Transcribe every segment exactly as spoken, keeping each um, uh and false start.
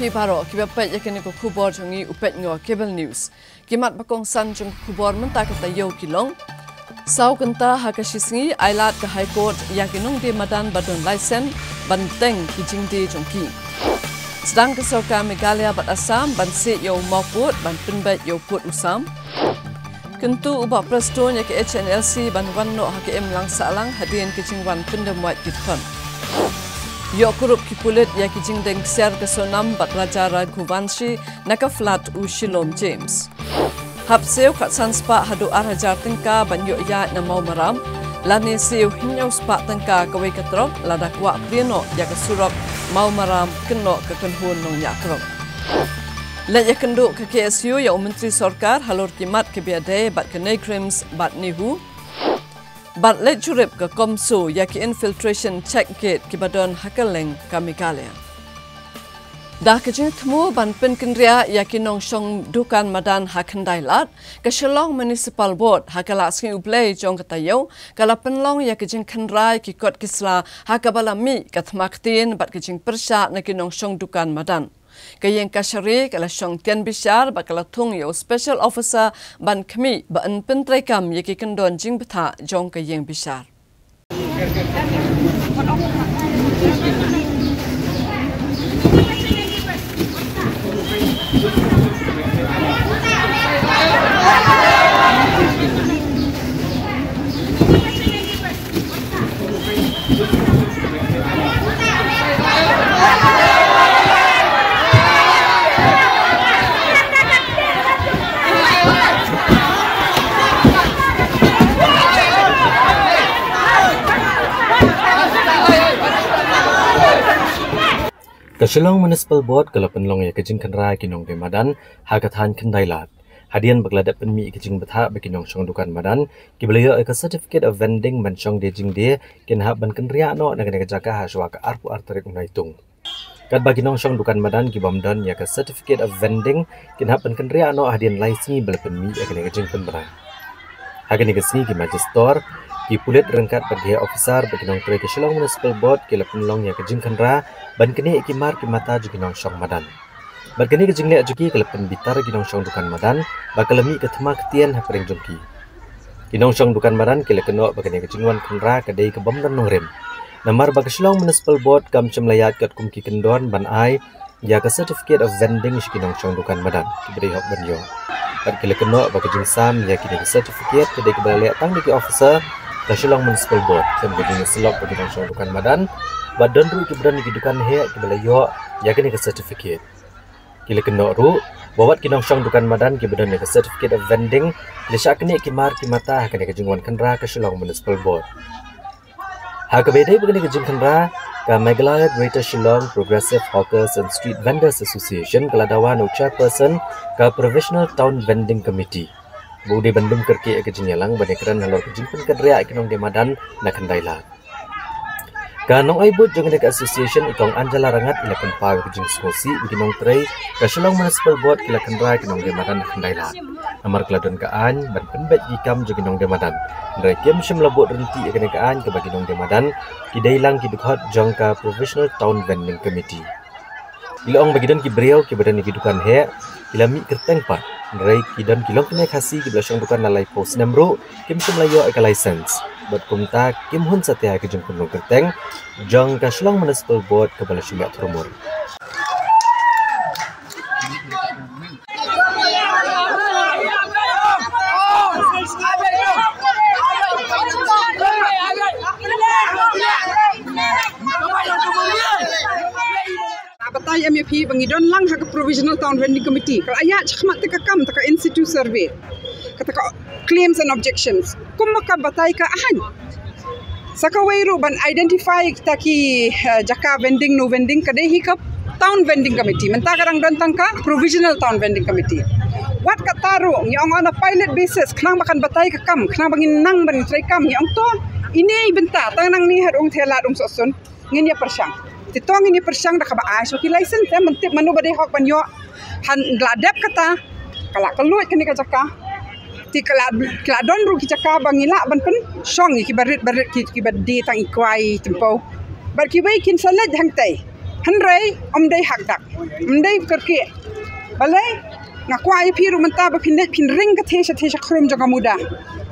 Phi baroh kiba peit ïa kane ka khubor jong ngi, u peit noh Cable News. Ki mat ba kongsan jong ka khubor mynta ka taïew ki long: Saw kynta ha ka shisngi, ai lad ka High Court ïa ki nongdie madan ba don laisen ban teng ki jingdie jong ki. Sdang ka sorkar Meghalaya bad Assam ban siej ïa u mawpud ban pynbeit ïa u pud u sam. Kyntu u Bah Prestone ïa ka H N L C ban wan noh ha ka imlang sahlang hadien ka jingwan pyndem wait ki dkhot. Ïoh kurup ki pulit ïa ki jingdeng ksiar ka Sonam bad Raja Raghuvanshi na ka flat u Shilom James. Hap siew khatsan spah haduh ar hajar tyngka ban ïoh ïaid na Mawmaram, lane siew hynñiew spah tyngka kawei ka trok lada kwah plie noh ïa ka surok Mawmaram kynnoh ka kynhun nongñiah trok. Leit ïakynduh ka K S U ïa u Myntri Sorkar halor ki mat kiba ïadei bad ka NEIGRIHMS bad NEHU. Bad leit jurip ka CoMSO ïa ki infiltration check gate kiba don ha kylleng ka Meghalaya. Da ka jingthmu ban pynkynriah ïa ki nongshong dukan madan ha Khyndai Lad, ka Shillong Municipal Board ha ka lad Sngi U Blei jong ka taïew ka la pynlong ïa ka jingkhynra ïa ki kot ki sla ha kaba la mih ka thma ktien bad ka jingpyrshah na ki nongshong dukan madan. Ka ïing kashari ka la shong tian bishar bad ka la thung ïa u special officer ban khmih ba yn pyntreikam ïa ki kyndon jingbthah jong ka ïing bishar. Ka Shillong Municipal Board ka la pynlong ïa ka jingkhynra ki nongdie madan ha ka thaiñ Khyndai Lad hadien ba ka la dep pynmih ïa ka jingbthah ba ki nongshong dukan madan kiba la ïoh ïa ka certificate of vending ban shong die jingdie kin hap ban kynriah noh na kane ka jaka ha shuwa ka arphew ar tarik u Naitung. Katba ki nongshong dukan madan ki bym don ïa ka certificate of vending kin hap ban kynriah noh hadien lai sngi ba la pynmih ïa kane ka jingpynbna. Ha kane ka sngi ki magistrate, ki pulit ryngkat bad ki officer bad ki nongtrei ka Shillong Municipal Board ki la pynlong ïa ka jingkhynra ban knieh ïa ki mar ki mata jong ki nongshong madan. Bad kane ka jingleh jong ki ka la pynbitar ïa ki nongshong dukan madan ba ka la mih ka thma ktien hapdeng jong ki. Ki nongshong dukan madan ki la kynnoh ba kane ka jingwan khynra ka dei ka bym don nongrim. Namar ba ka Shillong Municipal Board kam shym la ïaid katkum ki kyndon ban ai ïa ka certificate of vending sha ki nongshong dukan madan kiba dei hok ban ïoh. Bad ki la kynnoh ba ka jingsam ïa kine ki certificate ka dei kaba la leh tang da ki officer ka Shillong Municipal Board, khlem ka jingïasyllok bad ki nongshong dukan madan, bad don ruh kiba don ki dukan heh kiba la ïoh ïa kane ka certificate. Ki la kynnoh ruh ba wat ki nongshong dukan madan kiba don ïa ka certificate of vending ki la shah knieh ki mar ki mata ha kane ka jingwan khynra ka Shillong Municipal Board. Ha kaba ïadei bad kane ka jingkhynra, ka Meghalaya Greater Shillong Progressive Hawkers and Street Vendors Association ka la dawa na u chairperson ka Provisional Town Vending Committee ba u dei ban lum kyrkieh ïa ka jingïalang ban ïakren halor ka jingpynkynriah ïa ki nongdie madan na Khyndai Lad. Ka nongai bud jong kane ka association, i Kong Angela Rangat, i la pynpaw ïa ka jingsngewsih ba ki nongtrei ka Shillong Municipal Board ki la khynra ïa ki nongdie madan na Khyndai Lad. Namar ka la don ka aiñ ban pynbeit ki kam jong ki nongdie madan, hynrei kim shym la bud ryntih ïa kane ka aiñ kaba ki nongdie madan ki dei lang ki dkhot jong ka Provisional Town Vending Committee. I la ong ba ki don ki briew kiba don ïa ki dukan heh ki la mih kyrteng pat, hynrei ki don ki longkmie Khasi kiba la shong dukan la laiphew snem ruh kim shym la ïoh ïa ka license. Bad kumta kim hun satia ïa ka jingpynlong kyrteng jong ka Shillong Municipal Board kaba la shim ïa thurmur. Nga batai em ïa phi ba ngi don lang ha ka Provisional Town Vending Committee. Ka la ïaid shakhmat te ka kam, te ka in situ survey, kata ka claims and objections. Kumba ka batai ka aiñ, sa kawei ruh ban identify kita ki, eh, jaka vending, no vending, ka dei hi ka Town Vending Committee. Mynta ka dang don tang ka Provisional Town Vending Committee. Wat kata ruh ngi ong on a pilot basis, khnang ba kan batai ka kam, khnang ba ngin nang ban trei kam, ngi ong to ine i bynta, tang nangne haduh ong thela haduh ong sohsun ngin ïa pyrshang. Te to ngin ïa pyrshang da kaba ai shuh ki license, te men tip mano ba dei hok ban ïoh. Hynda la dep kata, ka la kylluid kane ka jaka. Te ka la, ka la don ruh ki jaka ba ngi lah ban pynshong ïa kiba rit ba rit, ki, kiba die tang i kwai tympew. Bad kiwei kin sa leit hangtei. Hynrei ym dei hakdak, ym dei kyrkieh. Balei? Nga kwah ïa phi ruh mynta ba phin leit phin ring ka thie sha thie sha khrum jong ka muda.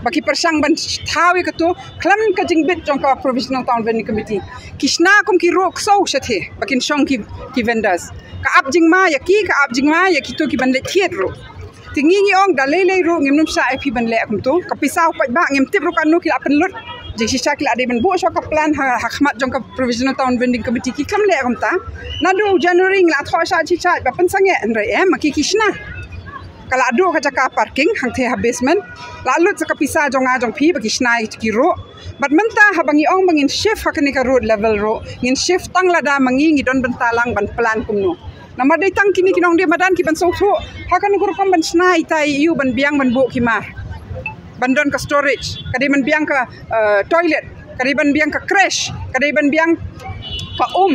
Ba ki pyrshang ban thaw ïa katu khlem ka jingbit jong ka Provisional Town Vending Committee. Ki shna kum ki ruh ksew sha thie ba kin shong ki, ki vendors. Ka ap jingma ïa ki, ka ap jingma ïa kito ki ban leit thied ruh. Te ngi ngi ong da lei lei ruh ngim nym shah ïa phi ban leh kumto. Ka pisa u paidbah ngim tip ruh katno ki la pynlut. Jingshisha ki la dei ban buh shuwa ka plan ha, ha khmat jong ka Provisional Town Vending Committee, ki khlem leh kumta. Naduh January ngi la thoh shah shisha ba pynsangeh, hynrei em, ma ki ki shna. Ka la duh ka jaka parking hangthie ha basement. La lut sa ka pisa jong nga jong phi ba ki shna ïa ki ruh. Bad mynta haba ngi ong ba ngin shift ha kane ka road level ruh, ngin shift tang lada ma ngi ngi don bynta lang ban plan kumno. Namar dei tang kine ki nongdie madan ki ban sngewthuh ha kano ka rukom ban shna ita ïa u ban biang ban buh ki mar, ban don ka storage, ka dei ban biang ka, eh, toilet, ka dei ban biang ka creche, ka dei ban biang ka um.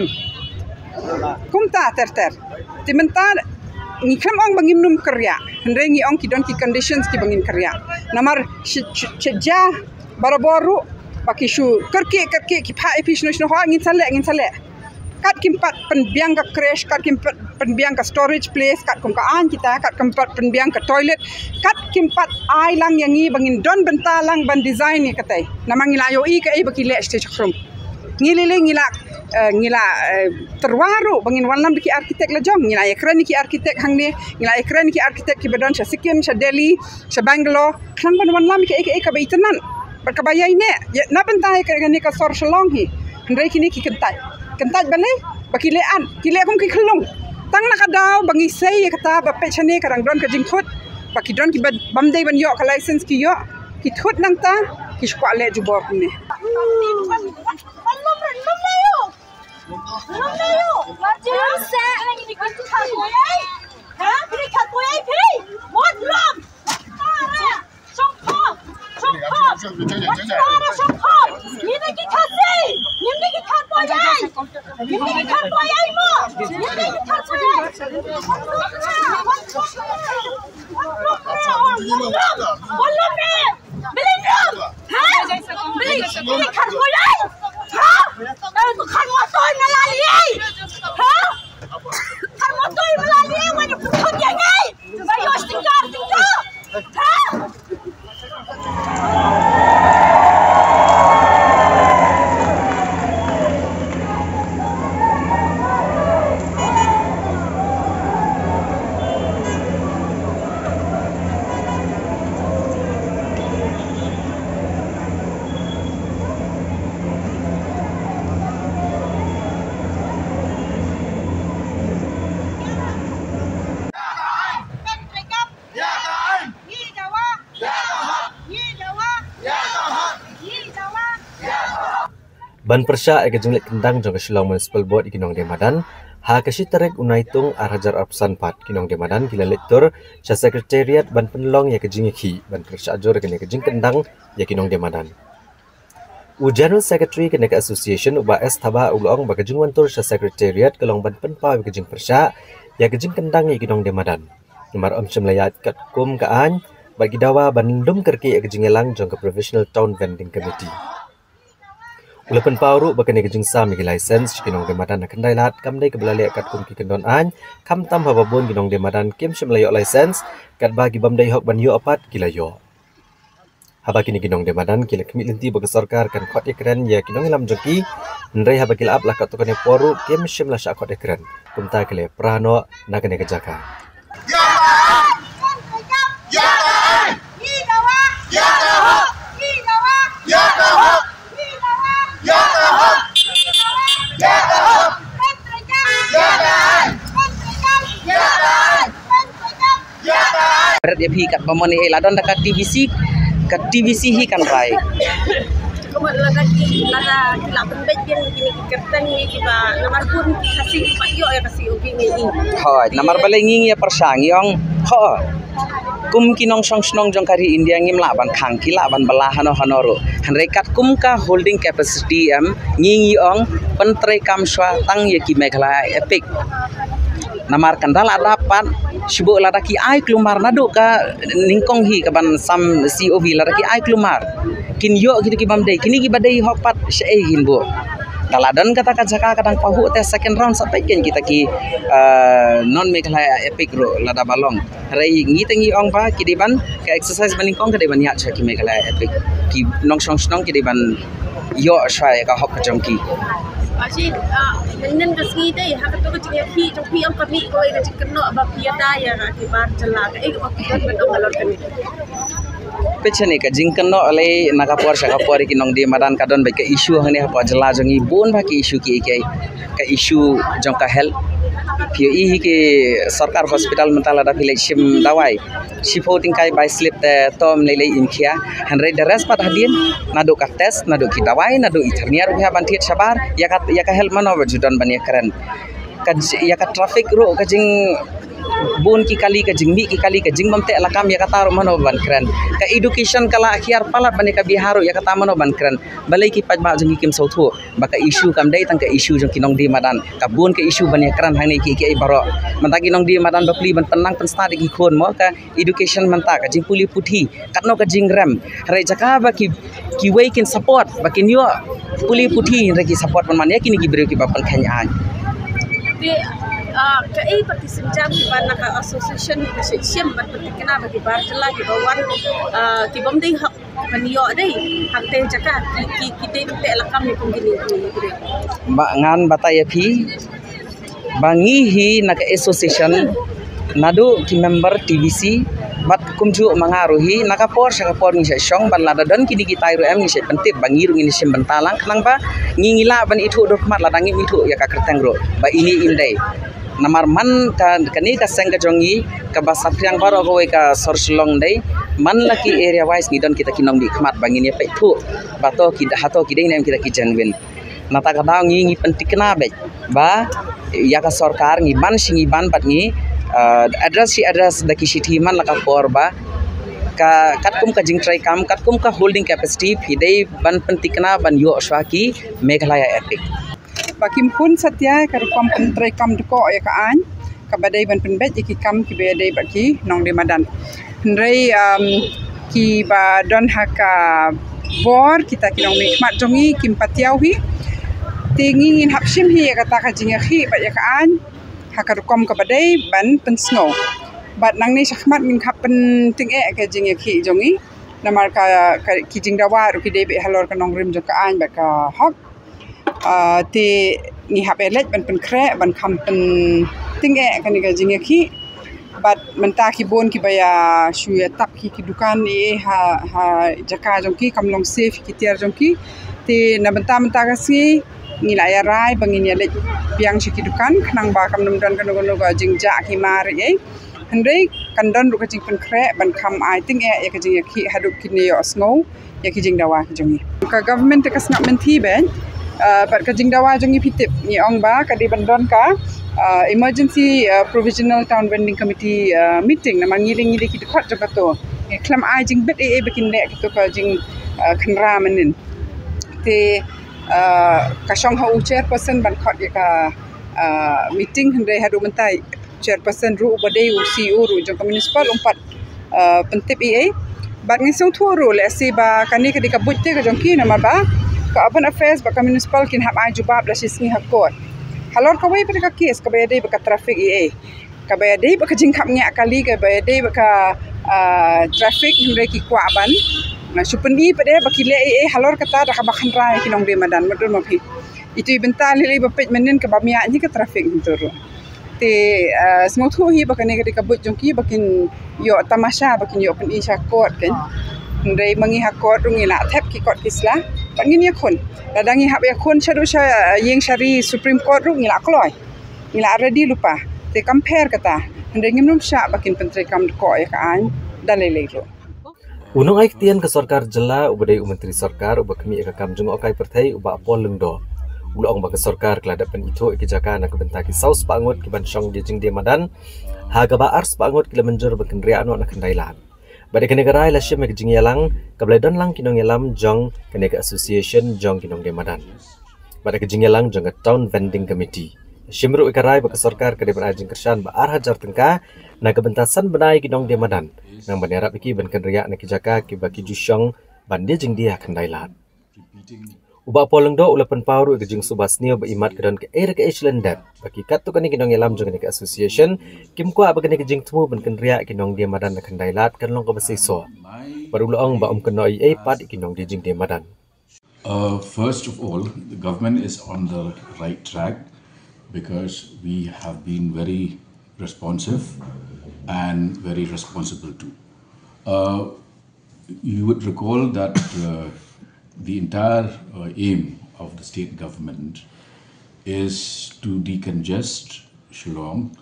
Kumta ter ter. Te mynta ngi khlem ong ba ngim nym kyrïah, hynrei ngi ong ki don ki conditions ki ba ngin kyrïah. Namar shi, shi, shi ja barabor ruh ba ki shu kyrkieh kyrkieh, ki phah ïa phi shano shano, ha ngin sa leh, ngin sa leh. Kat kim pat pynbiang ka creche, kat kim pat pynbiang ka storage place, kat kum ka aiñ kita, kat kim pat pynbiang ka toilet, kat kim pat ai lang ïa ngi ba ngin don bynta lang ban design ïa katai. Namar ngi la ïohi kaei ba ki leh sha thie sha khrum. Ngi lei lei ngi la, eh, ngi la, eh, tyrwa ruh ba ngin wanlam da ki architect la jong, ngi la ïakren ïa ki architect hangne, ngi la ïakren ïa ki architect ki ba don sha Sikkim, sha Delhi, sha Bangalore, khnang ban wanlam ïa kaei kaei kaba itynnad bad kaba ïaineh ïa na bynta ïa kane ka sor Shillong hi. Hynrei kine ki kyntait, kyntait balei? Ba ki leh an, ki leh kum ki khyllung. Tang na ka daw ba ngi sei ïa kata ba peit shane ka dang don ka jingthut, ba ki don ki ba, bym dei ban ïoh ka license ki ïoh, ki thut nangta, ki shu kwah leh jubor kumne. Ban pyrshah ïa ka jingleit kyndang jong ka Shillong Municipal Board ïa ki nongdie madan, ha ka shi tarik u Naitung ar hajar arphew san pat, ki nongdie madan ki la leit tur sha Secretariat ban pynlong ïa ka jingïakhih ban pyrshah jur ïa kane ka jingkyndang ïa ki nongdie madan. U General Secretary kane ka association, u Bah S Thabah, u la ong ba ka jingwan tur sha Secretariat ka long ban pynpaw ïa ka jingpyrshah ïa ka jingkyndang ïa ki nongdie madan. Namar ym shym la ïaid katkum ka aiñ bad ki dawa ban lum kyrkieh ïa ka jingïalang jong ka Provisional Town Vending Committee. U la pynpaw ruh ba kane ka jingsam ïa ki license sha ki nongdie madan ha Khyndai Lad kam dei kaba la leh katkum ki kyndon aiñ, khamtam haba bun ki nongdie madan kim shym la ïoh license katba ki bym dei hok ban ïoh pat ki la ïoh. Haba kine ki nongdie madan ki la khmih lynti ba ka sorkar kan khot ïakren ïa ki nongïalam jong ki, hynrei haba ki la ap la katto katne por ruh kim shym la shah khot ïakren. Kumta ki la pra noh na kane ka jaka. Bret ïa phi katba mon ei la don da ka T V C, ka T V C hi kan bai. Kumba lada ki, lada ki la pynbeit biang kine ki kyrteng hi kiba namar bun ki Khasi ki pat ïoh ïa ka C O V ngi i. Hooid, namar balei ngi ngi ïa pyrshang ïong. Ho. Kum ki nongshong shnong jong ka ri India ngim lah ban khang, ki lah ban bylla hano hano ruh. Hynrei katkum ka holding capacity em, ngi ngi ong pyntrei kam shuwa tang ïa ki Meghalaya EPIC. Namar kan da la dap pat, shibun lada ki ai klumar naduh ka nyngkong hi kaban sam C O V, lada ki ai klumar. Kin ïoh kito ki bym dei, kine kiba dei hok pat shaei kin buh. Ka la don kata ka jaka ka dang pahuh te second round sa peit kein kita ki, eh, non Meghalaya Epic ruh lada ba long. Hynrei ngi te ngi ong ba ki dei ban ka exercise ba nyngkong ka dei ban ïaid sha ki Meghalaya Epic. Ki nongshong shnong ki dei ban ïoh shuwa ïa ka hok ka jong ki. Ashi, ah, mynnin ka sngi te ha kato ka jingïakhih jong phi ong ka mih kawei ka jingkynnoh ba phi ïada ïa ki bar jylla, kaei kaba phi don ban ong halor kane? Peit shane, ka jingkynnoh lei na ka por sha ka por ïa ki nongdie madan ka don beit ka issue hangne hapoh jylla jong ngi, bun bha ki issue kiei kiei. Ka issue jong ka health. Phi ïohi hi ki sorkar hospital mynta lada phi leit shim dawai, shiphew tyngkai bai slip te tom lei lei im khia. Hynrei the rest pat hadien, naduh ka test, naduh ki dawai, naduh i thyrnia ruh phi hap ban thied shabar. Ïa ka, ïa ka health mano ba ju don ban ïakren? Ka j-, ïa ka traffic ruh ka jing bun ki kali, ka jingmih ki kali, ka jingbym teh lakam, ïa kata ruh mano ban kren? Ka education ka la hiar palat ban ïa ka Bihar ruh, ïa kata mano ban kren? Balei ki paidbah jong ngi kim sngewthuh ba ka issue kam dei tang ka issue jong ki nongdie madan? Ka bun ka issue ban ïakren hangne kiei kiei baroh. Mynta ki nongdie madan ba plie ban pynlang pynstad ïa ki khun mo, ka education mynta, ka jingpule puthi, katno ka jingrem. Hynrei jaka ba ki, kiwei kin support ba kin ïoh pule puthi, hynrei ki support ban man ïa kine ki briew kiba pynkheiñ aiñ. Te, ah, kaei pat ki sienjam kiba na ka association ka shim ban pynthikna ba ki bar jylla kiba wan, ah, kibym dei hok ban ïoh dei hangtei jaka, ki, ki, ki dei ban teh lakam ne kum kine ki briew? Ba ngan batai ïa phi ba ngi hi na ka association, naduh ki member T V C bad kumjuh ma nga ruh hi, na ka por sha ka por ngi shah shong, bad lada don kine kitai ruh em ngi shah pyntip ba ngi ruh ngin shim bynta lang, khnang ba ngi, ngi lah ban ithuh dur khmat lada ngim ithuh ïa ka kyrteng ruh ba ine im dei. Namar man ka, kane ka seng ka jong ngi kaba saphriang baroh kawei ka sor Shillong dei, man la ki area wise ngi don kita ki nongmihkhmat ba ngin ïa peit thuh ba to ki, hato ki dei ne em kita ki genuine. Nata ka daw ngi, ngi pynthikna beit ba ïa ka sorkar ngi ban shi ngi ban bad ngi, eh, address shi address da ki shithi man la ka por ba ka, katkum ka jingtrei kam, katkum ka holding capacity, phi dei ban pynthikna ban ïoh shuwa ki Meghalaya Epic. Ba kim khun satia ka rukom pyntrei kam dkoh ïa ka aiñ kaba dei ban pynbeit ïa ki kam kiba dei bad ki nongdie madan. Hynrei, um, kiba don ha ka bor, kita ki nongmihkhmat jong ngi kim patiaw hi. Te ngi ngin hap shim hi ïa kata ka jingïakhih bad ïa ka aiñ ha ka rukom kaba dei ban pynsngew. Bad nangne shakhmat ngin hap pyntyngeh ka jingïakhih jong ngi. Namar ka, ka, ki jingdawa ruh ki dei beit halor ka nongrim jong ka aiñ bad ka hok. Ah, te ngi hap ïaleit ban pynkhreh ban kham pyntyngeh kane ka jingïakhih. Bad mynta ki bun kiba ïa shu ïa tap ki, ki dukan ïa ha, ha jaka jong ki, kam long safe ki tiar jong ki. Te na bynta mynta ka sngi ngi la ïa rai ba ngin ïaleit biang sha ki dukan khnang ba kam nym don kano kano ka jingjah ki mar ïa. Hynrei kan don ruh ka jingpynkhreh ban kham ai tyngeh ïa ka jingïakhih haduh kine ïohsngew ïa ki jingdawa ki jong ngi. Ka government te ka sngap mynthi beit, ah, bad ka jingdawa jong ngi phi tip, ngi ong ba ka dei ban don ka, ah, emergency, ah, provisional town vending committee, ah, meeting, namar ngi lei ngi lei ki dkhot jong kato. Ngi khlem ai jingbit ei ei ba kin leh kato ka jing, ah, khynra mynnin. Te, ah, ka shong ha u chairperson ban khot ïa ka, ah, meeting, hynrei haduh mynta chairperson ruh uba dei u C E O ruh jong ka municipal um pat, uh, pyntip ei ei. Bad ngi sngewthuh ruh lehse ba kane ka dei ka buit te ka jong ki namar ba ka urban affairs bad ka municipal kin hap ai jubab la shi sngi ha court. Halor kawei pat ka case kaba ïadei bad ka traffic ei ei, kaba ïadei bad ka jingkhapngiah kali, kaba ïadei bad ka, uh, traffic, hynrei ki kwah ban, na, shu pyni pat de ba ki leh ei ei halor kata da kaba khynra ïa ki nongdie madan, mutdur ma phi. Itu i bynta lei lei ba peit mynnin kaba mih ïa ka traffic hyntur ruh. Te, ah, sngewthuh hi ba kane ka dei ka buit jong ki ba kin ïoh tamasha, ba kin ïoh pyni sha court kan. Hynrei ma ngi ha court ruh ngi la thep ki kot ki sla. Ba ngin ïakhun. Lada ngi hap ïakhun shaduh sha, ah, ïing shari Supreme Court ruh ngi la kloi. Ngi la ready lypa. Te kam pher kata. Hynrei ngim nym shah ba kin pyntreikam dkoh ïa ka aiñ da lei lei ruh. U nongai ktien ka sorkar jylla uba dei u Myntri Sorkar uba khmih ïa ka kam jngohkai pyrthei u Bah Paul Lyngdoh u la ong ba ka sorkar ka la dep pynithuh ïa ki jaka na ka bynta ki saw spah ngut ki ban shong die jingdie madan, ha kaba ar spah ngut ki la mynjur ban kynriah noh na Khyndailad. Bad ïa kane ka rai la shim ïa ka jingïalang kaba la don lang ki nongïalam jong kane ka association jong ki nongdie madan. Bad ïa ka jingïalang jong ka Town Vending Committee. Shim ruh ïa ka rai ba ka sorkar ka dei ban ai jingkyrshan ba ar hajar tyngka na ka bynta san bnai ki nongdie madan, nang ban ïarap ïa ki ban kynriah na ki jaka kiba ki ju shong ban die jingdie ha Khyndailad. U Bah Paul Lyngdoh u la pynpaw ruh ïa ka jingsuba sniew ba imat ka don kaei re kaei shlem dep ba ki katto katne ki nongïalam jong kane ka association kim kwah ba kane ka jingthmu ban kynriah ki nongdie madan na Khyndai Lad kan long kaba seisoh. Bad u la ong ba um kynnoh ei ei pat ïa ki nongdie jingdie madan. Uh, first of all, the government is on the right track because we have been very responsive and very responsible too. Uh, you would recall that uh, the entire uh, aim of the state government is to decongest Shillong,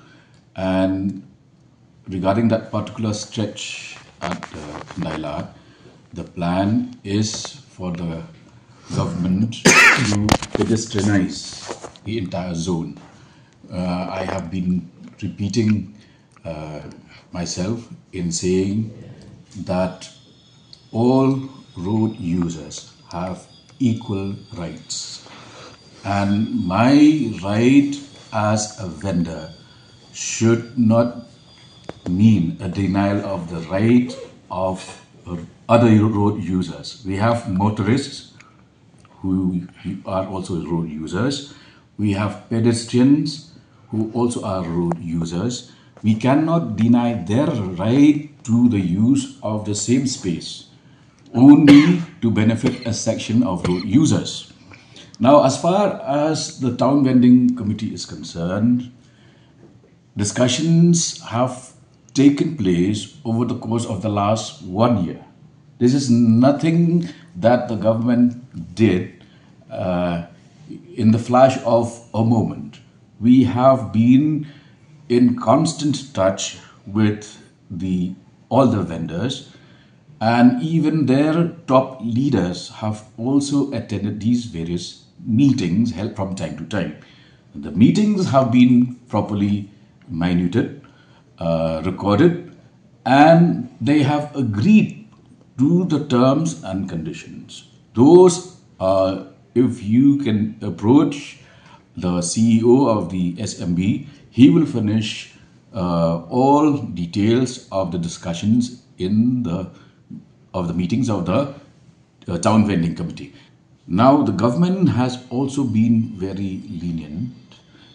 and regarding that particular stretch at uh, Khyndai Lad, the plan is for the government to pedestrianize the entire zone. Uh, I have been repeating uh, myself in saying that all road users have equal rights. And my right as a vendor should not mean a denial of the right of other road users. We have motorists who are also road users. We have pedestrians who also are road users. We cannot deny their right to the use of the same space only to benefit a section of road users. Now, as far as the town vending committee is concerned, discussions have taken place over the course of the last one year. This is nothing that the government did uh, in the flash of a moment. We have been in constant touch with the all the vendors, and even their top leaders have also attended these various meetings held from time to time. The meetings have been properly minuted, uh, recorded, and they have agreed to the terms and conditions. Those are, if you can approach the C E O of the S M B, he will furnish uh, all details of the discussions in the of the meetings of the uh, town vending committee. Now, the government has also been very lenient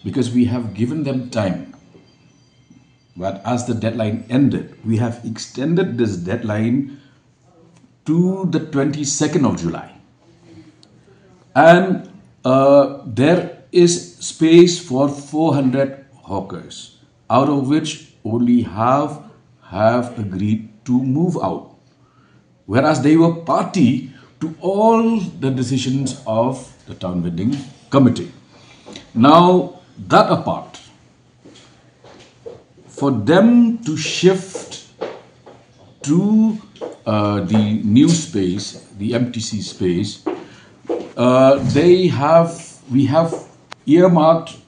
because we have given them time. But as the deadline ended, we have extended this deadline to the twenty-second of July. And uh, there is space for four hundred hawkers, out of which only half have agreed to move out, whereas they were party to all the decisions of the town vending committee. Now, that apart, for them to shift to uh, the new space, the M T C space, uh, they have we have earmarked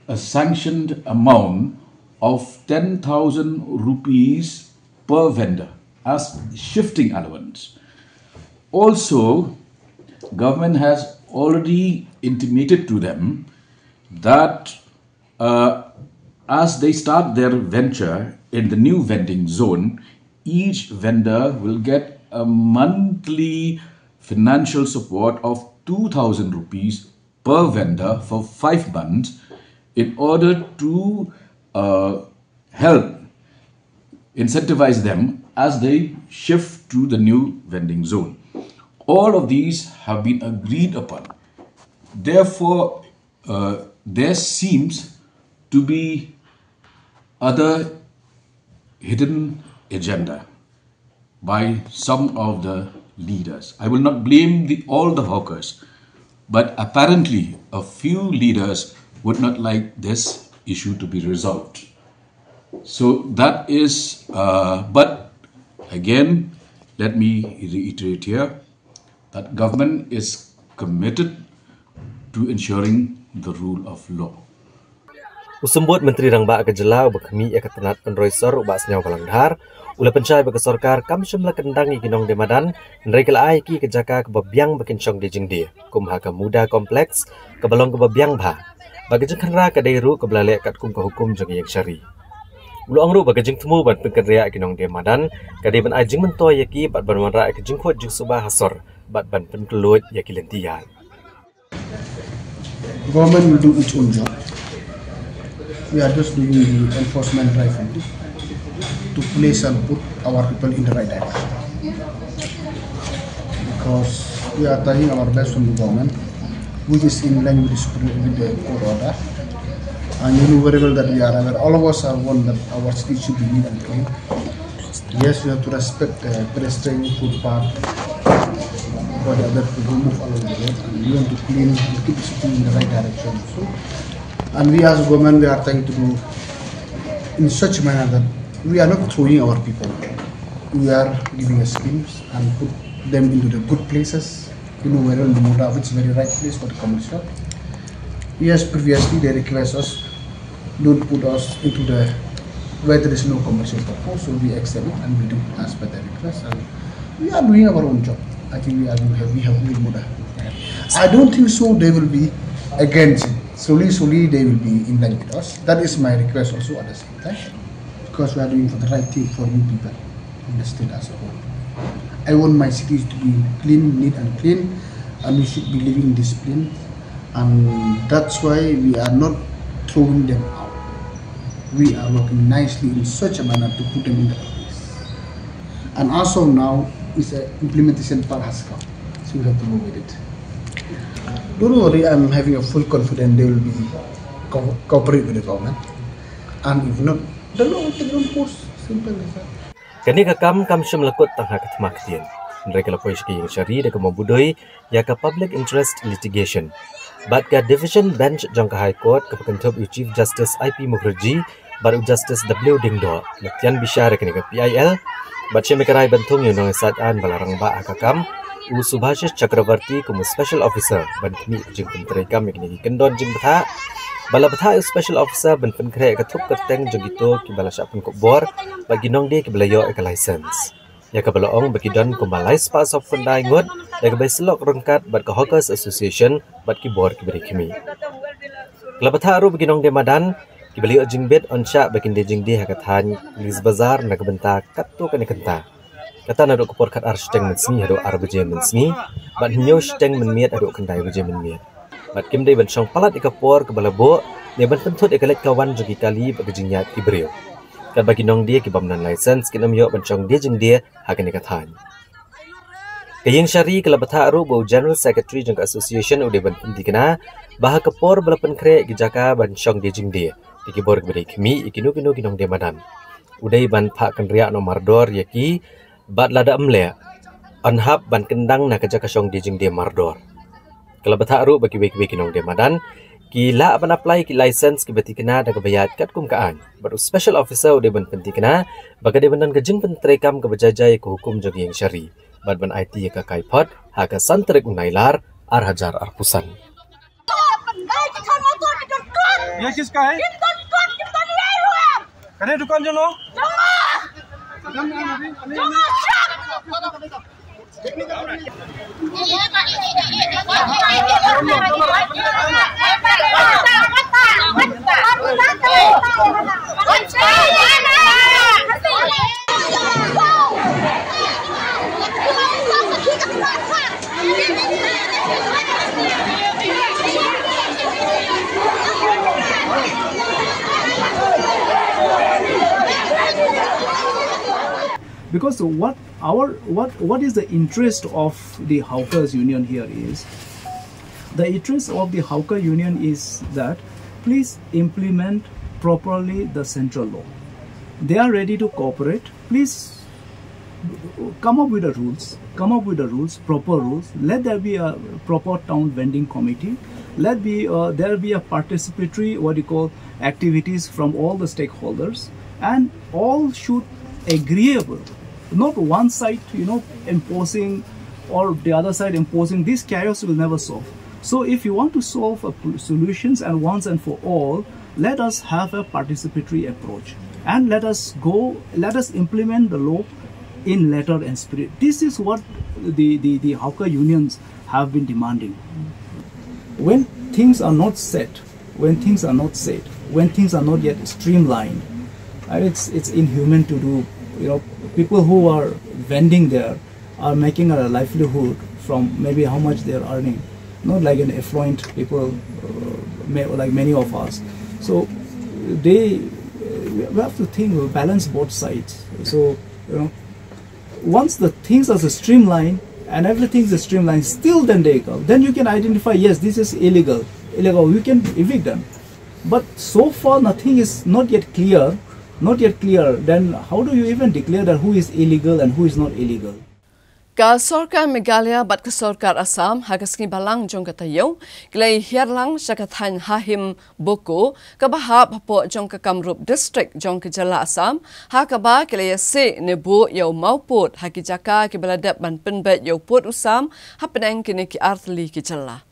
a sanctioned amount of ten thousand rupees per vendor as shifting allowance. Also, government has already intimated to them that uh, as they start their venture in the new vending zone, each vendor will get a monthly financial support of two thousand rupees per vendor for five months in order to uh, help incentivize them as they shift to the new vending zone. All of these have been agreed upon. Therefore, uh, there seems to be other hidden agenda by some of the leaders. I will not blame the, all the hawkers, but apparently a few leaders would not like this issue to be resolved. So that is, uh, but again, let me reiterate here that government is committed to ensuring the rule of law. U Symbud Myntri Rangbah ka Jylla uba khmih ïa ka tnat pynroi sor u Bah Sniawbhalang Dhar u la pynshai ba ka sorkar kam shym la kyndang ïa ki nongdie madan hynrei ka la ai ïa ki ka jaka kaba biang ba kin shong die jingdie kum ha ka Muda Complex kaba long kaba biang bha. Ba ka jingkhynra ka dei ruh kaba la leh katkum ka hukum jong ka ïing shari. U la ong ruh ba ka jingthmu ban pynkynriah ïa ki nongdie madan ka dei ban ai jingmyntoi ïa ki bad ban wanrah ïa ka jingkhuid jingsuba ha sor bad ban pynkylluid ïa ki lynti ïaid. Government will do its own job. We are just doing the enforcement drive only to place and put our people in the right direction. Because we are trying our best from the government, which is in line with the, with the court order. And you know very well that we are aware, all of us are warned that our city should be neat and clean. Yes, we have to respect the pedestrian footpath for the other people who move along the road, and we want to clean and keep the city in the right direction. So, and we as government, we are trying to do in such a manner that we are not throwing our people. We are giving a schemes and put them into the good places. You know very well the Munda, which is very right place for the commercial. Yes, previously they request us, don't put us into the where there is no commercial purpose, so we accept it and we do as per the request. And we are doing our own job. I think we are doing, we have good Munda. I don't think so they will be against it. Slowly, slowly they will be in line with us. That is my request also at the same time, because we are doing for the right thing for you people in the state as a whole. I want my cities to be clean, neat and clean, and we should be living in discipline. And that's why we are not throwing them out. We are working nicely in such a manner to put them in the place. And as of now, it's a implementation part has come. So we have to go with it. Don't worry, I'm having a full confidence they will be co- cooperate with the government. And if not, the law will take their own course. Simple as that. Kane ka kam kam shym la kut tang ha ka thma ktien. Hynrei ka la poi sha ka ïing shari da ka mawbudui ïa ka public interest litigation. Bad ka division bench jong ka High Court kaba kynthup ïa u Chief Justice I P Mukherjee bad u Justice W Diengdoh la tian bishar ïa kane ka P I L. Bad shim ïa ka rai ban thung ïa u nongïasaid aiñ ba la rangbah ha ka kam, u Subhashish Chakravarty, kum u special officer ban khmih ka jingpyntreikam ïa kine ki kyndon jingbthah. Ba la bthah ïa u special officer ban pynkhreh ïa ka thup kyrteng jong kito kiba la shah pynkup bor bad ki nongdie kiba la ïoh ïa ka license, ïa kaba la ong ba ki don kumba lai spah sawphew khyndai ngut da kaba ïasyllok ryngkat bad ka Hawkers Association bad ki bor kiba dei khmih. Ka la bthah ruh ba ki nongdie madan kiba la ïoh jingbit yn shah ba kin die jingdie ha ka thaiñ Police Bazar na ka bynta katto katne kynta, kata naduh ka por khatar shiteng mynsngi haduh ar baje mynsngi, bad hynñiew shiteng mynmiet haduh khyndai baje mynmiet. Bad kim dei ban shong palat ïa ka por kaba la buh ne ban pynthut ïa ka leit ka wan jong ki kali bad ka jingïaid ki briew. Katba ki nongdie kibym don license kin ym ïoh ban shong die jingdie ha kane ka thaiñ. Ka ïing shari ka la bthah ruh ba u General Secretary jong ka association u dei ban pynthikna ba ha ka por ba la pynkhreh ïa ki jaka ban shong die jingdie ïa ki bor kiba dei khmih ïa kino kino ki nongdie madan, u dei ban phah kynriah noh mardor ïa ki, bad lada ym leh, yn hap ban kyndang na ka jaka shong die jingdie mardor. Ka la bthah ruh ba kiwei kiwei ki nongdie madan ki lah ban apply ki license kiba thikna da kaba ïaid katkum ka aiñ. Bad u special officer u dei ban pynthikna ba ka dei ban don ka jingpyntreikam kaba jai jai ïa ka hukum jong ka ïing shari bad ban aiti ïa ka kaiphod ha ka san tarik u Nailar ar hajar arphew san. ये किसका है? कने दुकान जो लो। Because what our what what is the interest of the hawkers union here is, the interest of the hawker union is that please implement properly the central law. They are ready to cooperate. Please come up with the rules, come up with the rules, proper rules. Let there be a proper town vending committee. Let be uh, there be a participatory, what you call, activities from all the stakeholders, and all should agreeable, not one side, you know, imposing or the other side imposing. This chaos will never solve. So if you want to solve a p- solutions and once and for all, let us have a participatory approach and let us go, let us implement the law in letter and spirit. This is what the, the, the hawker unions have been demanding. When things are not set, when things are not set, when things are not yet streamlined, uh, it's, it's inhuman to do, you know, people who are vending there, are making a livelihood from maybe how much they are earning, not like an affluent people, uh, may, like many of us. So they, uh, we have to think, we balance both sides. So, you know, once the things are streamlined and everything is streamlined, still then they come. Then you can identify, yes, this is illegal, illegal, you can evict them. But so far, nothing is not yet clear, not yet clear. Then how do you even declare that who is illegal and who is not illegal? Ka sorkar Meghalaya bad ka sorkar Assam ha ka sngi Balang jong ka taïew ki la hiar lang sha ka thaiñ Hahim Boko kaba hap hapoh jong ka Kamrup District jong ka jylla Assam, ha kaba ki la ïasih ne buh ïa u mawpud ha ki jaka kiba la dep ban pynbeit ïa u pud u sam hapdeng kine ki artylli ki jylla.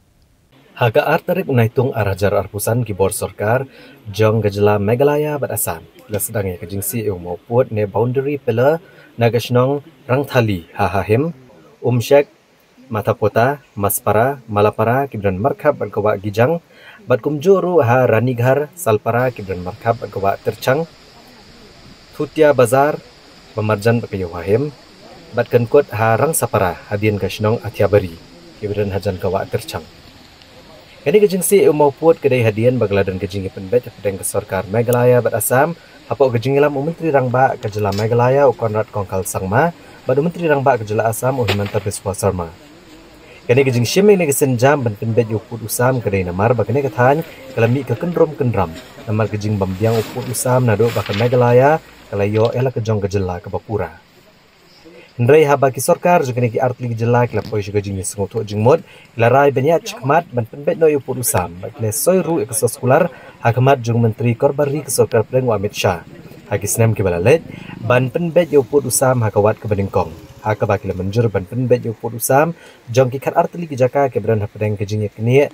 Ha ka ar tarik u Naitung ar hajar arphew san ki bor sorkar jong ka jylla Meghalaya bad Assam ki la sdang ïa ka jingsih ïa u mawpud ne boundary pillar na ka shnong Rangthali ha Hahim, Umshek, Mathapota, Maspara, Malapara kiba don markhap bad ka wah Gijang, bad kumjuh ruh ha Ranighar, Salpara kiba don markhap bad ka wah Tirchang, Thutia Bazar ba marjan bad ka ïew Hahim, bad kynkut ha Rangsapara hadien ka shnong Athiabari kiba don hajan ka wah Tirchang. Kane ka jingsih ïa u mawpud ka dei hadien ba ka la don ka jingïapynbeit hapdeng ka sorkar Meghalaya bad Assam hapoh ka jingïalam u Myntri Rangbah ka jylla Meghalaya u Conrad Kongkal Sangma bad u Myntri Rangbah ka jylla Assam u Himanta Biswa Sarma. Kane ka jingshim ïa kane ka sienjam ban pynbeit ïa u pud u sam ka dei namar ba kane ka thaiñ ka la mih ka kynrum kynram namar ka jingbym biang u pud u sam naduh ba ka Meghalaya ka la ïoh ïa la ka jong ka jylla kaba pura. Hynrei haba ki sorkar jong kine ki artylli ki jylla ki la poi sha ka jingïasngewthuh jingmut, ki la rai ban ïaid shakhmat ban pynbeit noh ïa u pud u sam bad ki la soi ruh ïa ka soskular ha khmat jong u Myntri Korbar Ri ka sorkar pdeng u Amit Shah ha ki snem kiba la leit ban pynbeit ïa u pud u sam ha ka wad kaba nyngkong, ha kaba ki la mynjur ban pynbeit ïa u pud u sam jong ki khatar tylli ki jaka kiba don hapdeng ka jingïaknieh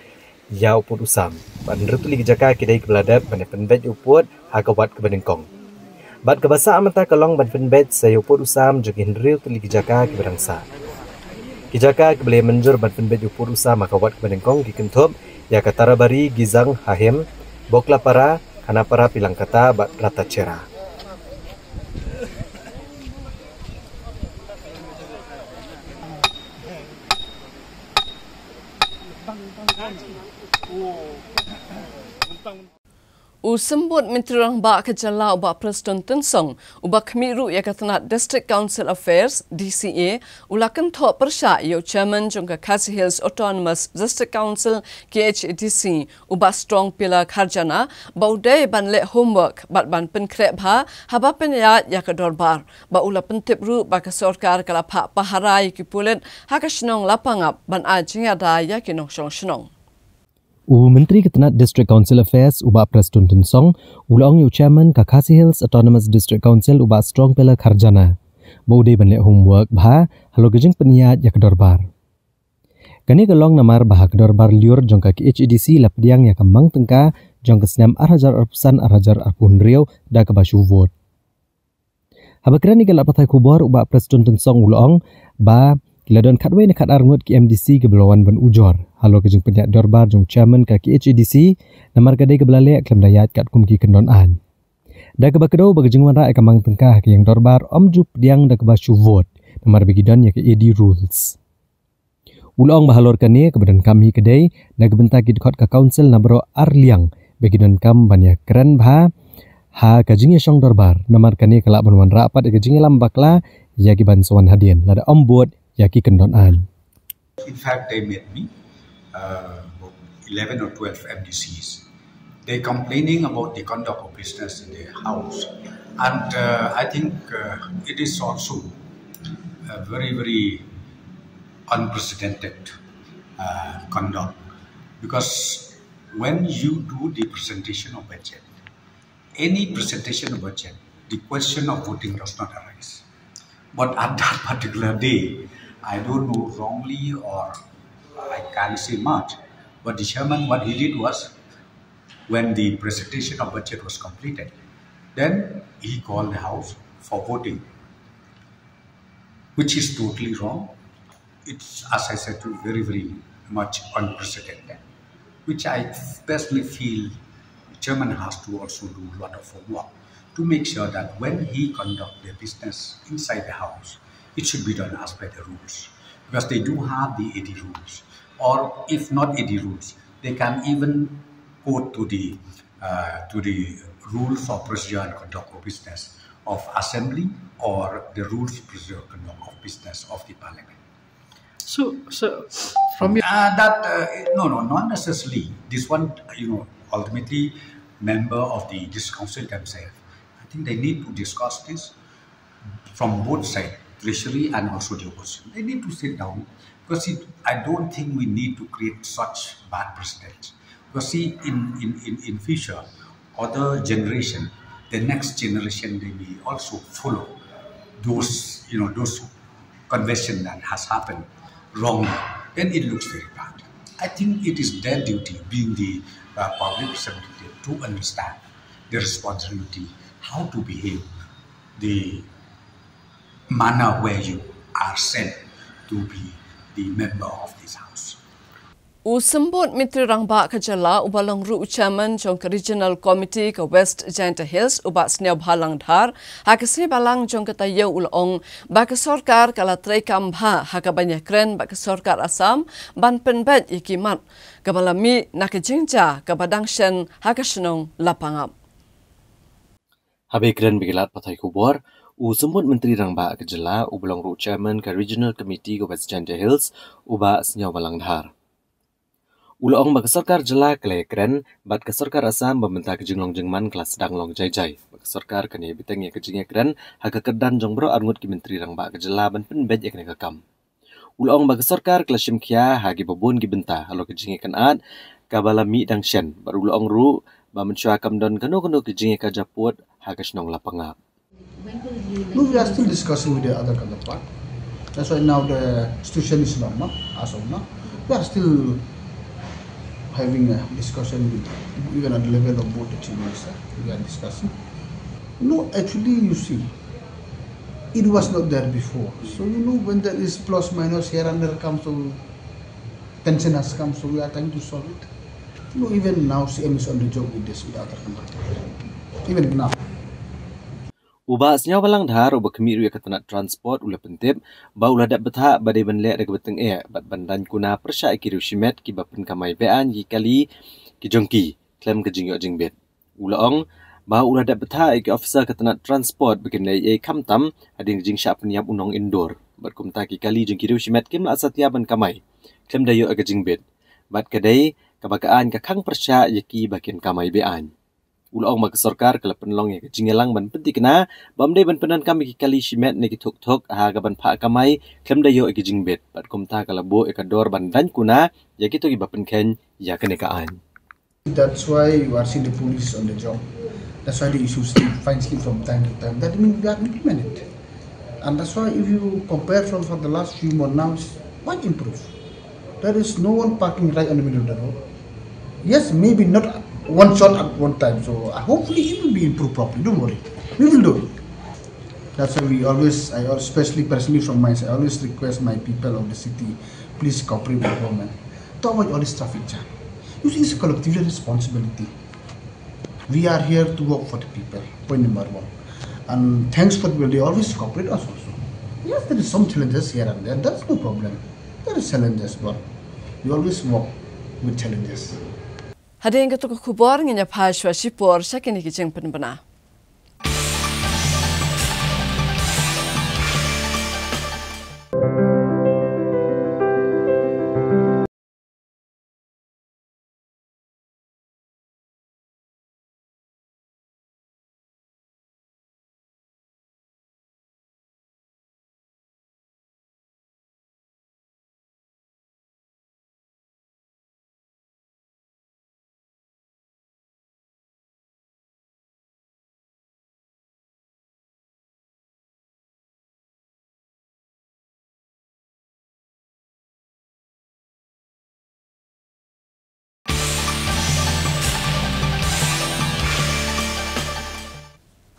ïa u pud u sam. Bad hynriew tylli ki jaka ki dei kiba la dep ban ïa pynbeit ïa u pud ha ka wad kaba nyngkong. Bad kaba sah mynta ka long ban pynbeit sa ïa u pud u sam jong ki hynriew tylli ki jaka kiba dang sah. Ki jaka kiba la ïa mynjur ban pynbeit ïa u pud u sam ha ka wad kaba nyngkong ki kynthup ïa ka Tarabari, Gijang, Hahim, Boklapara, Khanapara, Pilangkata bad Rattachera. U Symbud Myntri Rangbah ka jylla u Bah Prestone Tynsong, uba khmih ruh ïa ka tnat District Council Affairs, D C A, u la kynthoh pyrshah ïa u Chairman jong ka Khasi Hills Autonomous District Council, K H A D C, u Bah Strong Pillar Kharjana, ba u dei ban leh homework bad ban pynkhreh bha haba pynïaid ïa ka dorbar. Ba u la pyntip ruh ba ka sorkar ka la phah pahara ïa ki pulit ha ka shnong Lapangap ban ai jingïada ïa ki nongshong shnong. U Myntri ka tnat District Council Affairs u Bah Prestone Tynsong u la ong ïa u Chairman ka Khasi Hills Autonomous District Council u Bah Strong Pillar Kharjana ba u dei ban leh homework bha halor ka jingpynïaid ïa ka dorbar. Kane ka long namar ba ha ka dorbar lyiur jong ka K H A D C la pdiang ïa ka mang tyngka jong ka snem ar hajar arphew san ar hajar arphew hynriew da kaba shu vote. Haba kren ïa ki lad pathai khubor u Bah Prestone Tynsong u la ong ba ki la don khatwei ne khatar ngut ki M D C kiba la wan ban ujor halor ka jingpynïaid dorbar jong u Chairman ka K H A D C namar ka dei kaba la leh khlem da ïaid katkum ki kyndon aiñ. Da kaba kdew ba ka jingwanrah ïa ka mang tyngka ha ka ïing dorbar ym ju pdiang da kaba shu vote namar ba ki don ïa ka A D rules. U la ong ba halor kane kaba donkam hi ka dei na ka bynta ki dkhot ka council na baroh ar liang ba ki donkam ban ïakren bha ha ka jingïashong dorbar namar kane ka lah ban wanrah pat ïa ka jingïalam bakla ïa ki ban sa wan hadien lada ym bud ïa ki kyndon aiñ. In fact, they met me, uh, about eleven or twelve M D Cs. They're complaining about the conduct of business in the house. And uh, I think uh, it is also a very, very unprecedented uh, conduct, because when you do the presentation of budget, any presentation of budget, the question of voting does not arise. But at that particular day, I don't know, wrongly or I can't say much, but the chairman, what he did was, when the presentation of budget was completed, then he called the house for voting, which is totally wrong. It's, as I said to you, very, very much unprecedented, which I personally feel the chairman has to also do a lot of homework to make sure that when he conduct the business inside the house, It should be done as per the rules, because they do have the A D rules, or if not A D rules, they can even go to the uh, to the rules of procedure and conduct of business of assembly, or the rules of procedure and conduct of business of the parliament. So, so from your uh, that uh, no, no, not necessarily. This one, you know, ultimately, member of the district council themselves, I think they need to discuss this from both sides, treasury and also the opposition. They need to sit down, because see, I don't think we need to create such bad precedents. Because see, in, in, in, in future, other generation, the next generation, they may also follow those, you know, those conversion that has happened wrongly, then it looks very bad. I think it is their duty, being the uh, public representative, to understand the responsibility, how to behave, the manner where you are sent to be the member of this house. U Symbud Myntri Rangbah ka jylla uba long ruh u chairman jong ka Regional Committee ka West Jaintia Hills, u Bah Sniawbhalang Dhar, ha ka sngi Balang jong ka taïew u la ong ba ka sorkar ka la treikam bha ha ka ban ïakren bad ka sorkar Assam ban pynbeit ïa ki mat kaba la mih na ka jingjia kaba dang shen ha ka shnong Lapangap. Haba ïakren bad ki lad pathai khubor, u Symbud Myntri Rangbah ka jylla uba long ruh chairman ka Regional Committee ka West Jaintia Hills, u Bah Sniawbhalang Dhar, u la ong ba ka sorkar jylla ka la ïakren bad ka sorkar Assam ba mynta ka jinglong jingman ka la sdang long jai jai, ba ka sorkar kan ïa bteng ïa ka jingïakren ha ka kyrdan jong baroh arngut ki Myntri Rangbah ka jylla ban pynbeit ïa kane ka kam. U la ong ba ka sorkar ka la shim khia ha kiba bun ki bynta halor ka jingïakynad kaba la mih dang shen, bad u la ong ruh ba mynshuwa kam don kano kano ka jingïakajia pud ha ka shnong Lapangap. No, we are still discussing with the other counterpart. That's why now the situation is normal as of now. We are still having a discussion with, even at the level of both the chief minister. We are discussing. No, actually, you see, it was not there before. So, you know, when there is plus minus here and there comes, so tension has come, so we are trying to solve it. You know, even now, C M is on the job with this, with other counterpart. Even now. U Bah Sniawbhalang Dhar uba khmih ruh ïa ka tnat transport u la pyntip ba u la dep bthah ba dei ban leh da kaba tyngeh bad ban daiñ kuna pyrshah ïa ki riew shimet kiba pynkamai be-aiñ ïa ki kali ki jong ki khlem ka jingïoh jingbit. U la ong ba u la dep bthah ïa ki officer ka tnat transport ba kin leh ei ei khamtam hadien ka jingshah pynïap u nong Indore, bad kumta ki kali jong ki riew shimet kim lah satia ban kamai khlem da ïoh ïa ka jingbit, bad ka dei kaba ka aiñ ka khang pyrshah ïa ki ba kin kamai be-aiñ. U la ong ba ka sorkar ka la pynlong ïa ka jingïalang ban pynthikna ba ym dei ban pyndonkam ïa ki kali shimet ne ki thuk thuk ha kaban phah kamai khlem da ïoh ïa ki jingbit, bad kumta ka la buh ïa ka dor ban daiñ kuna ïa kito kiba pynkheiñ ïa kane ka aiñ. That's why you are seeing the police on the job. That's why the issues keep, fines keep from time to time. That means we are implemented. And that's why if you compare from for the last few months now, it's much improved. There is no one parking right on the middle of the road. Yes, maybe not one shot at one time. So uh, hopefully it will be improved properly. Don't worry. We will do it. That's why we always, I al- especially personally from my side, I always request my people of the city, please cooperate with government to avoid all this traffic jam. You see, it's a collective responsibility. We are here to work for the people, point number one. And thanks for the people, they always cooperate us also. Yes, there is some challenges here and there, that's no problem. There is challenges, but we always work with challenges. Hadien kata ka khubor ngin ïa phai shuwa shipor sha kine ki jingpynbna.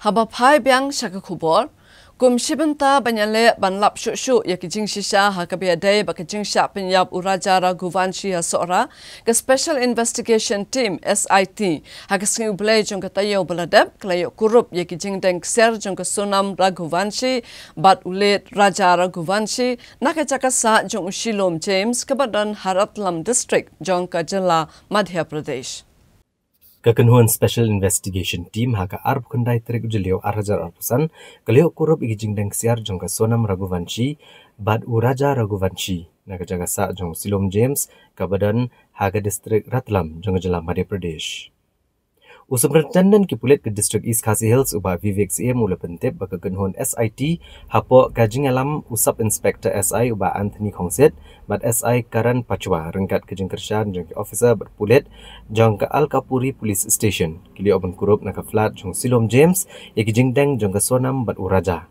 Haba phai biang sha ka khubor, Kum shi bynta ban ïaleh ban lap shuh shuh ïa ki jingshisha ha kaba ïadei bad ka jingshah pynïap u Raja Raghuvanshi ha Sohra, ka Special Investigation Team, S I T, ha ka sngi U Blei jong ka taïew ba la dep, ka la ïoh kurup ïa ki jingdeng ksiar jong ka Sonam Raghuvanshi bad u late Raja Raghuvanshi na ka jaka sah jong u Shilom James, kaba don ha Ratlam District jong ka jylla Madhya Pradesh. Ka kynhun Special Investigation Team ha ka arphew khyndai tarik u Jylliew ar hajar arphew san ka la ïoh kurup ïa ki jingdeng ksiar jong ka Sonam Raghuvanshi bad u Raja Raghuvanshi na ka jaka sah jong u Shilom James, kaba don ha ka district Ratlam jong ka jylla Madhya Pradesh. U Superintendent ki pulit ka District East Khasi Hills, u Bah Vivek Syiem, u la pyntip ba ka kynhun S I T, hapoh ka jingïalam u Sub Inspector S I, u Bah Anthony Khongsit, bad S I Karan Pachwa, ryngkat ka jingkyrshan jong ki officer bad pulit jong ka Alkapuri Police Station, ki la ïoh ban kurup na ka flat jong u Shilom James ïa ki jingdeng jong ka Sonam bad u Raja.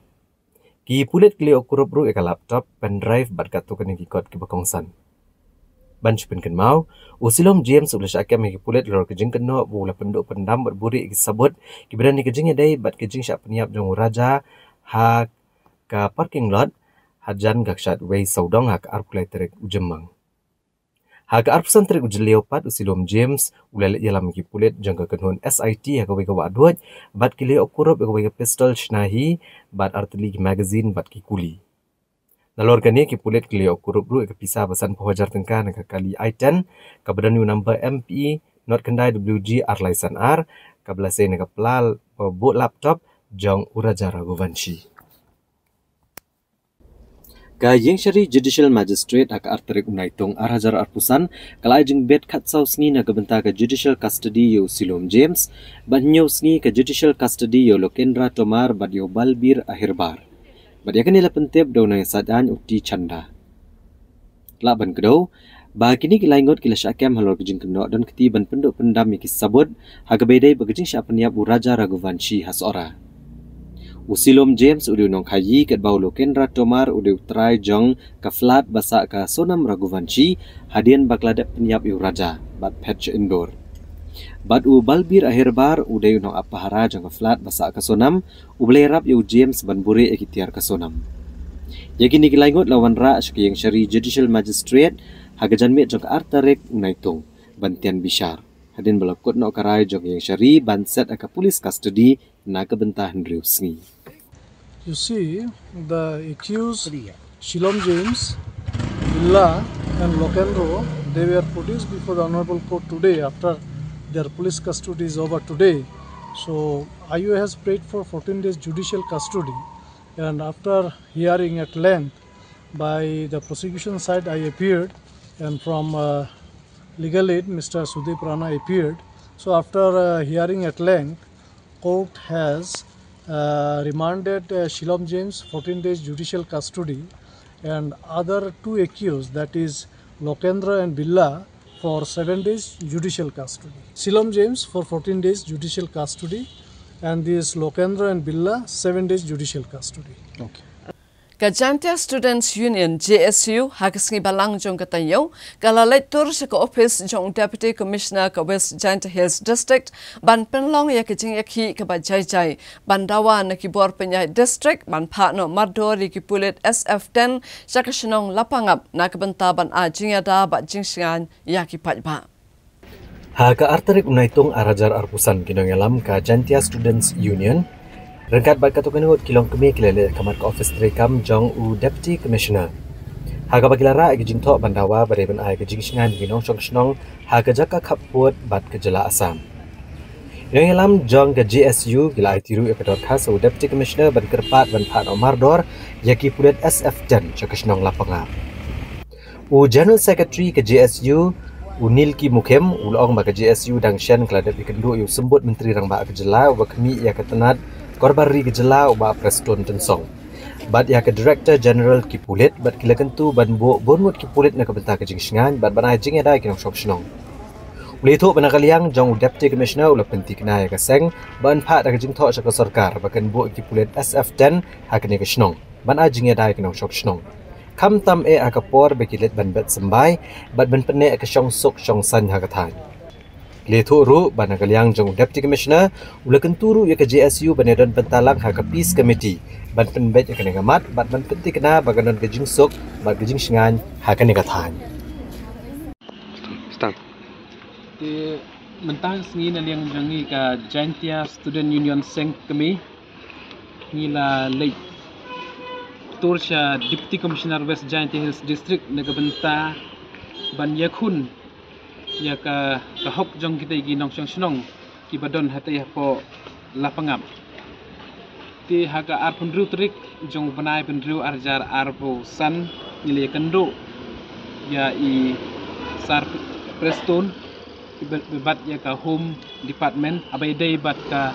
Ki pulit ki la ïoh kurup ruh ïa ka laptop, pen drive bad katto katne ki kot kiba kongsan. Ban shu pynkynmaw, u Shilom James u la shah kem ïa ki pulit halor ka jingkynnoh ba u la pynduh pyndam bad buhrieh ïa ki sabut kiba don ïa ka jingïadei bad ka jingshah pynïap jong u Raja ha ka parking lot hajan ka kshaid wei sawdong ha ka arphew lai tarik u Jymmang. Ha ka arphew san tarik u Jylliew pat u Shilom James u la leit ïalam ïa ki pulit jong ka kynhun S I T ha kawei ka wah duid bad ki la ïoh kurup ïa kawei ka pistol shna hi bad artylli ki magazine bad ki kuli. Nalor kane ki pulit ki la ïoh kurup ruh ïa ka pisa ba sanphew hajar tyngka na ka kali i ten kaba don ïa u number M P not khyndai W G ar lai san ar, kaba la sei na ka pla ba buh laptop jong u Raja Raghuvanshi. Ka Ïingshari Judicial Magistrate ha ka ar tarik u Naitung ar hajar arphew san ka la ai jingbit khatsaw sngi na ka bynta ka judicial custody ïa u Shilom James, bad hynñiew sngi ka judicial custody ïa u Lokendra Tomar bad ïa u Balbir Ahirbar. Bad ïa kane la pyntip da u nongïasaid aiñ u T Chanda. Lah ban kdew ba kine ki lai ngut ki la shah kem halor ka jingkynnoh don kti ban pynduh pyndam ïa ki sabut ha kaba ïadei bad ka jingshah pynïap u Raja Raghuvanshi ha Sohra. U Shilom James u dei u nongkhaïi katba u Lokendra Tomar u dei u trai jong ka flat ba sah ka Sonam Raghuvanshi hadien ba ka la dep pynïap ïa u Raja bad phet sha Indore. Bad u Balbir Ahirbar u dei u nongap pahara jong ka flat ba sah ka Sonam, uba la ïarap ïa u James ban buhrieh ïa ki tiar ka Sonam. Ïa kine ki lai ngut la wanrah sha ka Ïingshari Judicial Magistrate ha ka janmiet jong ka ar tarik u Naitung ban tian bishar, hadien ba la kut noh ka rai jong ka Ïingshari ban set ha ka police custody na ka bynta hynriew sngi. You see, the accused Shilom James, Billa, and Lokendra, they were produced before the Honorable Court today after their police custody is over today. So, I O has prayed for fourteen days judicial custody, and after hearing at length by the prosecution side, I appeared, and from uh, legal aid, Mister Sudeep Rana appeared. So, after uh, hearing at length, court has uh, remanded uh, Shilom James fourteen days judicial custody and other two accused, that is Lokendra and Billa, for seven days judicial custody. Shilom James for fourteen days judicial custody and this Lokendra and Billa seven days judicial custody. Okay. Ka Jaintia Students Union, J S U, ha ka sngi Balang jong ka taïew ka la leit tur sha ka ophis jong u Deputy Commissioner ka West Jaintia Hills District ban pynlong ïa ka jingïakhih kaba jai jai ban dawa na ki bor pynïaid district ban phah noh mardor ïa ki pulit S F ten sha ka shnong Lapangap na ka bynta ban ai jingïada bad jingshngaiñ ïa ki paidbah. Ha ka ar tarik u Naitung ar hajar arphew san ki nongïalam ka Jaintia Students Union ryngkat bad katto katne ngut ki longkmie ki la leit ha khmat ka ophis treikam jong u Deputy Commissioner, ha kaba ki la rah ïa ka jingthoh ban dawa ba dei ban ai ka jingshngaiñ ïa ki nongshong shnong ha ka jaka khappud bad ka jylla Assam. Ki nongïalam jong ka J S U ki la aiti ruh ïa ka dorkhas ha u Deputy Commissioner ban kyrpad ban phah noh mardor ïa ki pulit S F ten sha ka shnong Lapangap. U General Secretary ka J S U, u Nilki Mukhim, u la ong ba ka J S U dang shen ka la dep ïakynduh ïa u Symbud Myntri Rangbah ka jylla uba khmih ïa ka tnat Korbar Ri ka jylla, u Bah Prestone Tynsong, bad ïa ka Director General ki pulit, bad ki la kyntu ban buh bun ngut ki pulit na ka bynta ka jingshngaiñ bad ban ai jingïada ïa ki nongshong shnong. U la ïathuh ba na ka liang jong u Deputy Commissioner u la pynthikna ïa ka seng ban phah da ka jingthoh sha ka sorkar ba kan buh ïa ki pulit S F ten ha kane ka shnong ban ai jingïada ïa ki nongshong shnong, khamtam eh ha ka por ba ki leit ban bet symbai bad ban pynneh ïa ka shongsuk shongsaiñ ha ka thaiñ. Ki la ïathuh ruh ba na ka liang jong u Deputy Commissioner u la kyntu ruh ïa ka J S U ban ïadon bynta lang ha ka Peace Committee ban pynbeit ïa kane ka mat bad ban pynthikna ba kan don ka jingsuk bad ka jingshngaiñ ha kane ka thaiñ. Te mynta ka sngi na liang jong ngi ka Jaintia Student Union Seng Kmie, ngi la leit tur sha Deputy Commissioner West Jaintia Hills District na ka bynta ban ïakhun ïa ka, ka hok jong kita ki nongshong shnong kiba don hatei hapoh Lapangap. Te ha ka arphew hynriew tarik jong u bnai hynriew arhajar arphew san ngi la ïakynduh ïa i Sir Prestone kiba, kiba bat ïa ka Home Department haba ïadei bad ka,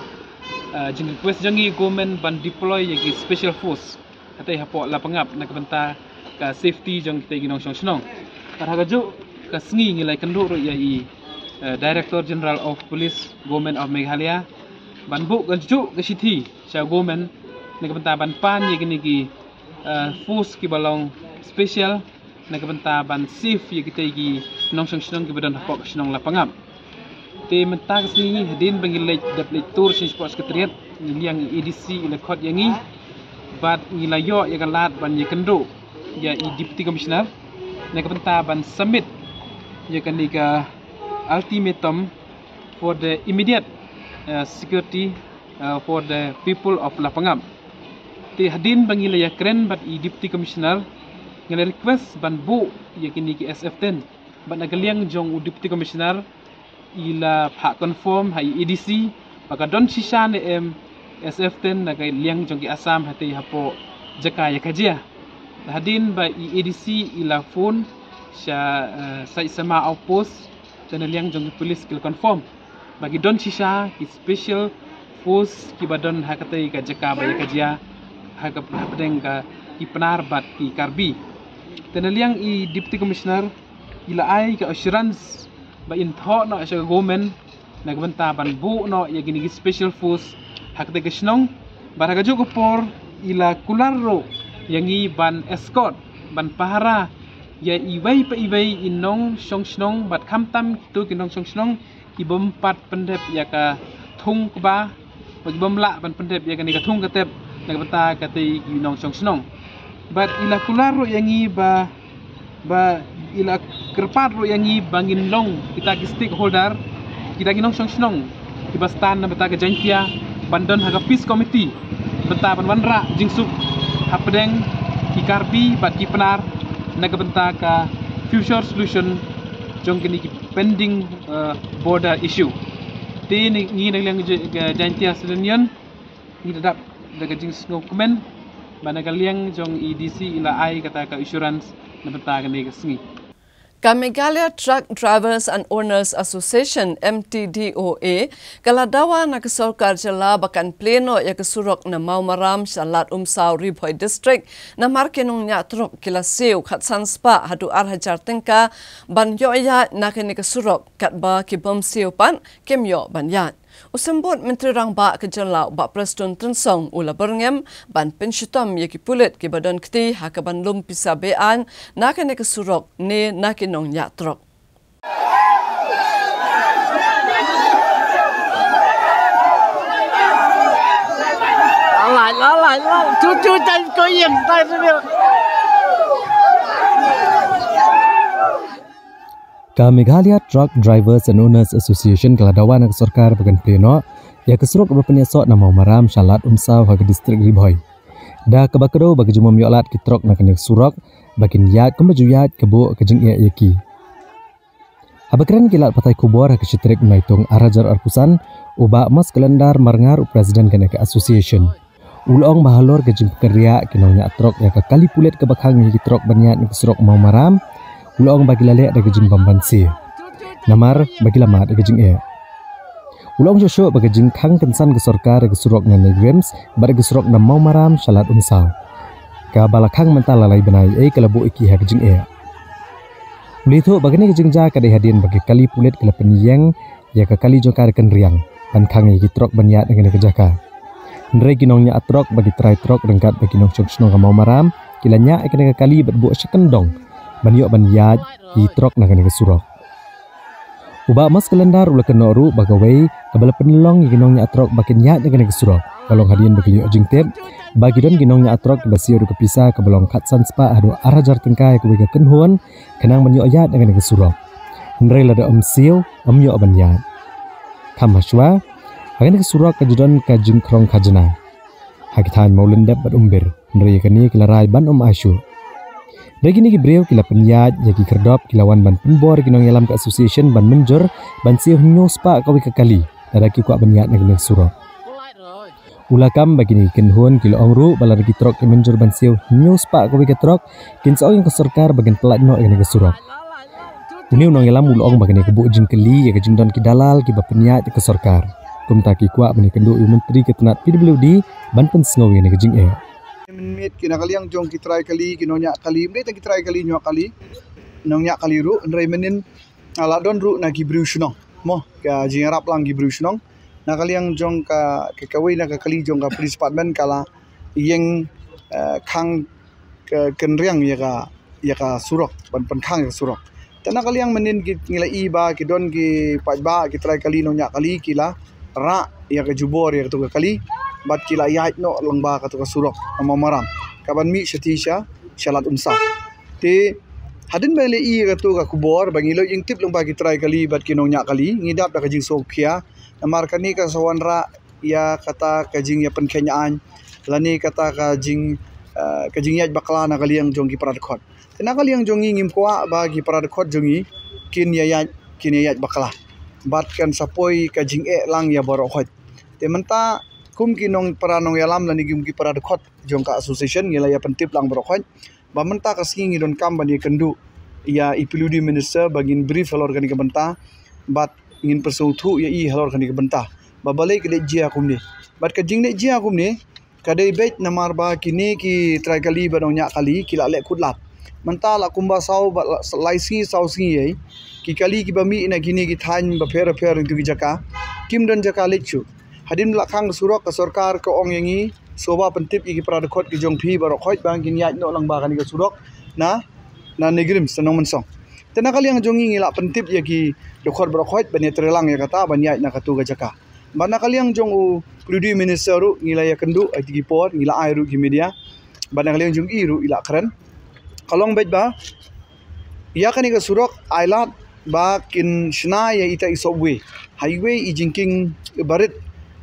uh, jing request jong ngi government ban deploy ïa ki special force hatei hapoh Lapangap na ka bynta ka safety jong kita ki nongshong shnong. Bad ha kajuh ka sngi ngi la ïakynduh ruh ïa i, uh, Director General of Police Government of Meghalaya ban buh kajuh ka shithi sha government na ka bynta ban pan ïa kine ki, uh, force kiba long special na ka bynta ban safe ïa kita ki nongshong shnong kiba don hapoh ka shnong Lapangap. Te mynta ka sngi hadien ba ngi leit dep leit tur sha Sport Secretariat, na liang i A D C i la khot ïa ngi bad ngi la ïoh ïa ka lad ban ïakynduh ïa i Deputy Commissioner na ka bynta ban submit ïa kane ka ultimatum for the immediate, uh, security, uh, for the people of Lapangap. Te hadien ba ngi la ïakren bad i Deputy Commissioner, ngi la request ban buh ïa kine ki S F ten bad na ka liang jong u Deputy Commissioner i la phah confirm ha i A D C ba ka don shisha ne em S F ten na ka liang jong ki Assam hatei hapoh jaka ïa ka jia. Hadien ba i A D C i la phone sha, eh, Saitsama outpost, te na liang jong ki police ki la confirm ba ki don shisha ki special force kiba don ha katei ka jaka ba ïa ka jia ha ka, hapdeng ka ki Pnar bad ki Karbi. Te na liang i Deputy Commissioner i la ai ka assurance ba in thoh noh sha ka government na ka bynta ban buh noh ïa kine ki special force ha katei ka shnong. Bad ha kajuh ka por i la kular ruh ïa ngi ban escort, ban pahara ïa iwei pa iwei i nongshong shnong bad khamtam kito ki nongshong shnong ki bym pat pyndep ïa ka thung kba, ba ki bym lah ban pyndep ïa kane ka thung ka tep na ka bynta katei ki nongshong shnong. Bad i la kular ruh ïa ngi ba, ba i la kyrpad ruh ïa ngi ba ngin long kita ki stakeholder, kita ki nongshong shnong kiba stand na bynta ka Jaintia ban don ha ka peace committee bynta ban wanrah jingsuk hapdeng ki Karbi bad ki Pnar na ka bynta ka future solution jong kine ki pending, uh, border issue. Te ngi na liang J-, Jaintia Student Union ngi da dap da ka jingsngewkmen ba na ka liang jong i A D C i la ai kata ka assurance na bynta kane ka sngi. Ka Meghalaya Truck Drivers and Owners Association, M T D O A, ka la dawa na ka sorkar jylla ba kan plie noh ïa ka surok na Mawmaram sha Lad Umsaw, Ri Bhoi District, namar ki nongñiah trok ki la siew khatsan spah haduh ar hajar tyngka ban ïoh ïaid na kane ka surok, katba ki bym siew pat kim ïoh ban ïaid. U Symbud Myntri Rangbah ka jylla, Bah Prestone Tynsong, u la byrngem ban pynshitom ïa ki pulit kiba don kti ha kaban lum pisa be-aiñ na kane ka surok ne na ki nongñiah trok. Ka Meghalaya Truck Drivers and Owners Association ka la dawa na ka sorkar ba kan plie noh ïa ka surok ba pynïasoh na Mawmaram sha Lad Umsaw ha ka district Ri Bhoi. Da kaba kdew ba ka jingbym ïoh lad ki trok na kane ka surok ba kin ïaid kumba ju ïaid ka buh ka jingeh ïa ki. Haba kren ki lad pathai khubor ha ka shi tarik u Naitung ar hajar arphew san, u Bah Amos Calendar Marngar, u president kane ka association, u la ong ba halor ka jingpynkynriah ki nongñiah trok ïa ka kali pulit kaba khang ïa ki trok ban ïaid na ka surok Mawmaram, u la ong ba ki la leh da ka jingbym banse namar ba ki la mad ïa ka jingeh. U la ong shuh shuh ba ka jingkhang kynsan ka sorkar ïa ka surok na NEIGRIHMS bad ïa ka surok na Mawmaram sha Lad Umsaw, kaba la khang mynta la lai bnai, ei ka la buh ïa ki ha ka jingeh. U la ïathuh ba kane ka jingjia ka dei hadien ba ki kali pulit ki la pynïeng ïa ka kali jong ka da kynriang ban khang ïa ki trok ban ïaid na kane ka jaka. Hynrei ki nongñiah trok bad ki trai trok ryngkat bad ki nongshong shnong ka Mawmaram ki la ñiah ïa kane ka kali bad buh sha kyndong ban ïoh ban ïaid ki trok na kane ka surok. U Bah Amos Calendar u la kynnoh ruh ba kawei kaba la pynlong ïa ki nongñiah trok ba kin ïaid na kane ka surok ka long hadien ba ki la ïoh jingtip ba ki don ki nongñiah trok kiba siew da ka pisa kaba long khatsan spah haduh ar hajar tyngka ïa kawei ka kynhun, khnang ban ïoh ïaid na kane ka surok. Hynrei lada ym siew, ym ïoh ban ïaid. Kham hashwa, ha kane ka surok ka ju don ka jingkhrong khajna ha ki thaiñ Mawlyndep bad Umbir, hynrei ïa kane ki la rai ban ym ai shuh. Hynrei kine ki briew ki la pynïaid ïa ki khyrdop, ki la wan ban pynbor ïa ki nongïalam ka association ban mynjur ban siew hynñiew spah kawei ka kali lada ki kwah ban ïaid na kane ka surok. U la kam ba kine ki kynhun ki la ong ruh ba lada ki trok ki mynjur ban siew hynñiew spah kawei ka trok, kin sa ong ïa ka sorkar ba kin pyllait noh ïa kane ka surok. Une u nongïalam u la ong ba kane ka buh jingkylli ïa ka jingdon ki dalal kiba pynïaid ïa ka sorkar. Kumta ki kwah ban ïakynduh ïa u Myntri ka tnat P W D ban pynsngew ïa kane ka jingeh. Mynmiet ki na ka liang jong ki trai kali, ki nongñiah kali, ym dei tang ki trai kali, ñiah kali, nongñiah kali ruh, hynrei mynnin, ah, la don ruh na ki briew shnong. Mo, ka jingïarap lang ki briew shnong. Na ka liang jong ka, ka, kawei na ka kali jong ka police department ka la ïeng, eh, khang ka kynriang ïa ka, ïa ka surok, ban pynkhang ïa ka surok. Te na ka liang mynnin ki, ngi la i ba ki don ki paidbah, ki trai kali, nongñiah kali, ki la rah ïa ka jubor ïa katu ka kali, bad ki la ïaid noh lyngba katu ka surok, ka Mawmaram, kaban mih shatei sha, sha Lad Umsaw. Te hadien ba ngi la i ïa katu ka khubor, ba ngi la ïeng tip lyngba ki trai kali bad ki nongñiah kali, ngi dap da ka jingsngewkhia, namar kane ka sa wanrah ïa kata ka jingïapynkheiñ aiñ, lane kata ka jing, eh, ka jingïaid bakla na ka liang jong ki para dkhot. Te na ka liang jong ngi ngim kwah ba ki para dkhot jong ngi kin ïaid, kin ïaid bakla. Bad kan sa poi ka jingeh lang ïa baroh khoit. Te mynta kum ki nongpara nongïalam lane kum ki para dkhot jong ka association ngi la ïapyntip lang baroh khoit. Ba mynta ka sngi ngi donkam ban ïakynduh ïa i P W D minister ba ngin brief halor kane ka bynta, bad ngin pynsngewthuh ïa i halor kane ka bynta. Ba balei ka leit jia kumne. Bad ka jingleit jia kumne, ka dei beit namar ba kine ki trai kali bad nongñiah kali, ki la leh khut lad. Mynta la kumba saw bad la, lai sngi saw sngi ïa i, ki kali kiba mih na kine ki thaiñ bapher bapher na kitu ki jaka, kim don jaka leit shuh. Hadien la khang surok ka sorkar ka ong ïa ngi, sngewbha pyntip ïa ki para dkhot ki jong phi baroh khoit ba kin ïaid noh lyngba kane ka surok na, na NEIGRIHMS, na Nongmynsong. Te na ka liang jong ngi ngi la pyntip ïa ki dkhot baroh khoit ban ïatreilang ïa kata ban ïaid na katu ka jaka. Bad na ka liang jong u P W D minister ruh ngi la ïakynduh ha kito ki por, ngi la ai ruh ki media. Bad na ka liang jong i ruh i la kren. Ka long beit ba ïa kane ka surok ai lad ba kin shna ïa ita i subway. Highway i jingkieng barit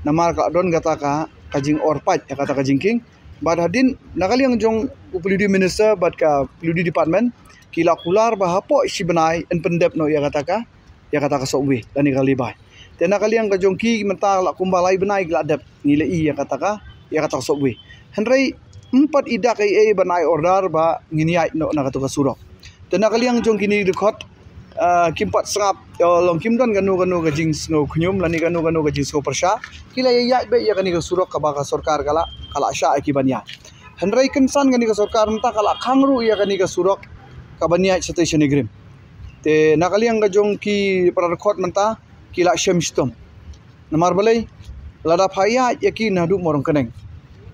namar ka don kata ka, ka jingor paid ïa kata ka jingkieng. Bad hadien na ka liang jong u P W D minister bad ka P W D department ki la kular ba hapoh shi bnai yn pyndep noh ïa kata ka, ïa kata ka subway lane ka lehbai. Te na ka liang ka jong ki mynta la kumba lai bnai ki la dep, ngi la i ïa kata ka, ïa kata ka subway. Hynrei ym pat i dak ei ei ban ai order ba ngin ïaid noh na katu ka surok. Te na ka liang jong kine ki dkhot, ah, kim pat sngap, ïa, long kim don kano kano ka jingsngewkhñium lane kano kano ka jingsngewpyrshah. Ki la ïaid beit ïa kane ka surok kaba ka sorkar ka la, ka la shah ïa ki ban ïaid. Hynrei kynsan kane ka sorkar mynta ka la khang ruh ïa kane ka surok kaban ïaid shatei sha NEIGRIHMS. Te na ka liang ka jong ki para dkhot mynta ki la shem shitom. Namar balei, lada pha ïaid ïa ki naduh Mawryngkneng,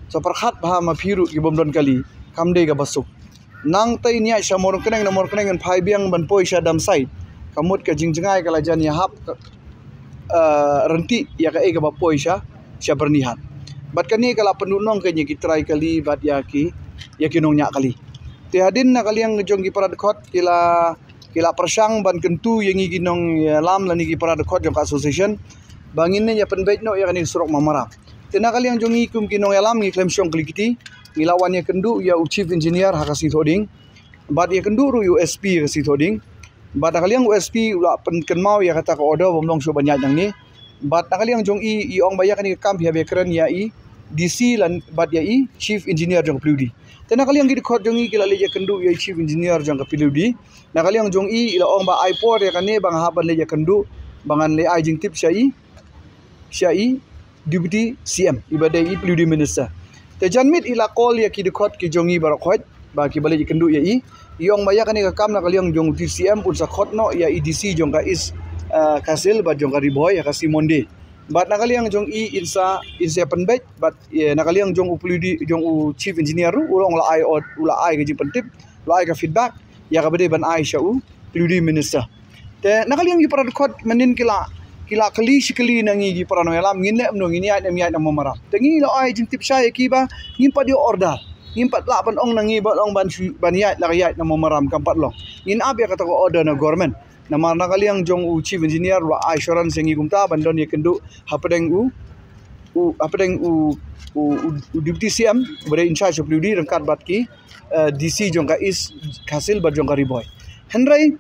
sa pyrkhat bha ma phi ruh ki bym don kali, kam dei kaba suk. Nangta yn ïaid sha Mawryngkneng, na Mawryngkneng yn phai biang ban poi sha Damsait. Ka mut ka jingjngai ka la jan ïahap, eh, ryntih ïa kaei kaba poi sha, sha Byrnihat. Bad kane ka la pynduhnong ka ïa ki trai kali bad ïa ki, ïa ki nongñiah kali. Te hadien na ka liang jong ki para dkhot ki la, ki la pyrshang ban kyntu ïa ngi ki nongïalam lane ki para dkhot jong ka association ba ngin ïa pynbeit noh ïa kane ka surok Mawmaram. Te na ka liang jong ngi kum ki nongïalam ngi khlem shong kli kti, ngi la wan ïakynduh ïa u chief engineer ha ka sngi Thohdieng. Bad ïakynduh ruh ïa u S P ha ka sngi Thohdieng. Bad na ka liang u S P u la pynkynmaw ïa kata ka order bym long shuh ban ïaid nangne. Bad na ka liang jong i, i ong ba ïa kane ka kam phi hap ban kren ïa i D C lane bad ïa i chief engineer jong ka P W D. Te na ka liang ki dkhot jong ngi ki la leit ïakynduh ïa i chief engineer jong ka P W D. Na ka liang jong i, i la ong ba ai por ïa kane ba nga hap ban leit ïakynduh, ba ngan leit ai jingtip sha i, sha i Deputy C M, iba dei i P W D minister. Te janmiet i la call ïa ki dkhot ki jong ngi baroh khoit ba kiba leit ïakynduh ïa i. I ong ba ïa kane ka kam na ka liang jong u Deputy C M un sa khot noh ïa i D C jong ka East, eh, Khasi Hills bad jong ka Ri Bhoi ha ka sngi Monday. Bad na ka liang jong i yn sa, yn sa pynbeit bad, eh, na ka liang jong u P W D, jong u chief engineer ruh u la ong la ai ot, u la ai ka jingpyntip, la ai ka feedback ïa kaba dei ban ai sha u P W D minister. Te na ka liang ki para dkhot mynnin ki la, ki la kylli shi kylli na ngi ki para nongïalam, ngin leh kumno, ngin ïaid ne ym ïaid na Mawmaram. Te ngi la ai jingtip shai ïa ki ba ngim pat ïoh order, ngim pat lah ban ong na ngi ban ong ban shu, ban ïaid la ka ïaid na Mawmaram, kam pat long. Ngin ap ïa kata ka order na government. Namar na ka liang jong u chief engineer u la ai assurance ïa ngi kumta ban don ïakynduh hapdeng u, u hapdeng u, u, u, u deputy C M uba dei in charge of P W D ryngkat bad ki, eh, D C jong ka East Khasi Hills bad jong ka Ri Bhoi. Hynrei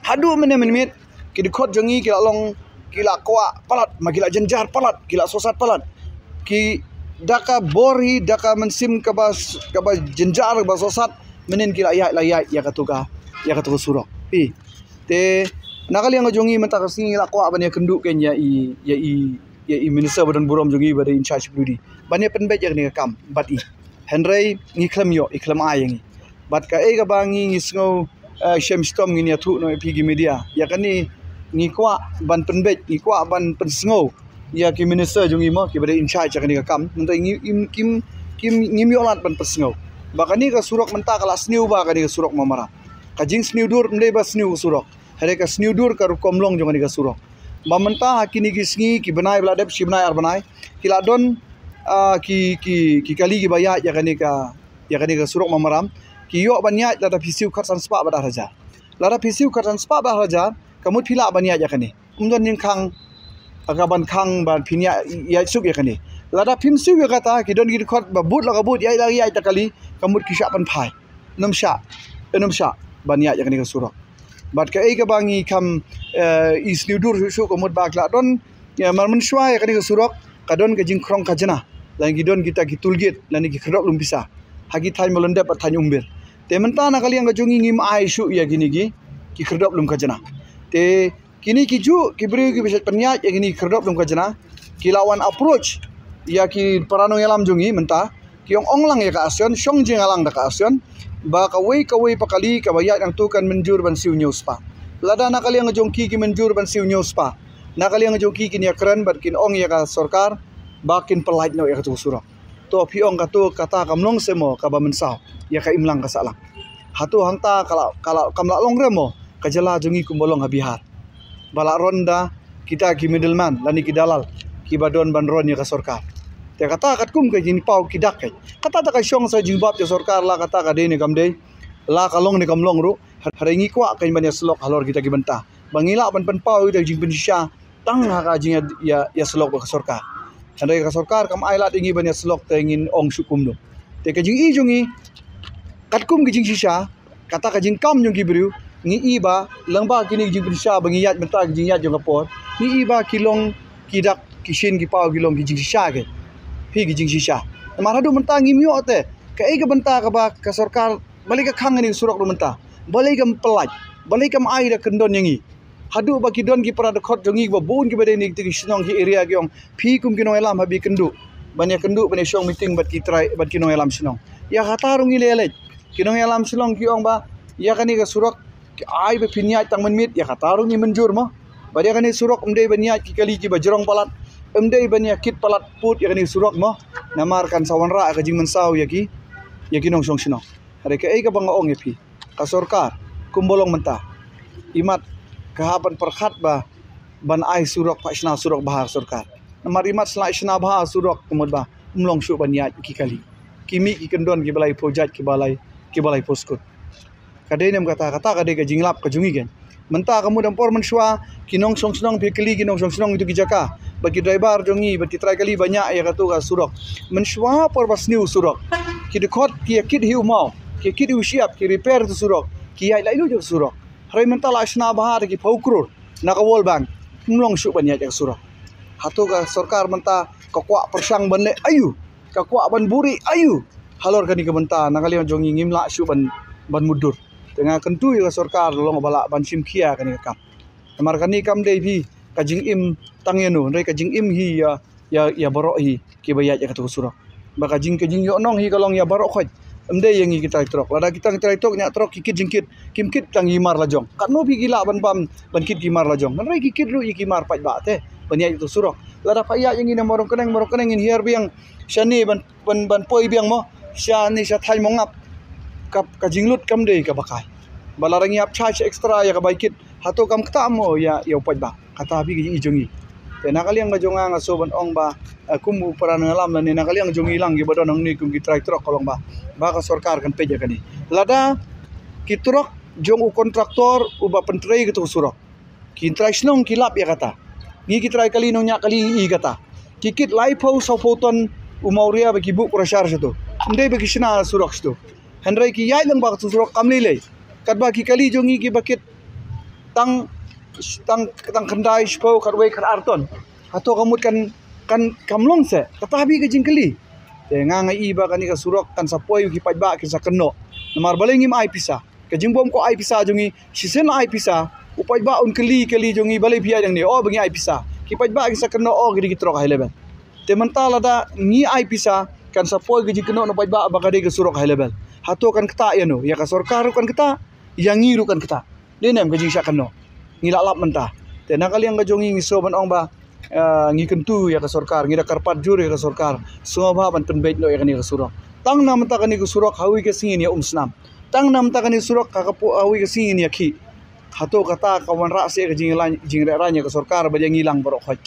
haduh mynne mynmiet ki dkhot jong ngi ki la long, ki la kwah palat, ma ki la jynjar palat, ki la sosat palat. Ki da ka bor hi, da ka mynsiem kaba, kaba jynjar, kaba sosat, mynnin ki la ïaid, la ïaid ïa katu ka, ïa katu ka surok. Phi. Te na ka liang jong ngi mynta ka sngi ngi la kwah ban ïakynduh kein ïa i, ïa i, ïa i minister ba don burom jong ngi ba dei in charge P W D ban ïa pynbeit ïa kane ka kam bad i. Hynrei ngi khlem ïoh, i khlem ai ïa ngi. Bad kaei kaba ngi, ngi sngew, eh, shem shitom, ngin ïathuh noh ïa phi ki media. Ïa kane ngi kwah ban pynbeit, ngi kwah ban pynsngew ïa ki minister jong ngi mo, kiba dei in charge ïa kane ka kam. Mynta ngi, im, kim, kim, ngim ïoh lad ban pynsngew ba kane ka surok mynta ka la sniew ba kane ka surok Mawmaram. Ka jingsniew dur ym dei ba sniew ka surok. Hynrei ka sniew dur ka rukom long jong kane ka surok. Ba mynta ha kine ki sngi, ki bnai ba la dep, shi bnai ar bnai, ki la don, ah, ki, ki, ki kali kiba ïaid ïa kane ka, ïa kane ka surok Mawmaram. Ki ïoh ban ïaid lada phi siew khatsan spah bad ar hajar. Lada phi siew khatsan spah bad ar hajar, ka mut phi lah ban ïaid ïa kane. Ym don jingkhang, ka ban khang ban phin ïaid, ïaid suk ïa kane. Lada phim siew ïa kata, ki don ki dkhot ba bud la ka bud, ïaid la ïaid ta kali, ka mut ki shah pynphai. Ym shah, ym shah ban ïaid ïa kane ka surok. Bad kaei kaba ngi kham, eh, i sniew dur shuh shuh ka mut ba ka la don, ïa, mar mynshuwa ïa kane ka surok ka don ka jingkhrong khajna. Lane ki don kita ki toll gate lane ki khyrdop lum pisa ha ki thaiñ Mawlyndep bad thaiñ Umbir. Te mynta na ka liang ka jong ngi ngim ai shuh ïa kine ki, ki khyrdop lum khajna. Te kine ki juh ki briew kiba shait pynïaid ïa kine ki khyrdop lum khajna ki la wan approach ïa ki para nongïalam jong ngi mynta. Ki ong, ong lang ïa ka Action, shong jingïalang da ka Action ba kawei kawei pat kali kaba ïaid hangto kan mynjur ban siew hynñiew spah. Lada na ka liang jong ki ki mynjur ban siew hynñiew spah, na ka liang jong ki kin ïakren bad kin ong ïa ka sorkar ba kin pyllait noh ïa katu ka surok. To phi ong katu kata kam long se mo kaba mynsaw ïa ka imlang ka sahlang. Hato hangta ka la, ka la, kam la long re mo ka jylla jong ngi kumba long ha Bihar, ba la ron da kita ki middleman lane ki dalal kiba don ban ron ïa ka sorkar. Te kata katkum ka jingpaw ki dak ka, kata ta ka shong sa jingbap ïa sorkar la kata ka dei ne kam dei, la ka long ne kam long ruh. Hynrei ngi kwah kein ban ïasyllok halor kita ki bynta ba ngi lah ban pynpaw ïa kita ki jingpynshisha tang ha ka jingïa, ïa, ïasyllok bad ka sorkar. Hynrei ka sorkar kam ai lad ïa ngi ban ïasyllok te ngin ong shuh kumno. Te ka jingi jong ngi katkum ka jingshisha, kata ka jingkam jong ki briew, ngi i ba lyngba kine ki jingpynshisha ba ngi ïaid mynta ki jingïaid jong ka por, ngi i ba ki long ki dak ki shin ki paw ki long ki jingshisha ki. Phi, ki jingshisha. Namar haduh mynta ngim ïoh te kaei ka bynta kaba ka sorkar balei ka khang kane ka surok ruh mynta, balei kam pyllait, balei kam ai da kyndon ïa ngi. Haduh ba ki don ki para dkhot jong ngi ba bun kiba dei na kita ki shnong ki area ki ong, phi kum ki nongïalam hap ïakynduh ban ïakynduh ban ïashong meeting bad ki trai bad ki nongïalam shnong. Ïa kata ruh ngi leh leh. Ki nongïalam shnong ki ong ba ïa kane ka surok ki ai ba phin ïaid tang mynmiet, ïa kata ruh ngi mynjur mo. Bad ïa kane surok ym dei ban ïaid ki kali kiba jrong palat, ym dei ban ïakit palat pud ïa kane surok mo. Namar kan sa wanrah ka jingmynsaw ïa ki, ïa ki nongshong shnong. Hynrei kaei kaba nga ong ïa phi, ka sorkar kumba long mynta, imat ka hap ban pyrkhat ba ban ai surok pat shna surok bha ka sorkar. Namar imat sla shna bha surok ka mut ba ym long shuh ban ïaid ki kali, ki mih ki kyndon kiba lai phew jait, kiba lai, kiba lai phew skut. Ka dei ne em kata, kata ka dei ka jinglap ka jong ngi kein. Mynta ka mut em por mynshuwa ki nongshong shnong, phi kylli ki nongshong shnong ïa kito ki jaka bad ki driver jong ngi bad ki trai kali ba ñiah ïa kato ka surok. Mynshuwa por ba sniew surok, ki dkhot ki ïakit hi u maw, ki ïakit hi u shyiap, ki repair tu surok, ki ïaid lait lut ïa ka surok. Hynrei mynta la shna bha da ki phew klur na ka World Bank, ym long shuh ban ïaid ïa ka surok. Hato ka sorkar mynta ka kwah pyrshang ban leh aïu, ka kwah ban buhrieh aïu halor kane ka bynta? Na ka liang jong ngi ngim lah shuh ban, ban mutdur. Te nga kyntu ïa ka sorkar long ba lah ban shim khia kane ka kam. Namar kane kam dei phi ka jingim tang ïano, hynrei ka jingim hi ïa, ïa, ïa baroh hi kiba ïaid ïa kato ka surok. Ba ka jing, ka jingïohnong hi ka long ïa baroh khoit. Ym dei ïa ngi ki trai trok. Lada kita ki trai trok ñiah trok ki kit jingkit, kim kit tang ïa ki mar la jong. Katno phi ki lah ban bam ban kit ki mar la jong? Hynrei ki kit ruh ïa ki mar paidbah te ban ïaid ïa kato ka surok. Lada phi ïaid ïa ngi na Mawryngkneng, Mawryngkneng ngin hiar biang shane ban ban, ban poi biang mo shane sha thaiñ Mawngap. Ka, ka jinglut kam dei kaba kai. Ba lada ngi hap charge extra ïa ka bai kit, hato kam ktah mo ïa, ïa u paidbah? Kata bha ka jingïohi jong ngi. Te na ka liang ka jong nga nga sngewbha ban ong ba, eh, kum u para nongïalam lane na ka liang jong ngi lang kiba don hangne kum ki trai trok ka long ba, ba ka sorkar kan peit ïa kane. Lada ki trok jong u kontraktor uba pyntrei kato ka surok, ki trai shnong ki lap ïa kata. Ngi ki trai kali nongñiah kali ngi i kata. Ki kit laiphew sawphew ton u mawria ba ki buh krusher shato. Ym dei ba ki shna surok shato. Hynrei ki ïaid lang ba kato surok kam lei lei. Katba ki kali jong ngi kiba kit tang, tang, tang khyndai, shiphew, khatwei, khatar ton. Hato ka mut kan, kan, kam long seh. Kata bha ka jingkylli. Te nga nga i ba kane ka surok kan sa poi, ki paidbah kin sa kynnoh. Namar balei ngim ai pisa. Ka jingbym ko ai pisa jong ngi, shisien la ai pisa, u paidbah un kylli, kylli jong ngi balei phi ïaid hangne, oh ba ngi ai pisa. Ki paidbah kin sa kynnoh, oh ki dei ki trok high level. Te mynta lada ngi ai pisa, kan sa poi ka jingkynnoh na u paidbah ba ka dei ka surok high level. Hato kan ktah ïano, ïa ka sorkar ruh kan ktah, ïa ngi ruh kan ktah. Dei ne em ka jingshah kynnoh. Ngi la lap mynta. Te na ka liang ka jong ngi ngi sngewbha ban ong ba, eh, ngi kyntu ïa ka sorkar, ngi da kyrpad jur ïa ka sorkar. Sngewbha ban pynbeit noh ïa kane ka surok. Tang na mynta kane ka surok ha kawei ka sngi ngi ïa um snam. Tang na mynta kane ka surok ha ka po-, ha kawei ka sngi ngi ïa khih. Hato kata ka wanrah seh ka jingïalang, jingrehraiñ ïa ka sorkar bad ïa ngi lang baroh khoit.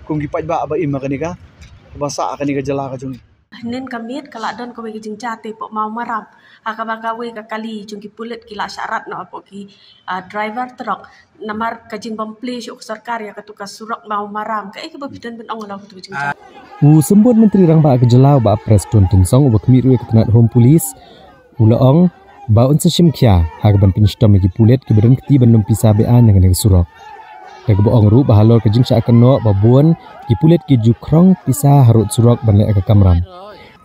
Kum ki paidbah ba im ha kane ka, ba sah ha kane ka jylla ka jong ngi. Hynnin ka miet ka la don kawei ka jingjia te hapoh Mawmaram. Ha kaba kawei ka kali jong ki pulit ki la shah rat noh hapoh ki, ah, driver trok. Namar ka jingbym plie shuh ka sorkar ïa katu ka surok Mawmaram. Kaei kaba phi don ban ong halor katu ka jingjia? U Symbud Myntri Rangbah ka jylla u Bah Prestone Tynsong uba khmih ruh ïa ka tnat Home Police, u la ong ba un sa shim khia ha kaban pynshitom ïa ki pulit kiba don kti ban lum pisa beaiñ na kane ka surok. Da kaba ong ruh ba halor ka jingshah kynnoh ba bun ki pulit ki ju khrong pisa harud surok ban leh ka kamram.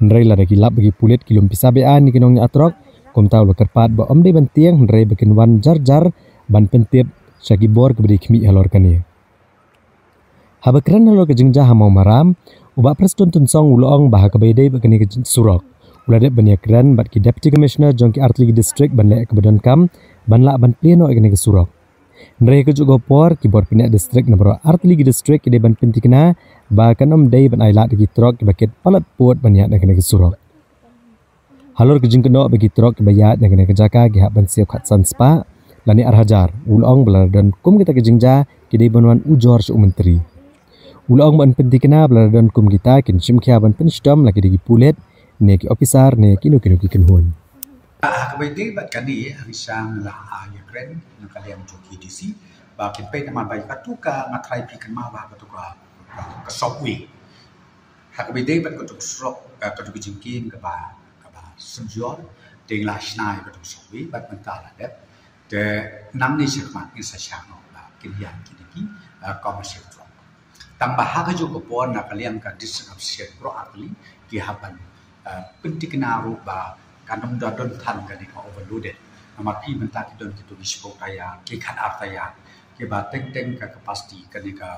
Hynrei lada ki lap ba ki pulit ki lum pisa beaiñ na ki nongñiah trok, kumta u la kyrpad ba ym dei ban tieng hynrei ba kin wan jar jar ban pyntip sha ki bor kiba dei khmih halor kane. Haba kren halor ka jingjia ha Mawmaram, u Bah Prestone Tynsong u la ong ba ha kaba ïadei bad kane ka jing-, surok, u la dep ban ïakren bad ki Deputy Commissioner jong ki artylli ki district ban leh kaba donkam ban lah ban plie noh ïa kane ka surok. Hynrei ha kajuh ka por ki bor pynïaid district na baroh artylli ki district ki dei ban pynthikna ba kan ym dei ban ailad ïa ki trok kiba kit palat pud ban ïaid na kane ka surok. Halor ka jingkynnoh ba ki trok kiba ïaid na kane ka jaka ki hap ban siew khatsan spah lane ar hajar, u la ong ba lada don kum kata ka jingjia ki dei ban wan ujor sha u Myntri. U la ong ba yn pynthikna ba lada don kum kita kin shim khia ban pynshitom la ki dei ki pulit ne ki ophisar ne kino kino ki kynhun. Ha kaba ïadei bad kane, hangta nga la, ah, ïakren na ka liang jong ki D C ba kin peit namar ba ïa katu ka, nga tharai phi kynmaw ba katu ka, ka subway. Ha kaba ïadei bad katu ka surok, eh, katu ka jingkieng kaba, kaba synjor, te ngi la shna ïa katu ka subway bad mynta la dep. Te nangne shakhmat ngin sa shah noh ba kin ïaid kine ki, eh, commercial truck. Tang ba ha kajuh ka por na ka liang ka district official baroh artylli ki hap ban, eh, pynthikna ruh ba kan ym da don than kane ka overloaded. Namar phi mynta ki don kito ki shiphew tyre, ki khatar tyre, kiba teng teng ka capacity kane ka,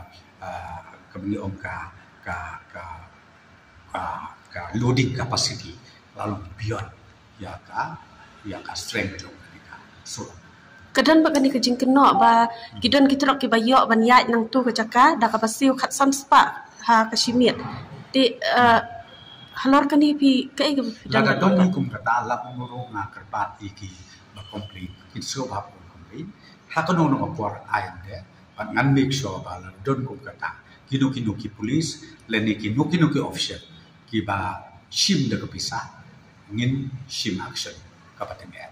eh, kaba ngi ong ka, ka, ka, ka, ka loading capacity la long beyond ïa ka, ïa ka strength jong kane ka surok. Ka don bad kane ka jingkynnoh ba ki don ki trok kiba ïoh ban ïaid nangtu ka jaka da kaba siew khatsan spah ha ka shi miet. Te, eh, halor kane phi kaei kaba phi don? Lada don kum kata, la kum ruh nga kyrpad ïa kiba complain, kin sngewbha ban complain. Ha kano kano ka por ai ynde, bad ngan make sure ba lada don kum kata, kino kino ki police lane kino kino ki official kiba shim da ka pisa, ngin shim action kaba tyngeh.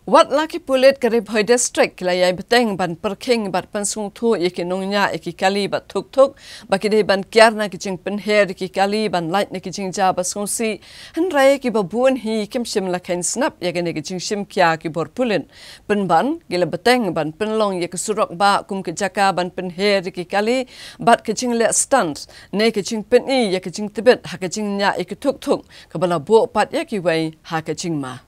Wat la ki pulit ka Ri Bhoi District ki la ïai bteng ban pyrkhing bad pynsngewthuh ïa ki nongñiah ïa ki kali bad thuk thuk ba ki dei ban kiar na ki jingpynher ïa ki kali ban lait na ki jingjia ba sngewsih, hynrei kiba bun hi kim shym la kheiñ snap ïa kane ka jingshim khia ki bor pulit. Pynban ki la bteng ban pynlong ïa ka surok bah kum ka jaka ban pynher ïa ki kali bad ka jingleh stunt ne ka jingpyni ïa ka jingtbit ha ka jingñiah ïa ki thuk thuk kaba la buh pat ïa kiwei ha ka jingma.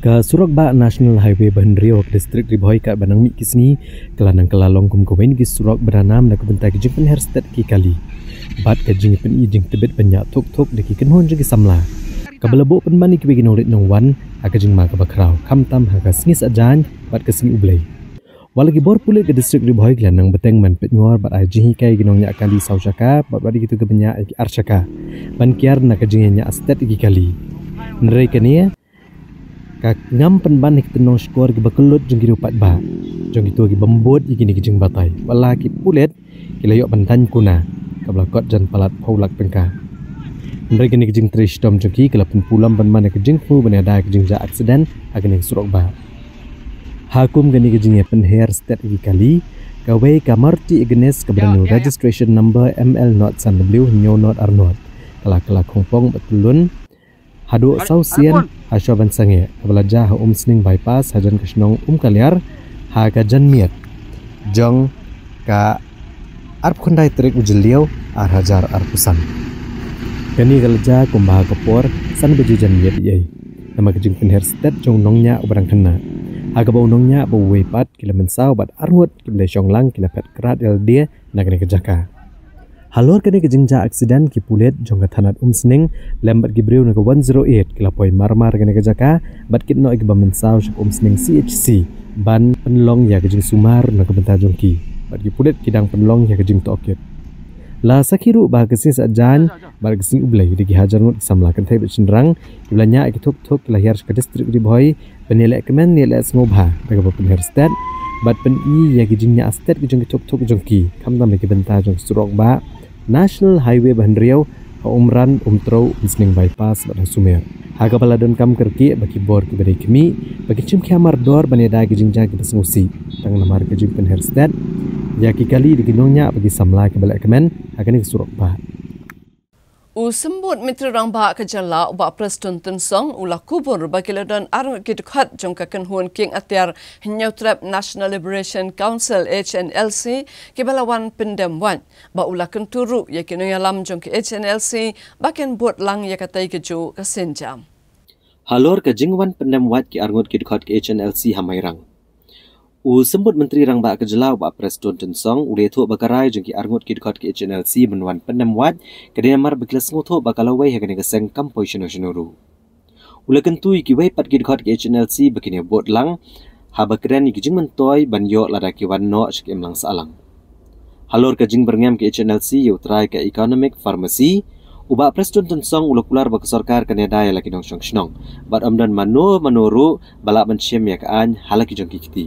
Ka surok bah National Highway ba hynriew ha ka district Ri Bhoi katba nang mih ki sngi ka la nang kylla long kum kawei na ki surok ba da nam na ka bynta ki jingpynher stet ki kali bad ka jingpyni jingtbit ban ñiah thuk thuk da ki kynhun jong ki samla, kaba la buh pynban ïa kiwei ki nongleit nongwan ha ka jingma kaba khraw, khamtam ha ka sngi Saitjaiñ bad ka sngi U Blei. Wat la ki bor pulit ka district Ri Bhoi ki la nang bteng ban pynngor bad ai jinghikai ki nongñiah kali saw shaka bad wat ïa kito ki ba ñiah ïa ki ar shaka ban kiar na ka jingñiah stet ïa ki kali. Hynrei kane ka ngam pynban ïa ki tynnong shkor ki ba kyllut jong ki riew paidbah, jong kito ki bym bud ïa kine ki jingbatai. Wat la ki pulit ki la ïoh ban tang kuna kaba la kot jan palat phew lak tyngka. Hynrei kane ka jingtrei shitom jong ki ka la pynpulom pynban ïa ka jingthmu ban ïada ïa ka jingjia aksiden ha kane ka surok bah. Ha kum kane ka jingïapynher stet ïa ki kali, kawei ka Maruti Ignis kaba don registration number M L not san W hynñiew not ar not ka la kylla khongpong bad tyllun haduh saw sien ha Shobhansangeh, kaba la jia ha Umsning Bypass hajan ka shnong Umkaliar ha ka janmiet jong ka arphew khyndai tarik u Jylliew ar hajar arphew san. Kane ka la jia kumba ha ka por san baje janmiet ïa ei, namar ka jingpynher stet jong u nongñiah uba dang khynnah, ha kaba u nongñiah bad uwei pat ki la mynsaw bad arngut kiba la shong lang ki la phet krad ïalade na kane ka jaka. Halor kane ka jingjia aksiden, ki pulit jong ka thanat Umsning lem bad ki briew na ka one zero eight ki la poi marmar kane ka jaka bad kit noh ïa ki ba mynsaw sha ka Umsning C H C ban pynlong ïa ka jingsumar na ka bynta jong ki, bad ki pulit ki dang pynlong ïa ka jingtohkit. La sakhi ruh ba ka sngi Saitjaiñ bad ka sngi U Blei da ki hajar ngut ki samla kynthei bad shynrang kiba la ñiah ïa ki thuk thuk ki la hiar sha ka district Ri Bhoi ban ïaleh kmen ïaleh sngewbha da kaba pynher stet bad pyni ïa ki jingñiah stet ki jong ki thuk thuk jong ki, khamtam ïa ki bynta jong ki surok bah National Highway ba hynriew ha Umran, Umtrew, Umsning Bypass bad ha Sumer, ha kaba la donkam kyrkieh ba ki bor kiba dei khmih ba kin shim khia mardor ban ïada ki jingjia kiba sngewsih tang namar ka jingpynher stet ïa ki kali da ki nongñiah bad ki samla kiba leh kmen ha kane ka surok bah. U Symbud Myntri Rangbah ka jylla u Bah Prestone Tynsong u la kubur ba ki la don arngut ki dkhot jong ka kynhun kieng atiar Hynñiewtrep National Liberation Council, H N L C, kiba la wan pyndem wait, bad u la kyntu ruh ïa ki nongïalam jong ka H N L C ba kin bud lang ïa katei kajuh ka sienjam. Halor ka jingwan pyndem wait ki arngut ki dkhot ka H N L C ha Mairang, u Symbud Myntri Rangbah ka jylla u Bah Prestone Tynsong u la ïathuh ba ka rai jong ki arngut ki dkhot ka H N L C ban wan pyndem wait ka dei namar ba ki la sngewthuh ba ka lawei ha kane ka seng kam poi shano shano ruh. U la kyntu ïa kiwei pat ki dkhot ka H N L C ba kin ïa bud lang haba kren ïa ki jingmyntoi ban ïoh lada ki wan noh sha ka imlang sahlang. Halor ka jingbyrngem ka H N L C ïa u trai ka Economic Pharmacy, u Bah Prestone Tynsong u la kular ba ka sorkar kan ïada ïa la ki nongshong shnong bad ym don mano mano ruh ba lah ban shim ïa ka aiñ ha la ki jong ki kti.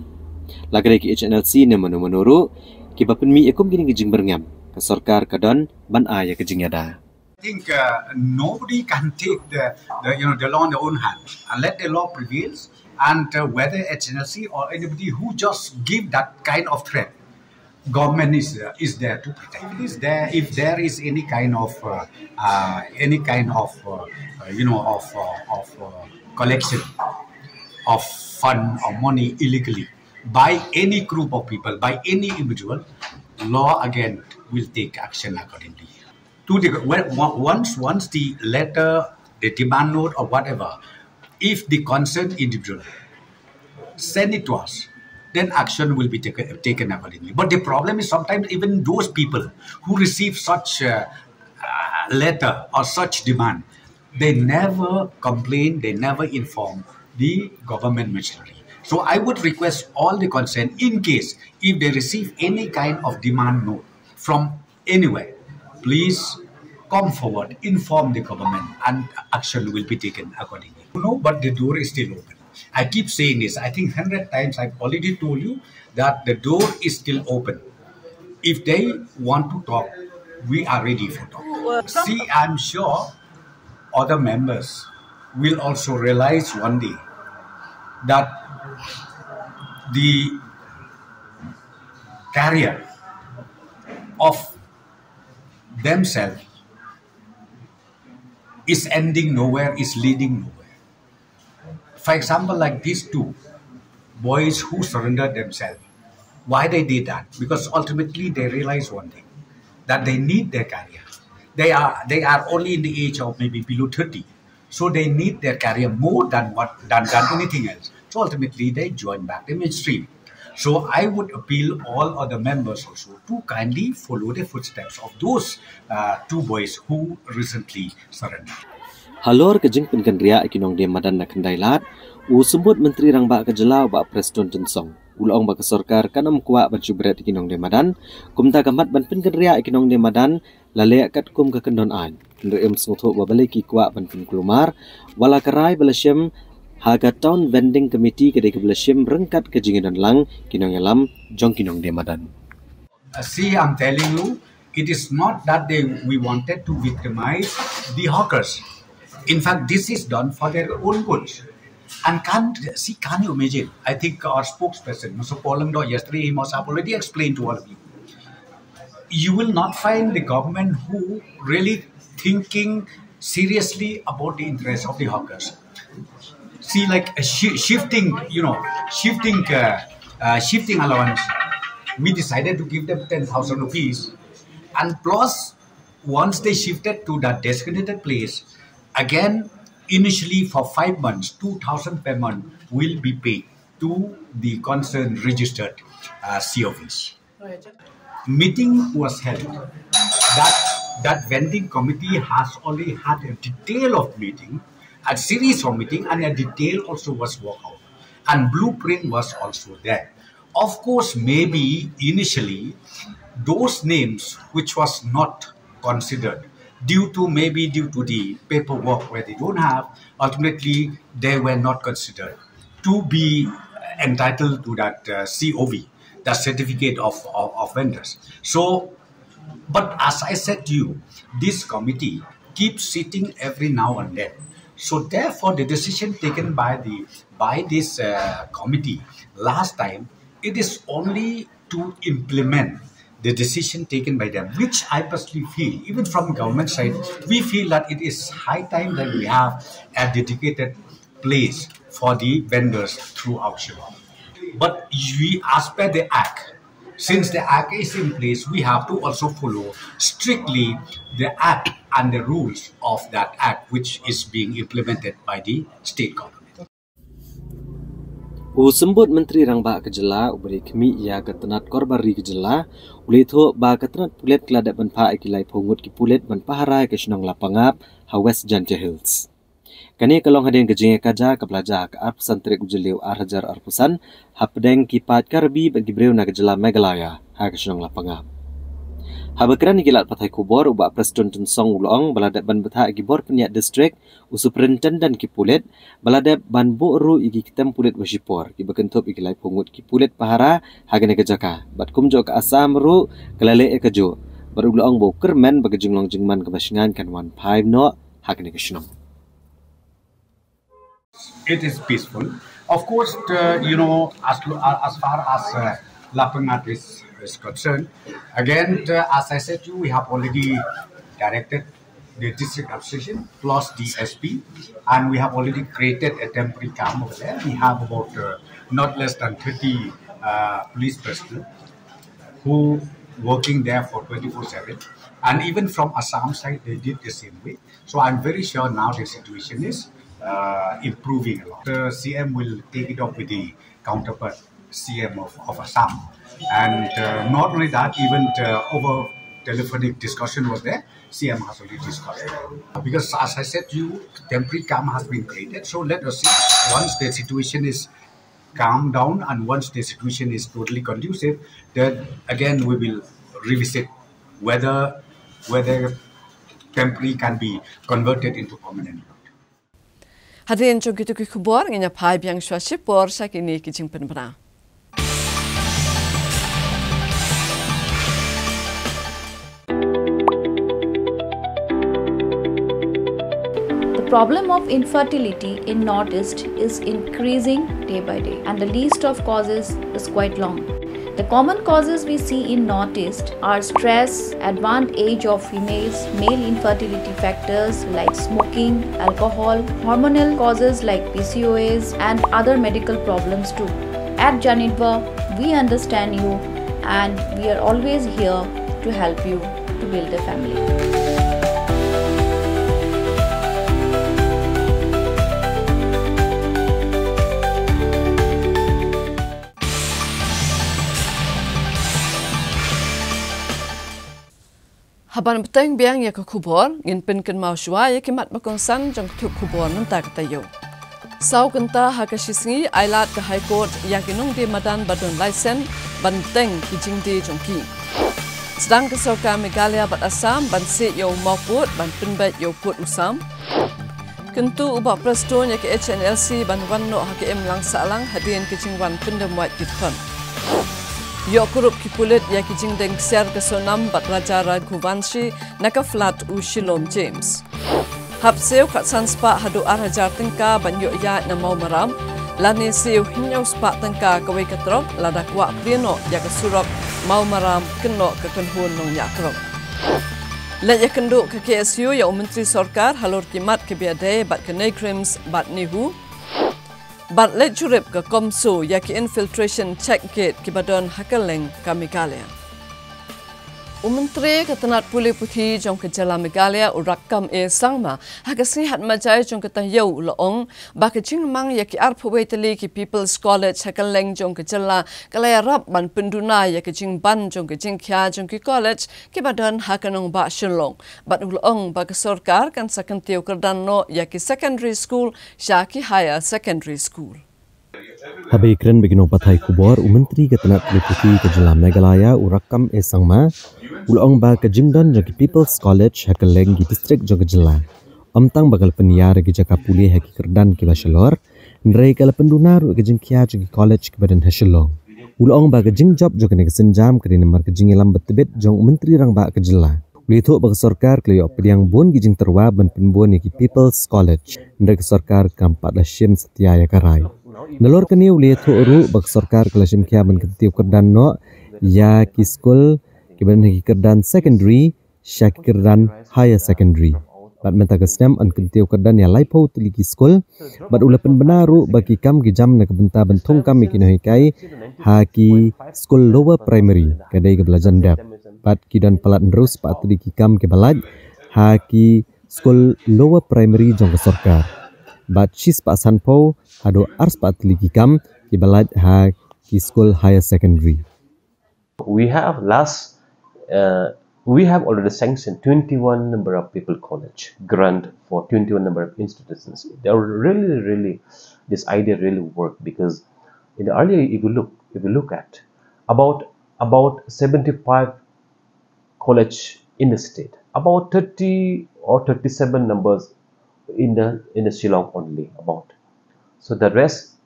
La ka dei ka H N L C ne mano mano ruh kiba pynmih ïa kum kine ki jingbyrngem, ka sorkar ka don ban ai ïa ka jingïada. I think uh, nobody can take the, the you know the law in their own hand unless the law prevails, and uh, whether H N L C or anybody who just give that kind of threat, government is uh, is there to protect. If it is there, if there is any kind of uh, uh, any kind of uh, uh, you know of uh, of uh, collection of fund or money illegally by any group of people, by any individual, law again will take action accordingly. To the when, once once the letter, the demand note or whatever, if the concerned individual send it to us, then action will be taken, taken accordingly. But the problem is sometimes even those people who receive such uh, uh, letter or such demand, they never complain, they never inform the government machinery. So I would request all the concerned, in case if they receive any kind of demand note from anywhere, please come forward, inform the government, and action will be taken accordingly. No, but the door is still open. I keep saying this. I think hundred times I've already told you that the door is still open. If they want to talk, we are ready for talk. See, I'm sure other members will also realize one day that the career of themselves is ending nowhere, is leading nowhere. For example, like these two boys who surrendered themselves, why they did that? Because ultimately they realize one thing, that they need their career. They are they are only in the age of maybe below thirty. So they need their career more than what than, than anything else. So ultimately they join back the mainstream. So I would appeal all other members also to kindly follow the footsteps of those uh, two boys who recently surrendered. Halor ka jingpynkynriah ïa ki nongdie madan na Khyndai Lad, u Symbud Myntri Rangbah ka jylla u Bah Prestone Tynsong U la ong ba ka sorkar kan ym kwah ban shu bret ïa ki nongdie madan, kumta ka mat ban pynkynriah ïa ki nongdie madan la leh katkum ka kyndon aiñ. Hynrei ym sngewthuh ba balei ki kwah ban pynkulmar, wat la ka rai ba la shim ha ka Town Vending Committee ka dei kaba la shim ryngkat ka jingïadonlang ki nongïalam jong ki nongdie madan. Uh, see, I'm telling you, it is not that they we wanted to victimize the hawkers. In fact, this is done for their own goods. And can't see, can you imagine? I think our spokesperson, Mister Paul Lyngdoh, yesterday he must have already explained to all of you. You will not find the government who really thinking seriously about the interests of the hawkers. See, like a shi- shifting, you know, shifting, uh, uh, shifting allowance. We decided to give them ten thousand rupees, and plus, once they shifted to that designated place, again, initially for five months, two thousand per month will be paid to the concerned registered uh, C O Vs. Meeting was held. That that vending committee has already had a detail of meeting, a series of meeting, and a detail also was worked out, and blueprint was also there. Of course, maybe initially those names which was not considered due to, maybe due to the paperwork where they don't have, ultimately they were not considered to be entitled to that uh, C O V, the certificate of, of, of vendors. So, but as I said to you, this committee keeps sitting every now and then. So therefore, the decision taken by the by this uh, committee last time, it is only to implement the decision taken by them, which I personally feel, even from government side, we feel that it is high time that we have a dedicated place for the vendors throughout Shillong. But we, as per the Act, since the Act is in place, we have to also follow strictly the Act and the rules of that Act, which is being implemented by the state government. U Symbud Myntri Rangbah ka jylla, u ba dei khmih ïa ka tnat korbar ri ka jylla, u la ïathuh ba ka tnat pulit ka la dep ban phah ïa ki laiphew ngut ki pulit ban pahara ïa ka shnong Lapangap ha West Jaintia Hills. Kane ka long hadien ka jingïakajia kaba la jia ha ka arphew san tarik u Jylliew ar hajar arphew san hapdeng ki paid Karbi bad ki briew na ka jylla Meghalaya ha ka shnong Lapangap. Haba kren ïa ki lad pathai khubor, u Bah Prestone Tynsong u la ong ba la dep ban bthah ïa ki bor pynïaid district, u superintendent ki pulit, ba la dep ban buh ruh ïa ki ktem pulit wa shipor kiba kynthup ïa ki laiphew ngut ki pulit pahara ha kane ka jaka. Bad kumjuh ka Assam ruh ka la leh ïa kajuh. Bad u la ong ba u kyrmen ba ka jinglong jingman kaba shngaiñ kan wan phai noh ha kane ka shnong. It is peaceful. Of course, uh, you know, as, as far as uh, Lapangap is, is concerned, again, uh, as I said to you, we have already directed the district administration plus the S P, and we have already created a temporary camp over there. We have about uh, not less than thirty uh, police personnel who working there for twenty-four seven, and even from Assam side, they did the same way. So I'm very sure now the situation is uh, improving a lot. The C M will take it up with the counterpart C M of, of Assam. And uh, not only that, even uh, over telephonic discussion was there. C M has already discussed. Because as I said to you, temporary calm has been created. So let us see. Once the situation is calm down and once the situation is totally conducive, then again we will revisit whether whether temporary can be converted into permanent. Hadien jong kito ki khubor, ngin ïa phai biang shuwa shipor sha kine ki jingpynbna. The problem of infertility in Northeast is increasing day by day, and the list of causes is quite long. The common causes we see in Northeast are stress, advanced age of females, male infertility factors like smoking, alcohol, hormonal causes like P C O S, and other medical problems too. At Janitva, we understand you and we are always here to help you to build a family. Haban bteng biang ïa ka khubor, ngin pynkynmaw shuwa ïa ki mat ba kongsan jong ka thup khubor mynta ka taïew. Saw kynta ha ka shisngi, ailad ka High Court ïa ki nongdie madan ba don laisen ban teng ki jingdie jong ki. Sdang ka sorkar Meghalaya bad Assam ban siej ïa u mawpud ban pynbeit ïa u pud u sam. Kyntu u Bah Prestone ïa ka H N L C ban wan noh ha ka imlang sahlang hadien ka jingwan pyndem wait ki dkhot. Ïoh kurup ki pulit ïa ki jingdeng ksiar ka Sonam bad Raja Raghuvanshi na ka flat u Shilom James. Hap siew khatsan spah haduh ar hajar tyngka ban ïoh ïaid na Mawmaram, lane siew hynñiew spah tyngka kawei ka trok lada kwah plie noh ïa ka surok Mawmaram kynnoh ka kynhun nongñiah trok. Leit ïakynduh ka K S U ïa u Myntri Sorkar halor ki mat kiba ïadei bad ka NEIGRIHMS bad NEHU. Bad leit jurip ka CoMSO ïa ki infiltration check gate kiba don ha kylleng ka Meghalaya. U Myntri ka tnat pule puthi jong ka jylla Meghalaya u Rakkam A Sangma ha ka sngi Hadmajai jong ka taïew u la ong ba ka jingmang ïa ki arphew wei tylli ki People's College ha kylleng jong ka jylla ka la ïarap ban pynduna ïa ka jingban jong ka jingkhia jong ki college kiba don ha ka nongbah Shillong. Bad u la ong ba ka sorkar kan sa kyntiew kyrdan noh ïa ki secondary school sha ki higher secondary school. Haba ïakren bad ki nongpathai khubor, u Myntri ka tnat pule puthi ka jylla Meghalaya u Rakkam A Sangma u la ong ba ka jingdon jong ki People's College ha kylleng ki district jong ka jylla ym tang ba ka la pynïar ïa ki jaka pule ha ki kyrdan kiba shalor, hynrei ka la pynduna ruh ïa ka jingkhia jong ki college kiba don ha Shillong. U la ong ba ka jingjop jong kane ka sienjam ka dei namar ka jingïalam ba tbit jong u Myntri Rangbah ka jylla. U la ïathuh ba ka sorkar ka la ïoh pdiang bun ki jingtyrwa ban pynbun ïa ki People's College, hynrei ka sorkar kam pat la shim satia ïa ka rai. Nalor kane u la ïathuh ruh ba ka sorkar ka la shim khia ban kyntiew kyrdan noh ïa ki skul kiba don ha ki kyrdan secondary sha ki kyrdan higher secondary. Bad mynta ka snem yn kyntiew kyrdan ïa laiphew tylli ki skul. Bad u la pynbna ruh ba ki kam ki jam na ka bynta ban thung kam ïa ki nonghikai ha ki skul lower primary ka dei kaba la jan dep. Bad ki don palat hynriew spah tylli ki kam kiba lait ha ki skul lower primary jong ka sorkar. Bad shi spah sanphew haduh ar spah tylli ki kam kiba lait ha ki skul higher secondary. We have last, uh, we have already sanctioned twenty-one number of People College grant for twenty-one number of institutions. They are really, really, this idea really worked because in the earlier, if you look, if you look at about, about seventy-five college in the state, about thirty or thirty-seven numbers in the, in the Shillong only about. So the rest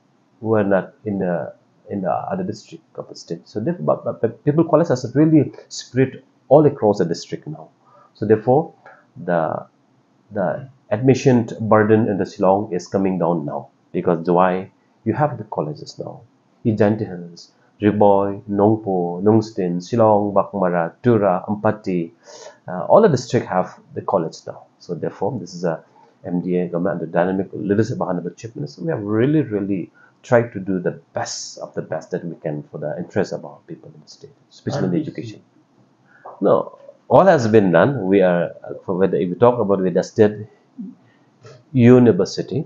were not in the, in the other district of the state. So therefore, but, but, but People College has really spread all across the district now. So therefore, the, the admission burden in the Shillong is coming down now because Jowai, you have the colleges now. Jaintia Hills, Ri Bhoi, Nongpoh, Nongstoin, Shillong, Baghmara, Tura, Ampati, uh, all the district have the college now. So therefore, this is a M D A government under dynamic leadership of Honorable Chief Minister. We have really, really tried to do the best of the best that we can for the interest of our people in the state, especially in the education. No, all has been done. We are, uh, for whether if we talk about with the state university,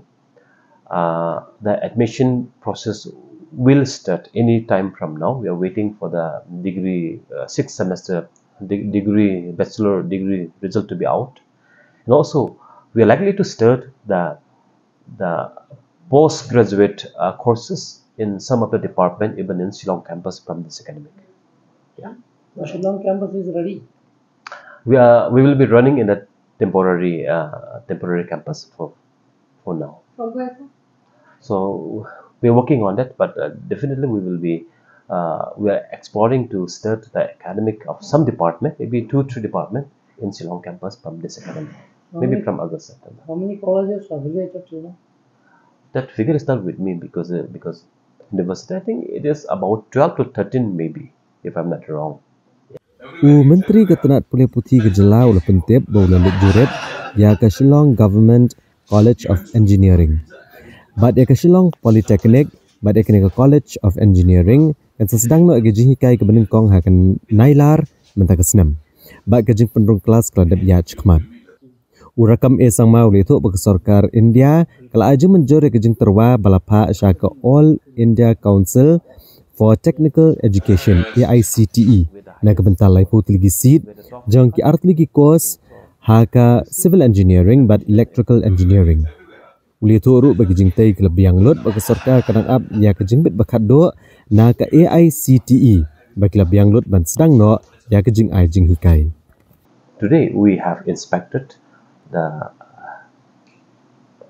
uh, the admission process will start any time from now. We are waiting for the degree, uh, sixth semester de- degree, bachelor degree result to be out. And also, we are likely to start the, the postgraduate, uh, courses in some of the department, even in Shillong campus from this academic. Yeah. The Shillong campus is ready. We are, we will be running in a temporary, uh, temporary campus for, for now. From where, sir? So we are working on that, but, uh, definitely we will be, uh, we are exploring to start the academic of some department, maybe two, three department in Shillong campus from this academic, maybe from August, September. How many colleges are affiliated till now? That figure is not with me because, uh, because university, I think it is about twelve to thirteen maybe, if I'm not wrong. U Myntri ka tnat pule puthi ka jylla u la pyntip ba u la leit jurip ïa ka Shillong Government College of Engineering. Bad ïa ka Shillong Polytechnic, bad ïa kane ka College of Engineering, kan sa sdang noh ïa ka jinghikai kaba nyngkong ha ka Nailar mynta ka snem. Bad ka jingpynrung klas ka la dep ïaid shakhmat. U Rakkam A Sangma u la ïathuh ba ka sorkar India ka la ai jingmynjur ïa ka jingtyrwa ba la phah sha ka All India Council for Technical Education, A I C T E, na ka bynta laiphew tylli ki seat jong ki ar tylli ki course ha ka Civil Engineering bad Electrical Engineering. U la ïathuh ruh ba ki jingtei ki la biang lut ba ka sorkar ka dang ap ïa ka jingbit ba khatduh na ka A I C T E ba ki la biang lut ban sdang noh ïa ka jingai jinghikai. Today we have inspected the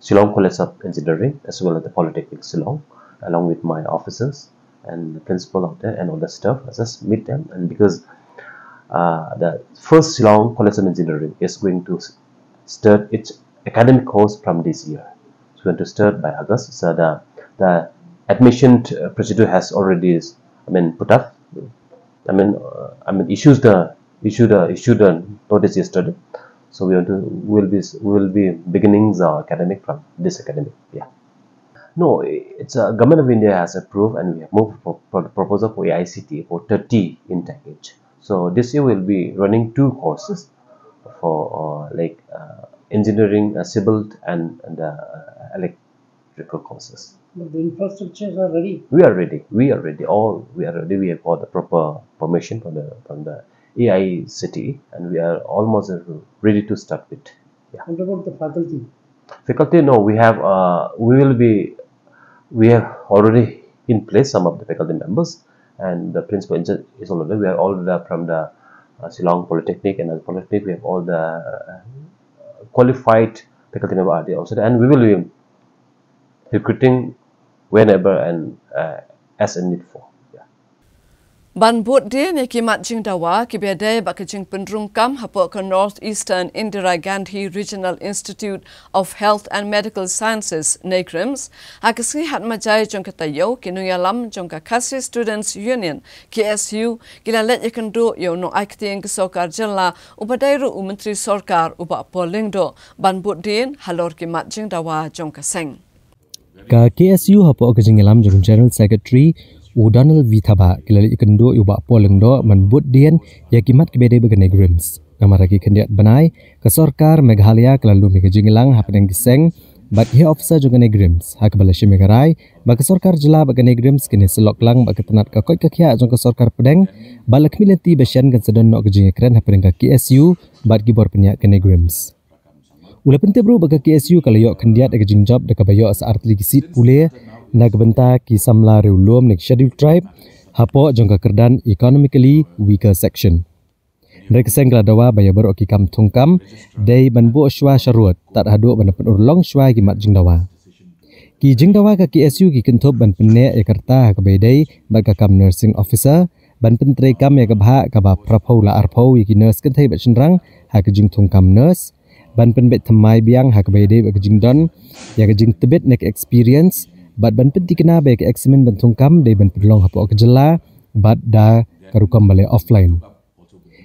Shillong College of Engineering as well as the Polytechnic Shillong, along with my officers and the principal of there and all the staff. I just meet them, and because uh, the first Shillong College of Engineering is going to s- start its academic course from this year. It's going to start by August. So the the admission uh, procedure has already, I mean, put up. I mean, uh, I mean, issues the issued a issued a notice yesterday. So we want to will be will be beginning the academic from this academic. Yeah. No, it's a government of India has approved, and we have moved for, for the proposal for A I C T for thirty in package. So this year we'll be running two courses for uh, like uh, engineering, uh, civil, and, and uh, electrical courses. But the infrastructures are ready. We are ready. We are ready. All we are ready. We have got the proper permission from the from the A I C T E, and we are almost ready to start with. Yeah. What about the faculty? Faculty, no, we have. Uh, we will be. We have already in place some of the faculty members, and the principal is is already. We are all the from the uh, Shillong Polytechnic and other polytechnic. We have all the uh, qualified faculty member are there also, and we will be recruiting whenever and uh, as a need for. Yeah. Ban bud dien ïa ki mat jingdawa kiba ïadei bad ka jingpynrung kam hapoh ka North Eastern Indira Gandhi Regional Institute of Health and Medical Sciences, NEIGRIHMS, ha ka sngi Hatmajai jong ka taïew, ki nongïalam jong ka Khasi Students Union, K S U, ki la leit ïakynduh ïa u nongai ktien ka sorkar jylla uba dei ruh u Myntri Sorkar, u Bah Paul Lyngdoh, ban bud dien halor ki mat jingdawa jong ka seng. Ka K S U hapoh ka jingïalam jong General Secretary u Donald V Thabah ki la leit ïakynduh ïa u Bah Paul Lyngdoh ban bud dien ïa ki mat kiba dei bad ka NEIGRIHMS. Namar ha ki khyndiat bnai ka sorkar Meghalaya ka la lum ïa ka jingïalang hapdeng ki seng bad ki officer jong ka NEIGRIHMS, ha kaba la shim ïa ka rai ba ka sorkar jylla bad ka NEIGRIHMS kin ïasyllok lang bad ka tnat ka koit ka khiah jong ka sorkar pdeng, bad la khmih lynti ba shen kan sa don noh ka jingïakren hapdeng ka K S U bad ki bor pynïaid ka NEIGRIHMS. U la pyntip ruh ba ka K S U ka la ïoh khyndiat ïa ka jingjop da kaba ïoh sa artylli ki seat pule na ka bynta ki samla riewlum ne ki Scheduled Tribe hapoh jong ka kyrdan Economically Weaker Section. Hynrei ka seng ka la dawa ba ïa baroh ki kam thungkam dei ban buh shuwa sharud tad haduh ban pynurlong shuwa ïa ki mat jingdawa. Ki jingdawa ka K S U ki kynthup ban pynneh ïa ka rta ha kaba ïadei bad ka kam nursing officer, ban pyntreikam ïa ka bhah kaba phraphew la arphew ïa ki nurse kynthei bad shynrang ha ka jingthungkam nurse, ban pynbeit thymmai biang ha kaba ïadei bad ka jingdon ïa ka jingtbit ne ka experience, bad ban pynthikna ba ïa ka eksamin ban thungkam dei ban pynlong hapoh ka jylla bad da ka rukom balei offline.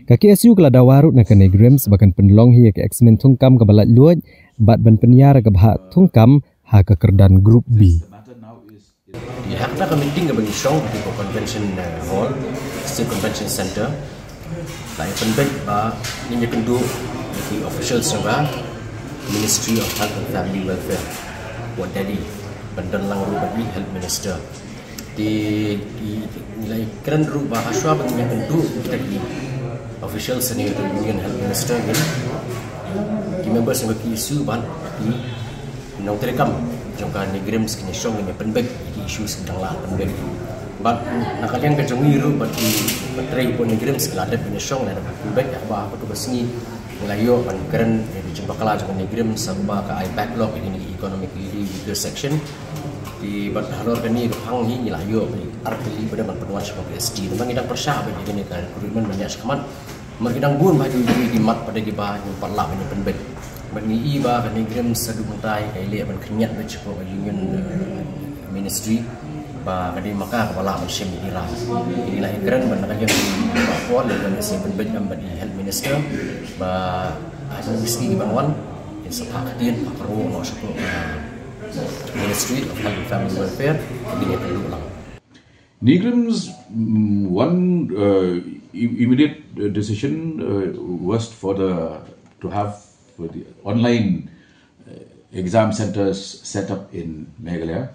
Ka K S U ka la dawa ruh na ka NEIGRIHMS ba kan pynlong hi ïa ka eksamin thungkam kaba laitluid bad ban pynïar ïa ka bhah thungkam ha ka kyrdan Group B. Ïa ha kata ka meeting kaba ngi shong ha ka convention, eh, hall, State Convention Center, la ïa pynbeit ba ngin ïakynduh ïa ki officials jong ka Ministry of Health and Family Welfare, wat Delhi, ban don lang ruh bad i Health Minister. Te ngi la ïakren ruh ba ha shuwa ba ngin ïakynduh kita ki officials ne ka Union Health Minister, ngin ki members jong ka K S U bad ki nongtrei kam jong ka NEIGRIHMS kin ïashong kin ïapynbeit ïa ki issues ki dang lah pynbeit. Bad na ka liang ka jong ngi ruh bad ki patrei hapoh NEIGRIHMS ki la dep kin ïashong, la dep pynbeit, haba ha kato ka sngi ngi la ïoh ban kren ïa ka jingbakla jong ka NEIGRIHMS ha kaba ka ai backlog ïa kine ki economically weaker section. Te bad halor kane ka phang hi ngi la ïoh ba ar tylli ba dei ban pynwan shapoh ka S T. Namar ngi dang pyrshah bad ïa kane ka recruitment ban ïaid shakhmat. Namar ki dang bun bha ki, ki, ki mat pat kiba ngim pat lah ban ïapynbeit. Bad ngi i ba ka NEIGRIHMS haduh mynta ka ïaleh ban khynñiat beit shapoh ka Union, eh, Ministry ba ka dei ma ka kaba lah ban shim ïa ki rai. Ngi la ïakren bad na ka liang i Bah Paul, ïa ka Minister pynbeit em bad i Health Minister ba ha ki sngi kiban wan kin sa phah ktien phah kyrwoh noh shapoh ka Ministry of Health and Family Welfare, ka dei ïa ka duh lang. NEIGRIHMS, mm, one uh, i- immediate uh, decision uh, was for the to have for the online uh, exam centers set up in Meghalaya.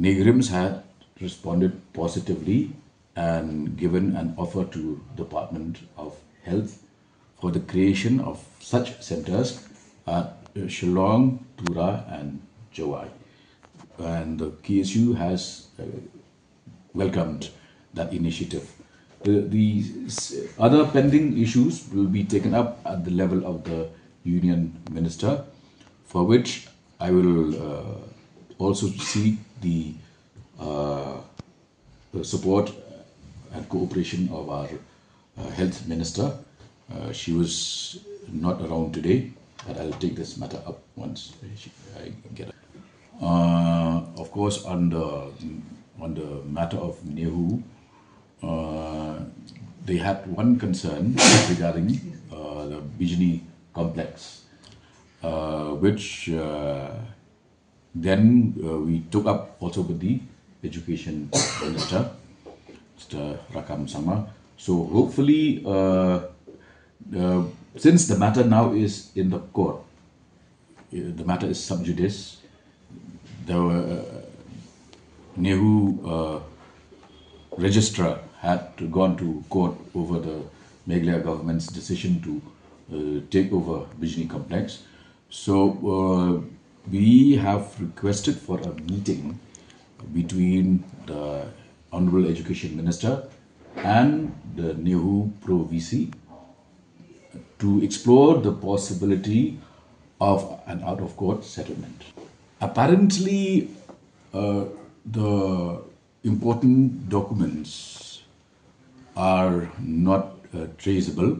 NEIGRIHMS had responded positively and given an offer to Department of Health for the creation of such centers at uh, Shillong, Tura, and Jowai. And the K S U has uh, welcomed that initiative. The, the s- other pending issues will be taken up at the level of the union minister, for which I will uh, also seek the uh, the support and cooperation of our uh, health minister. Uh, she was not around today, but I'll take this matter up once she, I get. Uh, of course, on the on the matter of NEHU, uh, they had one concern regarding uh, the Bijni complex, uh, which uh, then uh, we took up also with the education minister, Mister Rakkam Sangma. So hopefully, uh, uh, since the matter now is in the court, uh, the matter is sub judice. The uh, NEHU uh, registrar had gone to court over the Meghalaya government's decision to uh, take over Bijni complex. So uh, we have requested for a meeting between the Honorable Education Minister and the NEHU Pro V C to explore the possibility of an out of court settlement. Apparently, uh, the important documents are not uh, traceable.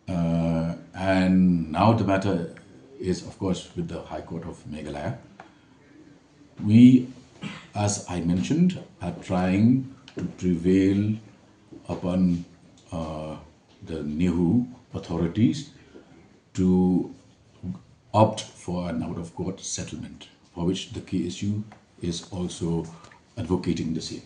Uh, and now the matter is, of course, with the High Court of Meghalaya. We, as I mentioned, are trying to prevail upon uh, the NEHU authorities to opt for an out of court settlement, for which the K S U is also advocating the same.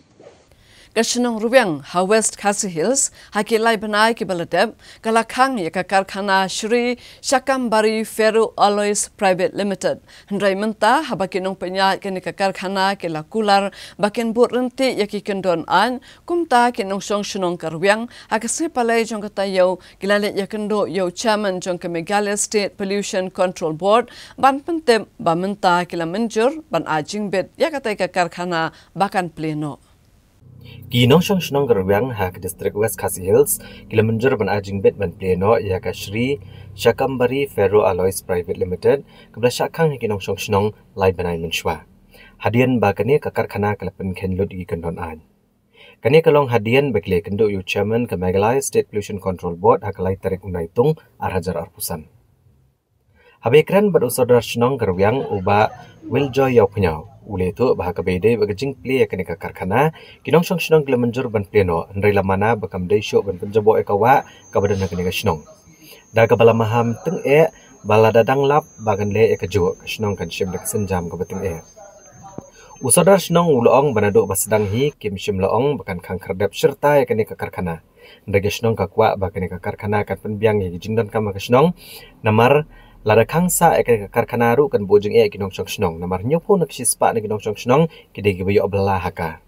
Ka shnong Rwiang ha West Khasi Hills ha ki lai bnai ki ba la dep ka la khang ïa ka karkhana Shri Shakambari Ferro Alloys Private Limited. Hynrei mynta haba ki nongpynïaid kane ka karkhana ki la kular ba kin bud ryntih ïa ki kyndon aiñ, kumta ki nongshong shnong ka Rwiang ha ka sngi Palei jong ka taïew ki la leit ïakynduh ïa u chairman jong ka Meghalaya State Pollution Control Board ban pyntip ba mynta ki la mynjur ban ai jingbit ïa katei ka karkhana ba kan plie noh. Ki nongshong shnong ka Rwiang ha ka distrik West Khasi Hills ki la mynjur ban ai jingbit ban plie noh ïa ka Shri Shakambari Ferro Alloys Private Limited kaba la shah khang ïa ki nongshong shnong lai bnai mynshuwa. Hadien ba kane ka karkhana ka la pynkheiñ lut ïa ki kyndon aiñ. Kane ka long hadien ba ki la ïakynduh ïa u chairman ka Meghalaya State Pollution Control Board ha ka lai tarik u Naitung ar hajar arphew san. Haba ïakren bad u sordar shnong ka Rwiang u Bah Wiljoy Ïawphniaw u la ïathuh ba ha kaba ïadei bad ka jingplie ïa kane ka karkhana ki nongshong shnong ki la mynjur ban plie noh hynrei la mana ba kam dei shuh ban pynjaboh ïa ka wah kaba don ha kane ka shnong. Da kaba la maham tyngeh ba lada dang lap ba kan leh ïa kajuh ka shnong kan shim da ka sienjam kaba tyngeh. U sordar shnong u la ong ba naduh ba sdang hi kim shym la ong ba kan khang khyrdep shirta ïa kane ka karkhana. Hynrei ka shnong ka kwah ba kane ka karkhana kan pynbiang ïa ki jingdonkam ha ka shnong. Namar lada khang sah ïa kane ka karkhana ruh kan buh jingeh ïa ki nongshong shnong. Namar hynñiewphew na ka shispah na ki nongshong shnong ki dei kiba ïoh bylla ha ka.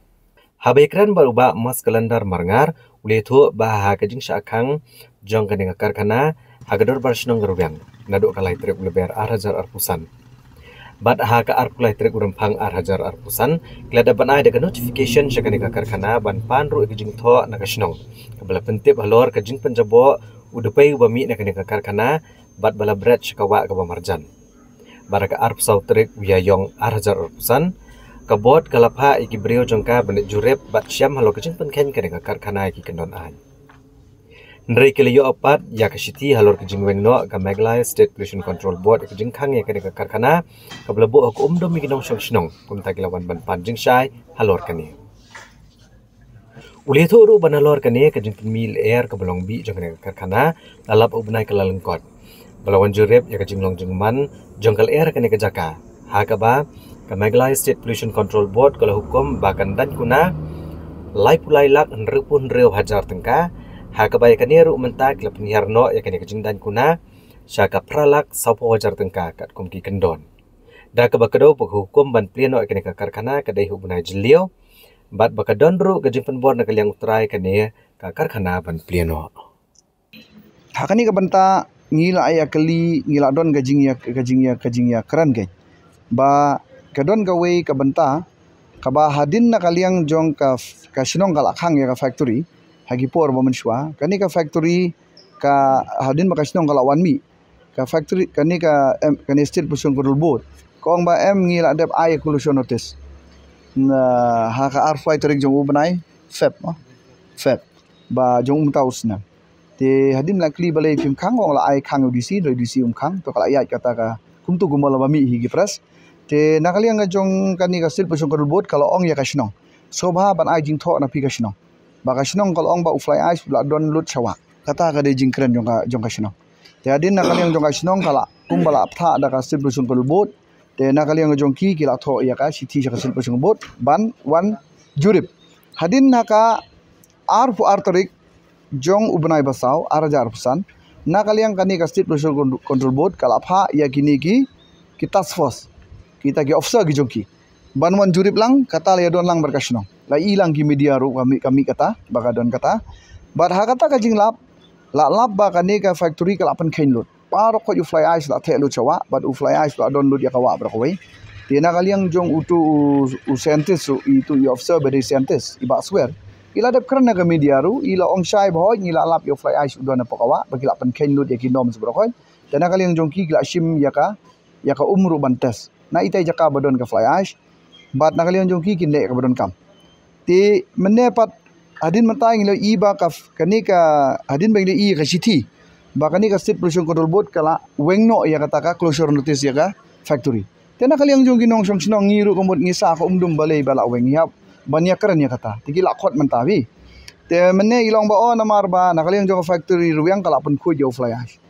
Haba ïakren bad u Bah Maskalendar Marngar u la ïathuh ba ha ka jingshah khang jong kane ka karkhana ha ka dorbar shnong ka Rwiang naduh ka lai tarik u Lber ar hajar arphew san bad ha ka arphew lai tarik u Rymphang ar hajar arphew san ki la dep ban ai da ka notification sha kane ka karkhana ban pan ruh ïa ka jingthoh na ka shnong kaba la pyntip halor ka jingpynjaboh u dpei uba mih na kane ka karkhana bad ba la bret sha ka wah kaba marjan. Bad ha ka arphew saw tarik u Ïaïong ar hajar arphew san ka board ka la phah ïa ki briew jong ka ban leit jurip bad shem halor ka jingpynkheiñ kane ka karkhana ïa ki kyndon aiñ. Hynrei ki la ïoh pat ïa ka shithi halor ka jingweng noh ka Meghalaya State Pollution Control Board ïa ka jingkhang ïa kane ka karkhana kaba la buh ha ka umdum ïa ki nongshong shnong kumta ki la wan ban pan jingshai halor kane. U la ïathuh ruh ba nalor kane ka jingpynmih lyer kaba long bih jong kane ka karkhana la lap u bnai ka la lyngkot ba la wan jurip ïa ka jinglong jingman jong ka lyer kane ka jaka ha kaba ka Meghalaya State Pollution Control Board ka la hukum ba kan daiñ kuna laiphew lai lak hynriewphew hynriew hajar tyngka ha kaba ïa kane ruh mynta ki la pynhiar noh ïa kane ka jingdaiñ kuna sha ka phra lak sawphew hajar tyngka katkum ki kyndon. Da kaba kdew ba ka hukum ban plie noh ïa kane ka karkhana ka dei ha u bnai Jylliew bad ba ka don ruh ka jingpynbor na ka liang u trai kane ka karkhana ban plie noh. Ha kane ka bynta ngi la ïa kylli ngi la don ka jingïa ka jingïa ka jingïakren keiñ. Ba ka don kawei ka bynta kaba hadien na ka liang jong ka, ka shnong ka la khang ïa ka factory ha ki por ba mynshuwa. Kane ka factory ka, hadien ba ka shnong ka la wan mih, ka factory, kane ka, em, kane State Pollution Control Board ka ong ba em, ngi la dep ai closure notice na, ha ka arphew tarik jong u bnai Feb, no? Feb, ba jong u mynta u snem. Te hadien la kylli balei phim khang, ong la ai khang u D C, dei u D C um khang. To ka la ïaid kata ka kumtu kumba la ba mih hi ki press. Te na ka liang ka jong kane ka State Pollution Control Board ka la ong ïa ka shnong, sngewbha ban ai jingthoh na phi ka shnong, ba ka shnong ka la ong ba u fly ash u la don lut sha wah. Kata ka dei jingkren jong ka, jong ka shnong. Te hadien na ka liang jong ka shnong ka la, kumba la bthah da ka State Pollution Control Board, te na ka liang jong ki, ki la thoh ïa ka shithi sha ka State Pollution Board ban wan jurip. Hadien na ka arphew ar tarik jong u bnai ba saw, ar hajar arphew san, na ka liang kane ka State Pollution Con-, Control Board ka la phah ïa kine ki, ki task force, kita ki officer ki jong ki, ban wan jurip lang. Kata la ïa don lang bad ka shnong, la i lang ki media ruh ka mih, ka mih kata, ba ka don kata. Bad ha kata ka jinglap, la lap ba kane ka factory ka la pynkheiñ lut. Baroh khoit u fly ash la theh lut sha wah, bad u fly ash la don lut ïa ka wah baroh kawei. Te na ka liang jong utu u, u scientist, u, itu i officer ba dei scientist, i Bah Swer, i la dep kren ha ka media ruh, i la ong shai ba hooid ngi la lap ïa u fly ash u don hapoh ka wah, ba ki la pynkheiñ lut ïa ki norms baroh khoit. Te na ka liang jong ki, ki la shim ïa ka, ïa ka um ruh ban test na itai jaka ba don ka fly ash. Bad na ka liang jong ki, kin leh kaba donkam. Te mynne pat, hadien mynta ngi la i ba ka, kane ka, hadien ba ngi la i ka shithi ba kane ka State Pollution Control Board ka la weng noh ïa kata ka closure notice ïa ka factory. Te na ka liang jong ki nongshong shnong, ngi ruh ka mut ngi sah ka umdum balei ba la weng, ngi hap ban ïa kren ïa kata. Te ki la khot mynta phi. Te mynne i la ong ba, oh, namar ba na ka liang jong ka factory Rwiang ka la pynkhuid ïa u fly ash.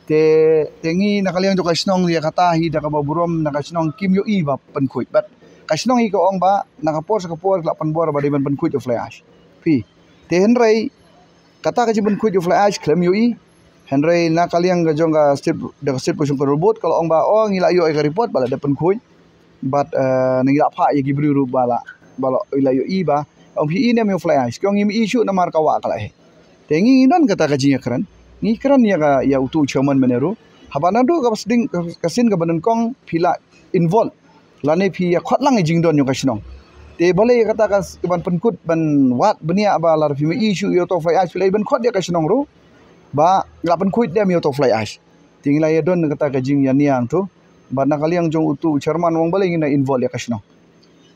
Te, te ngi na ka liang jong ka shnong ïa kata hi da kaba burom, na ka shnong kim ïohi ba pynkhuid. Bad ka shnong hi ka ong ba na ka por sha ka por ki la pynbor ba dei ban pynkhuid ïa u fly ash. Phi. Te hynrei kata ka jingpynkhuid ïa u fly ash khlem ïohi. Hynrei na ka liang ka jong ka State, da ka State Pollution Control Board ka la ong ba, oh, ngi la ïoh ïa ka report ba la dep pynkhuid. Bad, eh, ngi la phah ïa ki briew ruh ba la, ba la, la ïohi ba, ong phi i ne em ïa u fly ash. Ki ong ngim i shuh namar ka wah ka la heh. Te ngi, ngi don kata ka jingïakren. Ngi kren ïa ka, ïa utu u chairman mynne ruh. Haba naduh kaba sdang, ka, ka sien kaba nyngkong phi la involve, lane phi ïa khot lang ïa jingdon jong ka shnong. Te balei kata ka s-, ban pynkut, ban wad bniah ba lada phim i shuh ïa utu u fly ash phi la i ban khot ïa ka shnong ruh ba la pynkhuid ne em ïa utu u fly ash. Te ngi la ïa don kata ka jingïania hangto. Bad na ka liang jong utu u chairman u ong balei ngin ïa involve ïa ka shnong.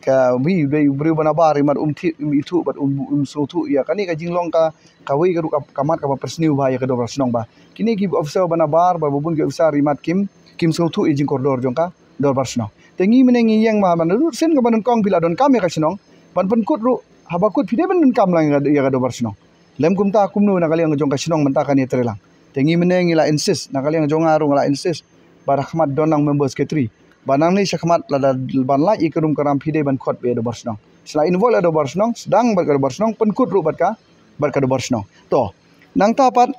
Ka wi, u dei u briew ba nabar, imat um thik, um ithuh bad um, um sngewthuh ïa kane ka jinglong ka, kawei ka ruh ka, ka mat kaba pyrshah bha ïa ka dorbar shnong ba kine ki officer ba nabar, ba bun ki officer imat kim, kim sngewthuh ïa jingkordor jong ka dorbar shnong. Te ngi mynne ngi ïeng ba, ba naduh sien kaba nyngkong phi la donkam ïa ka shnong ban pynkut ruh, haba kut phi dei ban donkam lang ïa ka, ïa ka dorbar shnong. Lym kumta kumno na ka liang jong ka shnong mynta kan ïatrei lang. Te ngi mynne ngi la insist, na ka liang jong nga ruh nga la insist ba da khmat don lang member secretary. Ba nangne sha khmat lada ban lait ïa ka rum ka ram phi dei ban khot bad ïa ka dorbar shnong. Shu la involve ïa ka dorbar shnong, sdang bad ka dorbar shnong, pynkut ruh bad ka, bad ka dorbar shnong. To, nangta pat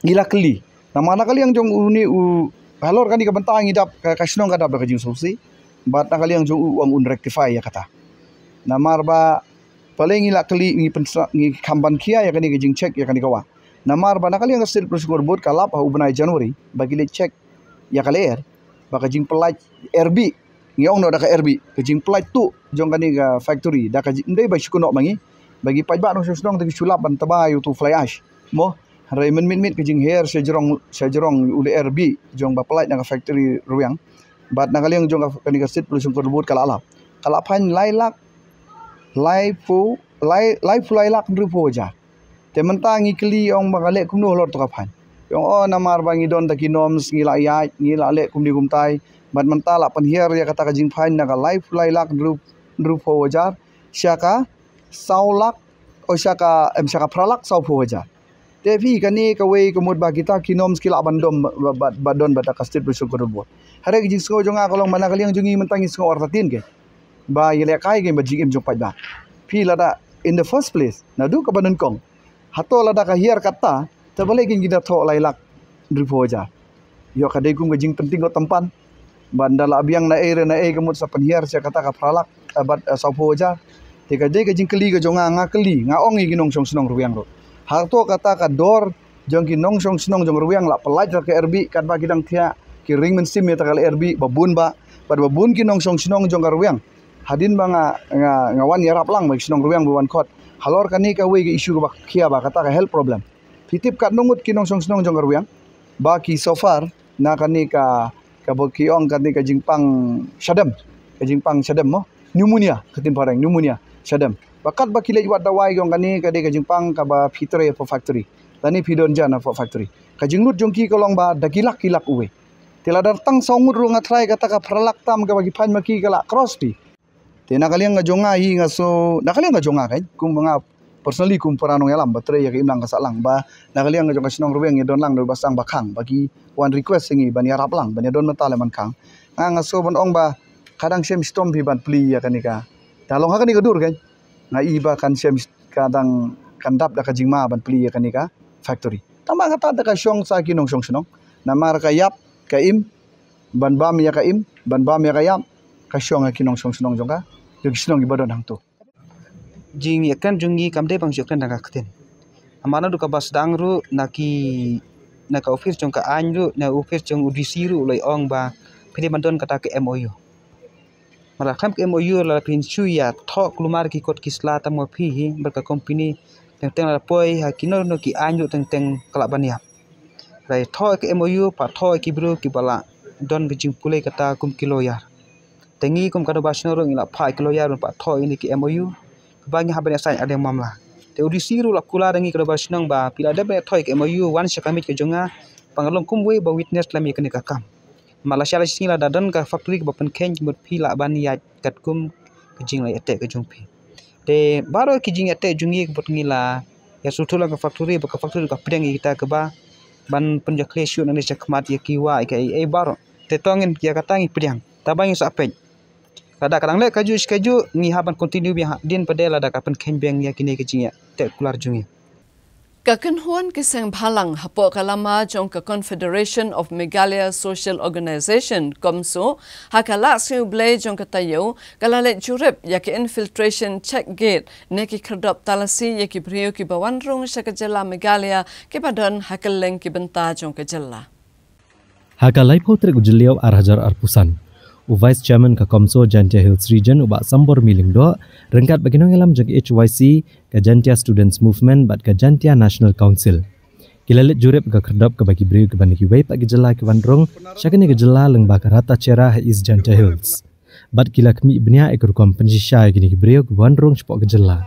ngi la kylli. Namar na ka liang jong une u, halor kane ka bynta ngi dap, ka, ka shnong ka dap da ka jingsngewsih. Bad na ka liang jong u u ong un rectify ïa kata. Namar ba balei ngi la kylli, ngi pynsa-, ngi kham ban khia ïa kane ka jingcheck ïa kane ka wah. Namar ba na ka liang ka State Pollution Control Board ka lap ha u bnai January ba ki leit check ïa ka lyer, ba ka jingpyllait air bih, ngi ong noh da ka air bih, ka jingpyllait tuh jong kane ka factory, da ka jing, ym dei ba shu kynnoh ma ngi, ba ki paidbah nongshong shnong te ki shu lap ban tba ïa utu u fly ash. Mo, hynrei mynmiet miet ka jingher sha jrong, sha jrong u lyer bih jong ba pyllait na ka factory Rwiang. Bad na ka liang jong ka, kane ka State Pollution Control Board ka la lap, ka la fine lai lak, laiphew, lai, laiphew lai lak hynriewphew hajar. Te mynta ngi kylli ong ba ka leh kumno halor to ka fine. Ong, oh, namar ba ngi don da ki norms, ngi la ïaid, ngi la leh kumne kumtai. Bad mynta la pynhiar ïa kata ka jingfine na ka laiphew lai lak hynriew, hynriewphew hajar sha ka saw lak, oh, sha ka, em, sha ka phra lak sawphew hajar. Te phi, kane kawei ka mut ba kita ki norms ki lah ban don ba, ba, ba don bad ka State Pollution Control Board. Hynrei ka jingsngew jong nga ka long ba na ka liang jong ngi mynta ngi sngew artatien ke ba ïalehkai kein bad jingim jong paidbah. Phi, lada in the first place, naduh kaba nyngkong, hato lada ka hiar kata, te balei kein kin da thoh lai lak hynriewphew hajar? Ïoh ka dei kum ka jingpynting ko tympan. Ban da la biang na ei re na ei ka mut sa pynhiar sha kata ka phra lak, eh, bad, eh, sawphew hajar. Te ka dei ka jingkylli ka jong nga, nga kylli, nga ong ïa ki nongshong shnong Rwiang ruh. Hato kata ka dor jong ki nongshong shnong jong Rwiang la pyllait da ka air bih, katba ki dang thiah, ki ring mynsiem ïa kata ka air bih ba bun ba, Bad ba bun ki nongshong shnong jong ka Rwiang, hadien ba nga, nga, nga wan ïarap lang bad ki shnong Rwiang ba wan khot halor kane kawei ka issue kaba khia ba kata ka health problem. Phi tip katno ngut ki nongshong shnong jong ka Rwiang ba ki suffer na kane ka, kaba ki ong kane ka jingpang shadem, ka jingpang shadem mo, pneumonia, ka ktien phareng pneumonia, shadem. Ba katba ki leit wad dawai ki ong kane ka dei ka jingpang kaba phi trei hapoh factory, lane phi don jan hapoh factory. Ka jinglut jong ki ka long ba da ki lak ki lak uwei. Te lada tang saw ngut ruh nga tharai kata ka phra lak tam kaba ki phai ma ki ka la cross phi. Te na ka liang ka jong nga hi nga sngew, na ka liang ka jong nga kan, kum ba nga personally kum para nongïalam ba trei ïa ka imlang ka sahlang, ba na ka liang ka jong ka shnong Rwiang ïa don lang da ba sdang ba khang, ba ki wan request ïa ngi ban ïarap lang ban ïa don mynta leh man khang. Nga, nga sngew ban ong ba ka dang shem shitom phi ban plie ïa kane ka. Te long ha kane ka dur kan, nga i ba kan shem, ka dang, kan dap da ka jingma ban plie ïa kane ka factory. Tang ba kata da ka shong sa ki nongshong shnong. Namar ka ïap ka im, ban bam ïa ka im, ban bam ïa ka ïap, ka shong ha ki nongshong shnong jong ka, jong ki shnong kiba don hangto. Jingïakren jong ngi kam dei ban ïakren da ka ktien. Namar naduh kaba sdang ruh na ki, na ka office jong ka aiñ ruh, na office jong u D C ruh u la ong ba phi dei ban don kata ka M O U. Mar la khlem ka M O U la phin shu ïa thoh kulmar ki kot ki sla tang ma phi hi bad ka company, teng teng la poi ha kino kino ki aiñ ruh teng teng ka lah ban ïap. La thoh ka M O U pat thoh ki briew kiba la don ka jingpule kata kum ki lawyer. Te ngi kum ka dorbar shnong ruh ngi la phah ki lawyer ban pat thoh ïa kine ki M O U kaba ngi hap ban ïa sign ha dei mamla. Te u D C ruh la kular ïa ngi ka dorbar shnong ba phi la dep ban ïa thoh ka M O U, wan sha ka miej ka jong nga ba nga long kum uwei ba witness lem ïa kane ka kam. Mar la shah la shi sngi lada don ka factory kaba pynkheiñ, mut phi lah ban ïaid katkum ka jingïateh ka jong phi. Te baroh ki jingïateh jong ngi ka mut ngi la ïa sngewthuh lang ka factory, ba ka factory ka pdiang ïa kita kiba ban pynjakhlia shuh nangne shakhmat ïa ki wah ïa kiei kiei baroh. Te to ngin ïa kata ngi pdiang. Tang ba ngin sa peit. Lada ka dang leh kajuh shi kajuh ngi hap ban continue biang hadien pat de lada ka pynkheiñ biang ïa kine ki jingïateh kular jong ngi. Ka kynhun ki seng bhalang hapoh ka lama jong ka Confederation of Meghalaya Social Organisation, CoMSO, ha ka Lah Sngew Blei jong ka taïew, ka la leit jurip ïa ka infiltration check gate ne ki khyrdop talasi ïa ki briew kiba wan rung sha ka jylla Meghalaya kiba don ha kylleng ki bynta jong ka jylla. Ha ka laiphew tarik u Jylliew ar hajar arphew san, u Vice Chairman ka CoMSO Jaintia Hills Region, u Bah Sambor Myllieng Doh, ryngkat bad ki nongïalam jong ka H Y C, ka Jaintia Students Movement bad ka Jaintia National Council, ki la leit jurip ka khyrdop kaba ki briew kiba na kiwei pat ki jylla ki wan rung sha kane ka jylla lyngba ka Rata Chera ha East Jaintia Hills. Bad ki la khmih bniah ïa ka rukom pynshisha ïa kine ki briew kiba wan rung shapoh ka jylla.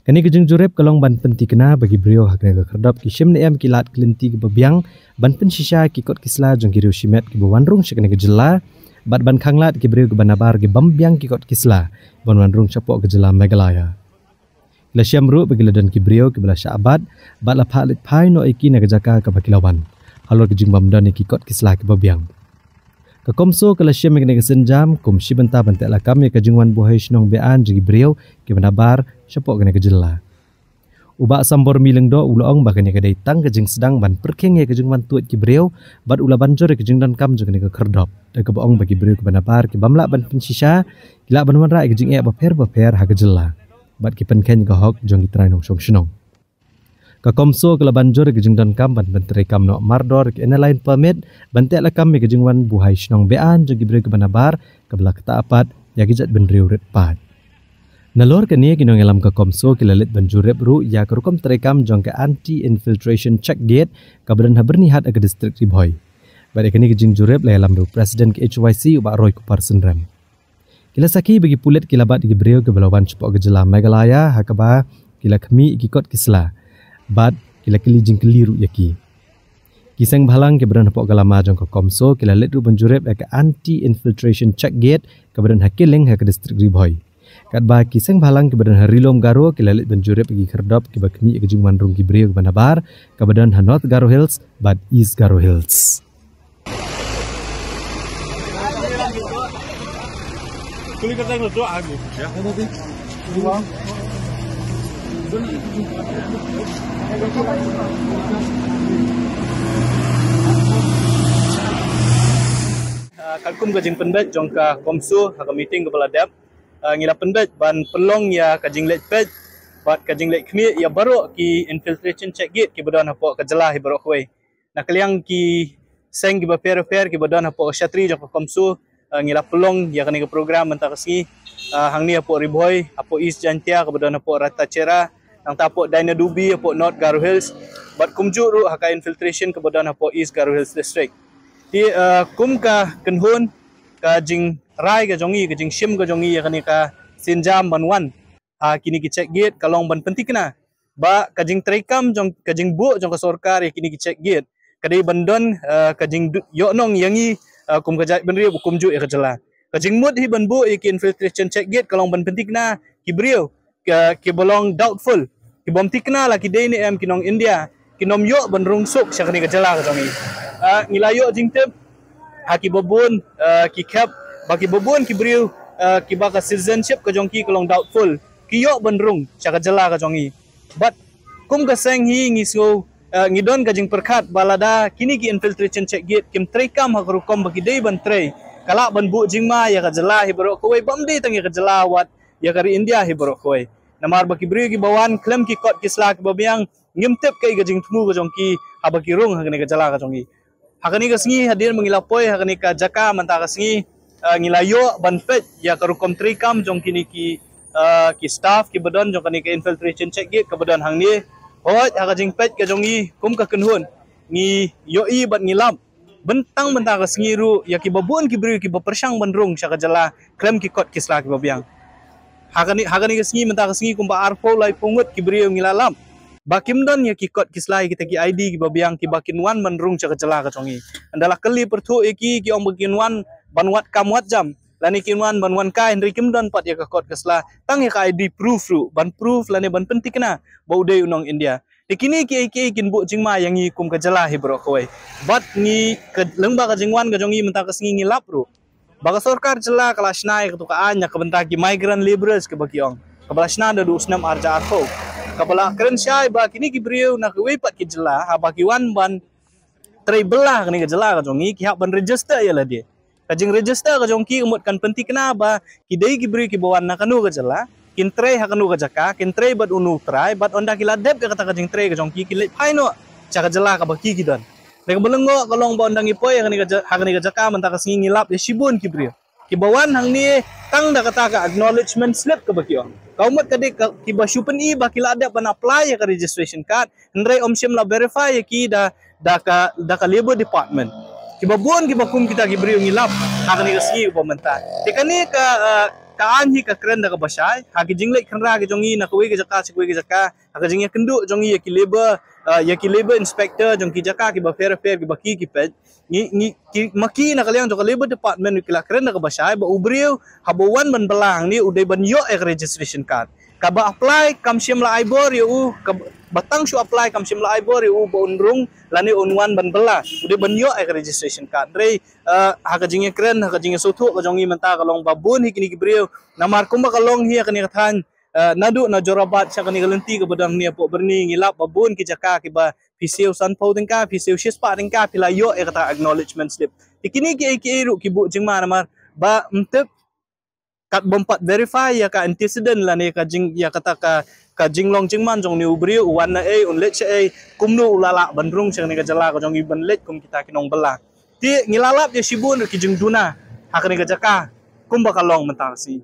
Kane ka jingjurip ka long ban pynthikna ba ki briew ha kane ka khyrdop ki shim ne em ki lad ki lynti kiba biang ban pynshisha ki kot ki sla jong ki riew shimet kiba wan rung sha kane ka jylla, bad ban khanglad ki briew kiba nabar ki bym biang ki kot ki sla ban wan rung shapoh ka jylla Meghalaya. La shem ruh ba ki la don ki briew kiba la shah bat bad la phah leit phai noh ïa ki na ka jaka kaba ki la wan halor ka jingbym don ïa ki kot ki sla kiba biang. Ka CoMSO ka la shim ïa kane ka sienjam kum shi bynta ban teh lakam ïa ka jingwan buhai shnong be-aiñ jong ki briew kiba nabar shapoh kane ka jylla. U Bah Sambor Myllieng Doh u la ong ba kane ka dei tang ka jingsdang ban pyrkhing ïa ka jingwan tuid ki briew, bad u la ban jur ïa ka jingdonkam jong kane ka khyrdop da kaba ong ba ki briew kiba nabar ki bym lah ban pynshisha ki lah ban wanrah ïa ka jingeh bapher bapher ha ka jylla, bad ki pynkheiñ ïa ka hok jong ki trai nongshong shnong. Ka CoMSO ka la ban jur ïa ka jingdonkam ban pyntreikam noh mardor ïa ka Inner Line Permit ban teh lakam ïa ka jingwan buhai shnong be-aiñ jong ki briew kiba nabar kaba la ktah pat ïa ki jaitbynriew rit paid. Nalor kane ki nongïalam ka CoMSO ki la leit ban jurip ruh ïa ka rukom treikam jong ka Anti Infiltration Check Gate kaba don ha Byrnihat ha ka district Ri Bhoi. Bad ïa kane ka jingjurip la ïalam da u President ka H Y C u Bah Roy Kupar Synrem. Ki la sakhi ba ki pulit ki la bat ïa ki briew kiba la wan shapoh ka jylla Meghalaya ha kaba ki la khmih ïa ki kot ki sla bad ki la kylli jingkylli ruh ïa ki. Ki seng bhalang kiba don hapoh ka lama jong ka CoMSO ki la leit ruh ban jurip ïa ka Anti Infiltration Check Gate kaba don ha Killing ha ka district Ri Bhoi. Katba ki seng bhalang kiba don ha Ri-lum Garo ki la leit ban jurip ïa ki khyrdop kiba khmih ïa ka jingwan rung ki briew kiba nabar kaba don ha North Garo Hills bad East Garo Hills. Ah, katkum ka jingpynbeit jong ka CoMSO ha ka meeting kaba la dep, ah, ngi la pynbeit ban pynlong ïa ka jingleit peit bad ka jingleit khmih ïa baroh ki infiltration check gate kiba don hapoh ka jylla hi baroh kawei. Na ka liang ki seng kiba pher pher kiba don hapoh ka shatri jong ka CoMSO, Uh, ngi la pynlong ïa kane ka program mynta ka sngi, uh, hangne hapoh Ri Bhoi, hapoh East Jaintia, kaba don hapoh Raitatiara, nangta hapoh Dainadubi, hapoh North Garo Hills, bad kumjuh ruh ha ka infiltration kaba don hapoh East Garo Hills District. Te, uh, kum ka kynhun, ka jingrai ka jong ngi, ka jingshim ka jong ngi ïa kane ka sienjam ban wan ha kine ki check gate ka long ban pynthikna ba ka jingtreikam jong, ka jingbuh jong ka sorkar ïa kine ki check gate ka dei ban don, uh, ka jingdu-, ïohnong ïa ngi, uh, kum ka jaitbynriew bad kumjuh ïa ka jylla. Ka jingmut hi ban buh ïa ki infiltration check gate ka long ban pynthikna ki briew ka, kiba long doubtful, kibym thikna la ki dei ne em ki nong India, kin ym ïoh ban rung suk sha kane ka jylla ka jong ngi. Uh, ngi la ïoh jingtip ha kiba bun, uh, ki khep ba kiba bun ki briew, uh, kiba ka citizenship ka jong ki ka long doubtful, ki ïoh ban rung sha ka jylla ka jong ngi. Bad kum ka seng hi ngi sngew, uh, ngi don ka jingpyrkhat ba lada kine ki infiltration check gate kim treikam ha ka rukom ba ki dei ban trei, ka lah ban buh jingma ïa ka jylla hi baroh kawei, bym dei tang ïa ka jylla wat ïa ka ri India hi baroh kawei. Namar ba ki briew kiba wan khlem ki kot ki sla kiba biang, ngim tip kaei ka jingthmu ka jong ki haba ki rung ha kane ka jylla ka jong ngi. Ha kane ka sngi hadien ba ngi la poi ha kane ka jaka mynta ka sngi, uh, ngi la ïoh ban peit ïa ka rukom treikam jong kine ki, uh, ki staff kiba don jong kane ka infiltration check gate kaba don hangne. Hooid, ha ka jingpeit ka jong ngi kum ka kynhun, ngi ïohi bad ngi lap ba tang mynta ka sngi ruh ïa kiba bun ki briew kiba pyrshang ban rung sha ka jylla khlem ki kot ki sla kiba biang. Ha kane, ha kane ka sngi mynta ka sngi kumba arphew laiphew ngut ki briew ngi la lap ba kim don ïa ki kot ki sla, ïa kita ki I D kiba biang, kiba kin wan ban rung sha ka jylla ka jong ngi. Ynda la kylli pyrthuh ïa ki, ki ong ba kin wan ban wad kam wad jam lane kin wan ban wan kai, hynrei kim don pat ïa ka kot ka sla, tang ïa ka I D proof ruh ban proof lane ban pynthikna ba u dei u nong India. Te kine kiei kiei kin buh jingma ïa ngi kum ka jylla hi baroh kawei. Bad ngi ka, lyngba ka jingwan ka jong ngi mynta ka sngi ngi lap ruh ba ka sorkar jylla ka la shna ïa kato ka aiñ na ka bynta ki migrant labourers kaba ki ong, kaba la shna naduh u snem arhajar arphew, kaba la kren shai ba kine ki briew na kiwei pat ki jylla haba ki wan ban trei bylla ha kane ka jylla ka jong ngi, ki hap ban register ïa lade. Ka jingregister ka jong ki ka mut kan pynthikna ba ki dei ki briew kiba wan na kano ka jylla, kin trei ha kano ka jaka, kin trei bad uno u trai, bad ynda ki la dep ïa kata ka jingtrei ka jong ki, kin leit phai noh sha ka jylla kaba ki, ki don. Te kaba lyngngoh ka long ba ynda ngi poi ha kane ka ja-, ha kane ka jaka mynta ka sngi ngi lap ïa shibun ki briew kiba wan hangne tang da kata ka acknowledgement slip kaba ki ong. Ka mut ka dei ka, kiba shu pyni ba ki la dep ban apply ïa ka registration card, hynrei ym shym la verify ïa ki da, da ka, da ka Labour Department. Kiba bun kiba kum kita ki briew ngi lap ha kane ka sngi uba mynta. Te kane ka, uh, ka aiñ hi ka kren da kaba shai ha ki jingleit khynra ki jong ngi na kawei ka jaka sha kawei ka jaka, ha ka jingïakynduh jong ngi ïa ki labour, uh, ïa ki labour inspector jong ki jaka kiba pher pher kiba ki, ki peit. Ngi, ngi, ki, ma ki na ka liang jong ka Labour Department ki la kren da kaba shai ba u briew haba wan ban bylla hangne u dei ban ïoh ïa ka registration card. Kaba apply kam shym la ai bor ïa u, kaba tang shu apply kam shym la ai bor ïa u ba un rung lane un wan ban bylla, u dei ban ïoh ïa ka registration card. Hynrei, uh, ha ka jingïakren, ha ka jingïasngewthuh ka jong ngi mynta ka long ba bun hi kine ki briew, namar kumba ka long hi ha kane ka thaiñ, uh, naduh na Jorabat sha kane ka lynti kaba don hangne hapoh Byrni, ngi lap ba bun ki jaka kiba phi siew sanphew tyngka, phi siew shispah tyngka phi la ïoh ïa kata acknowledgement slip. Te kine kiei kiei ruh ki buh jingma namar ba ym tip, kat bym pat verify ïa ka antecedent lane ka jing, ïa kata ka, ka jinglong jingman jong une u briew, u wan na ei, un leit sha ei, kumno u la lah ban rung sha kane ka jylla ka jong ngi ban leit kum kita ki nongbylla. Te ngi la lap ïa shibun ruh ki jingduna ha kane ka jaka kumba ka long mynta ka sngi.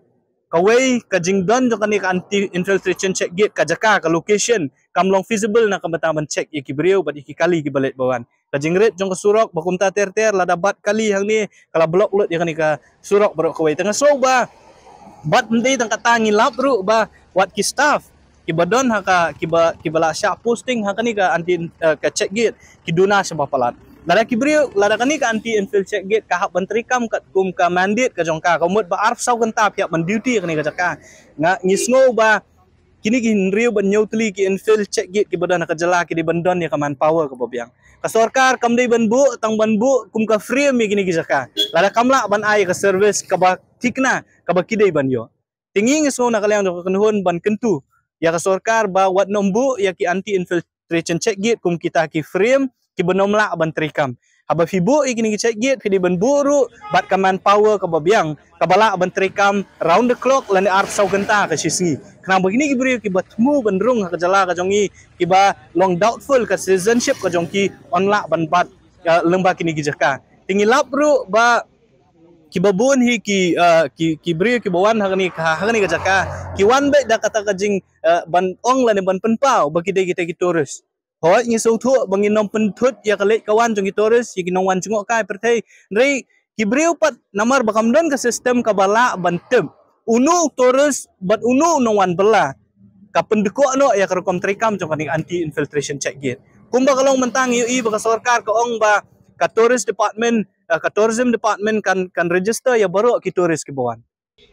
Kawei ka jingdon jong kane ka anti infiltration check gate, ka jaka, ka location kam long feasible na ka bynta ban check ïa ki briew bad ïa ki kali kiba leit ba wan. Ka jingrit jong ka surok ba kumta ter ter, lada bat kali hangne ka la block lut ïa kane ka surok baroh kawei. Te nga sngew ba bad ym dei tang kata, ngi lap ruh ba wat ki staff kiba don ha ka, kiba, kiba la shah posting ha kane ka anti, eh, ka check gate, ki duna shaba palat. Lada ki briew, lada kane ka anti infil check gate ka hap ban treikam katkum ka mandate ka jong ka, ka mut ba arphew saw kynta phi hap ban duty ha kane ka jaka. Nga, ngi sngew ba kine ki hynriew ban hynñiew tylli ki infil check gate kiba don ha ka jylla ki dei ban don ïa ka manpower kaba biang. Ka sorkar kam dei ban buh tang ban buh kum ka frame ïa kine ki jaka lada kam lah ban ai ïa ka service kaba thikna kaba ki dei ban ïoh. Te ngi, ngi sngew na ka liang jong ka kynhun ban kyntu ïa ka sorkar ba wat nym buh ïa ki anti infiltration check gate kum kita ki frame kiba nym lah ban treikam. Haba phi buh ïa kine ki check gate phi dei ban buh ruh bad ka manpower kaba biang kaba lah ban treikam round the clock lane arphew saw kynta ka shi sngi, khnang ba kine ki briew kiba thmu ban rung ha ka jylla ka jong ngi, kiba long doubtful ka citizenship ka jong ki, yn lah ban bat, eh, lyngba kine ki jaka. Te ngi lap ruh ba Kiba bun hi ki, uh, ki, ki briew kiba wan ha kane ka, ha kane ka jaka, ki wan beit da kata ka jing, uh, ban ong lane ban pynpaw ba ki dei kita ki tourist. Hooid, ngi sngewthuh ba ngin nym pynthut ïa ka leit ka wan jong ki tourist, ïa ki nongwan jngohkai pyrthei. Hynrei ki briew pat, namar ba kam don ka system kaba lah ban tip uno u tourist bad uno u nongwan bylla, ka pyndkoh noh ïa ka rukom treikam jong kane ka anti infiltration check gate. Kumba ka long mynta, ngi ïohi ba ka sorkar ka ong ba ka tourist department, eh, ka tourism department kan, kan register ïa baroh ki tourist kiba wan.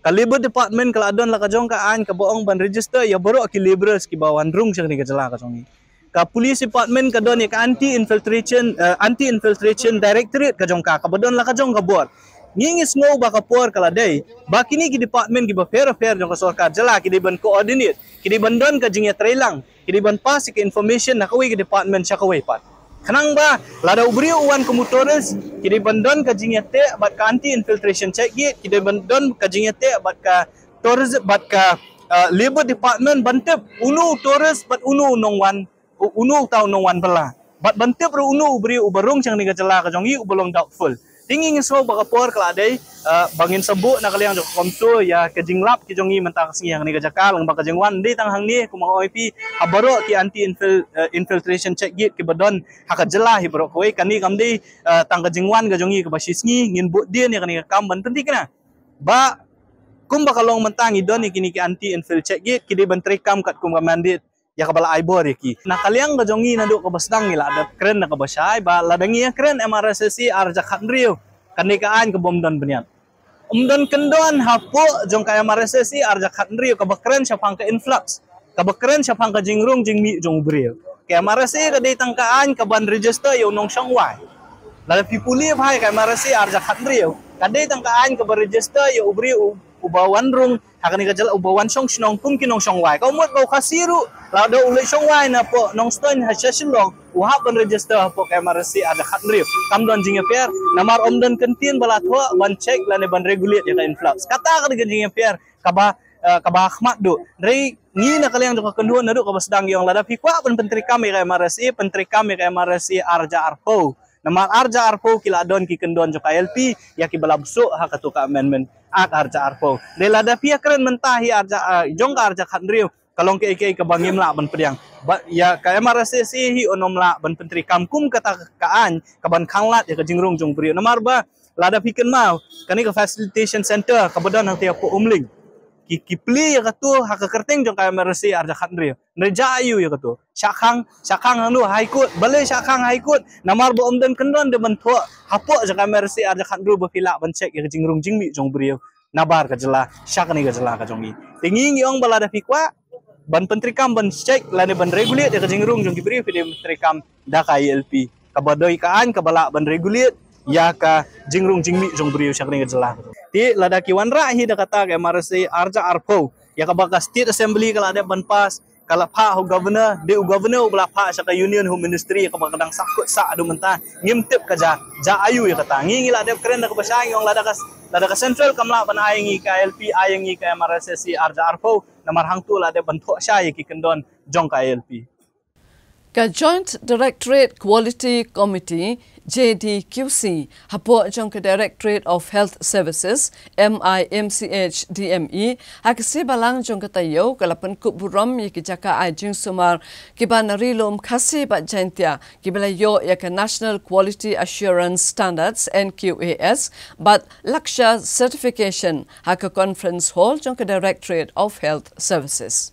Ka Labour Department ka la don la ka jong ka aiñ kaba ong ban register ïa baroh ki labourers kiba wan rung sha kane ka jylla ka jong ngi. Ka Police Department ka don ïa ka Anti Infiltration, eh, Anti Infiltration Directorate ka jong ka, kaba don la ka jong ka bor. Ngi, ngi sngew ba ka por ka la dei ba kine ki department kiba pher pher jong ka sorkar jylla ki dei ban coordinate, ki dei ban don ka jingïatreilang, ki dei ban pass ïa ka information na kawei ka department sha kawei pat. Khnang ba lada u briew u wan kum u tourist, ki dei ban don ka jingïateh bad ka anti infiltration check gate, ki dei ban don ka jingïateh bad ka tourism, bad ka, uh, Labour Department ban tip uno u tourist bad uno u nongwan, u-, uno uta u nongwan bylla. Bad ban tip ruh uno u briew uba rung sha kane ka jylla ka jong ngi uba long doubtful. Te ngi, ngi sngew ba ka por ka la dei, uh, ba ngin sa buh na ka liang jong ka CoMSO ïa ka jinglap ki jong ngi mynta ka sngi ha kane ka jaka, lyngba ka jingwan dei tang hangne, kumba nga ong ïa phi, ha baroh ki anti infil-, uh, infiltration check gate kiba don ha ka jylla hi baroh kawei. Kane kam dei, uh, tang ka jingwan ka jong ngi kaba shi sngi, ngin buh dien ïa kane ka kam ban pynthikna ba kumba ka long mynta ngi don ïa kine ki anti infil check gate, ki dei ban treikam katkum ka mandate ïa kaba la ai bor ïa ki. Na ka liang ka jong ngi naduh kaba sdang ngi la dep kren na kaba shai ba lada ngi ïa kren MRSSA ar hajar khathynriew, kane ka aiñ ka bym don bniat. Ym don kyndon hapoh jong ka MRSSA ar hajar khathynriew kaba kren shaphang ka influx, kaba kren shaphang ka jingrung jingmih jong u briew. Ka MRSSA ka dei tang ka aiñ kaban register ïa u nongshong wai. Lada phi pule bha ïa ka MRSSA ar hajar khathynriew, ka dei tang ka aiñ kaba register ïa u briew u, uba wan rung ha kane ka jylla, uba wan shong shnong kum ki nongshong wai. Ka mut ba u Khasi ruh lada u leit shong wai napoh Nongstoiñ ha sha Shillong, u hap ban register hapoh ka MRSSA ar hajar khathynriew. Kam don jingïapher, namar ym don kyntien ba la thoh ban check lane ban regulate ïa ka influx. Kata ka dei ka jingïapher kaba, eh, kaba khmat duh. Hynrei ngi na ka liang jong ka kynhun naduh kaba sdang ngi ong lada phi kwah ban pyntreikam ïa ka MRSSA, pyntreikam ïa ka MRSSA ar hajar arphew. Namar ar hajar arphew ki la don ki kyndon jong ka ILP ïa kiba la bsuk ha kato ka Amendment Act ar hajar arphew. Dei lada phi ïa kren mynta hi ar hajar, ah, jong ka ar hajar khathynriew, ka long kaei kaei kaba ngim lah ban pdiang. Ba ïa ka MRSSA hi un ym lah ban pyntreikam kum kata ka aiñ kaban khanglad ïa ka jingrung jong u briew. Namar ba lada phi kynmaw, kane ka facilitation center kaba don hangtei hapoh Umling, ki, ki plie ïa kato ha ka kyrteng jong ka MRSSA ar hajar khathynriew. Hynrei jia aiu ïa kato? Shah khang, shah khang hangno? High Court. Balei shah khang High Court? Namar ba ym don kyndon de ban thoh hapoh jong ka MRSSA ar hajar khathynriew ba phi lah ban check ïa ka jingrung jingmih jong u briew nabar ka jylla sha kane ka jylla ka jong ngi. Te ngi, ngi ong ba lada phi kwah ban pyntreikam, ban check lane ban regulate ïa ka jingrung jong ki briew, phi dei ban pyntreikam da ka ILP, kaba dei ka aiñ kaba lah ban regulate ïa ka jingrung jingmih jong u briew sha kane ka jylla. Te lada ki wanrah hi da kata ka MRSSA ar hajar arphew, ïa kaba ka State Assembly ka la dep ban pass, ka la phah ha u Governor, dei u Governor uba la phah sha ka Union Home Ministry, ïa kaba ka dang sahkut sah haduh mynta. Ngim tip ka jia, jia aiu ïa kata. Ngi, ngi la dep kren da kaba shai, ngi ong lada ka, lada ka Central kam lah ban ai ngi ka ILP, ai ngi ka MRSSA ar hajar arphew, namar hangto la dep ban thoh shai ïa ki kyndon jong ka ILP. Ka Joint Directorate Quality Committee, JDQC, hapoh jong ka Directorate of Health Services, MIMCH DME, ha ka sngi Balang jong ka taïew ka la pynkup burom ïa ki jaka ai jingsumar kiba na Ri Lum Khasi bad Jaintia, kiba la ïoh ïa ka National Quality Assurance Standards, NQAS, bad Lakshya Certification ha ka Conference Hall jong ka Directorate of Health Services.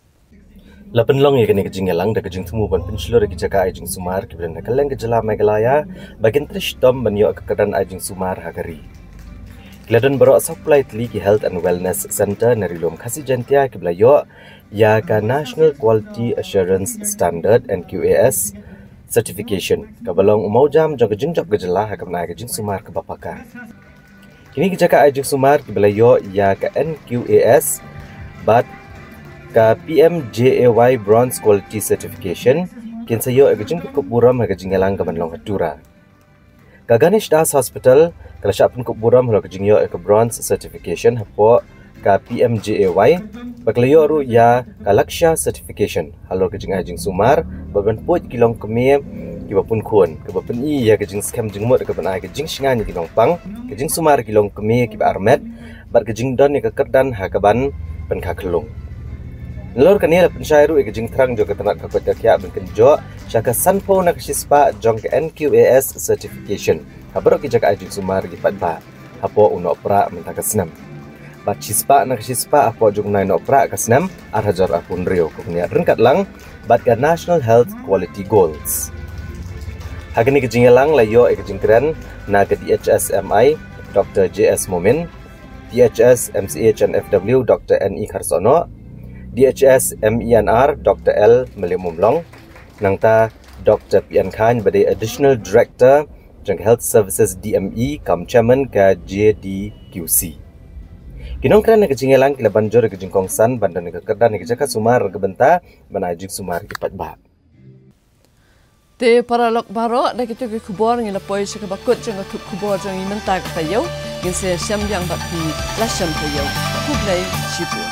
La pynlong ïa kane ka jingïalang da ka jingthmu ban pynshlur ïa ki jaka ai jingsumar kiba don ha kylleng ka jylla Meghalaya, ba kin trei shitom ban ïoh ka kyrdan ai jingsumar ha ka ri. Ki la don baroh sawphew lai tylli ki Health and Wellness Centre na Ri Lum Khasi Jaintia kiba la ïoh ïa ka National Quality Assurance Standard, NQAS, certification, kaba long u mawjam jong ka jingjop ka jylla ha ka bynta ka jingsumar kaba paka. Kine ki jaka ai jingsumar kiba la ïoh ïa ka NQAS bad ka PMJAY Bronze Quality Certification kin sa ïoh ïa ka jingkup burom ha ka jingïalang kaban long ha Tura. Ka Ganesh Das Hospital ka la shah pynkup burom halor ka jingïoh ïa ka Bronze Certification hapoh ka PMJAY, bad ka la ïoh ruh ïa ka Lakshya Certification halor ka jingai jingsumar bad ban pud ki longkmie kiba pun khun, kaba pyni ïa ka jingskhem jingmut ka ban ai ka jingsngew ïa ki nongpang, ka jingsumar ki longkmie kiba armet, bad ka jingdon ïa ka kyrdan ha kaban pynkha khyllung. Nalor kane la pynshai ruh ïa ka jingthrang jong ka tnat ka koit ka khiah ban kynjoh sha ka sanphew na ka shispah jong ka N Q A S certification ha baroh ki jaka ai jingsumar ki paidbah hapoh u Nohprah mynta ka snem, bad shispah na ka shispah hapoh jong u bnai Nohprah ka snem ar hajar arphew hynriew, ka bniat ryngkat lang bad ka National Health Quality Goals. Ha kane ka jingïalang la ïoh ïa ka jingkren na ka D H S M I, Doctor J S Momin, D H S M C H and F W, Doctor N E Kharsohnoh, D H S M E and R, Doctor L Melium Umlong, nangta Doctor P N Khan, ba dei Additional Director jong Health Services D M E, kam Chairman ka J D Q C. Ki nongkren ha ka jingïalang ki la ban jur ïa ka jingkongsan ban don ïa ka kyrdan ïa ka jaka sumar ka bynta ban ai jingsumar ki paidbah. Te paralok baroh, da kito ki khubor ngi la poi sha kaba kut jong ka thup khubor jong ngi mynta ka taïew. Ngin sa ïashem biang bad phi la shem taïew. Khublei shibun.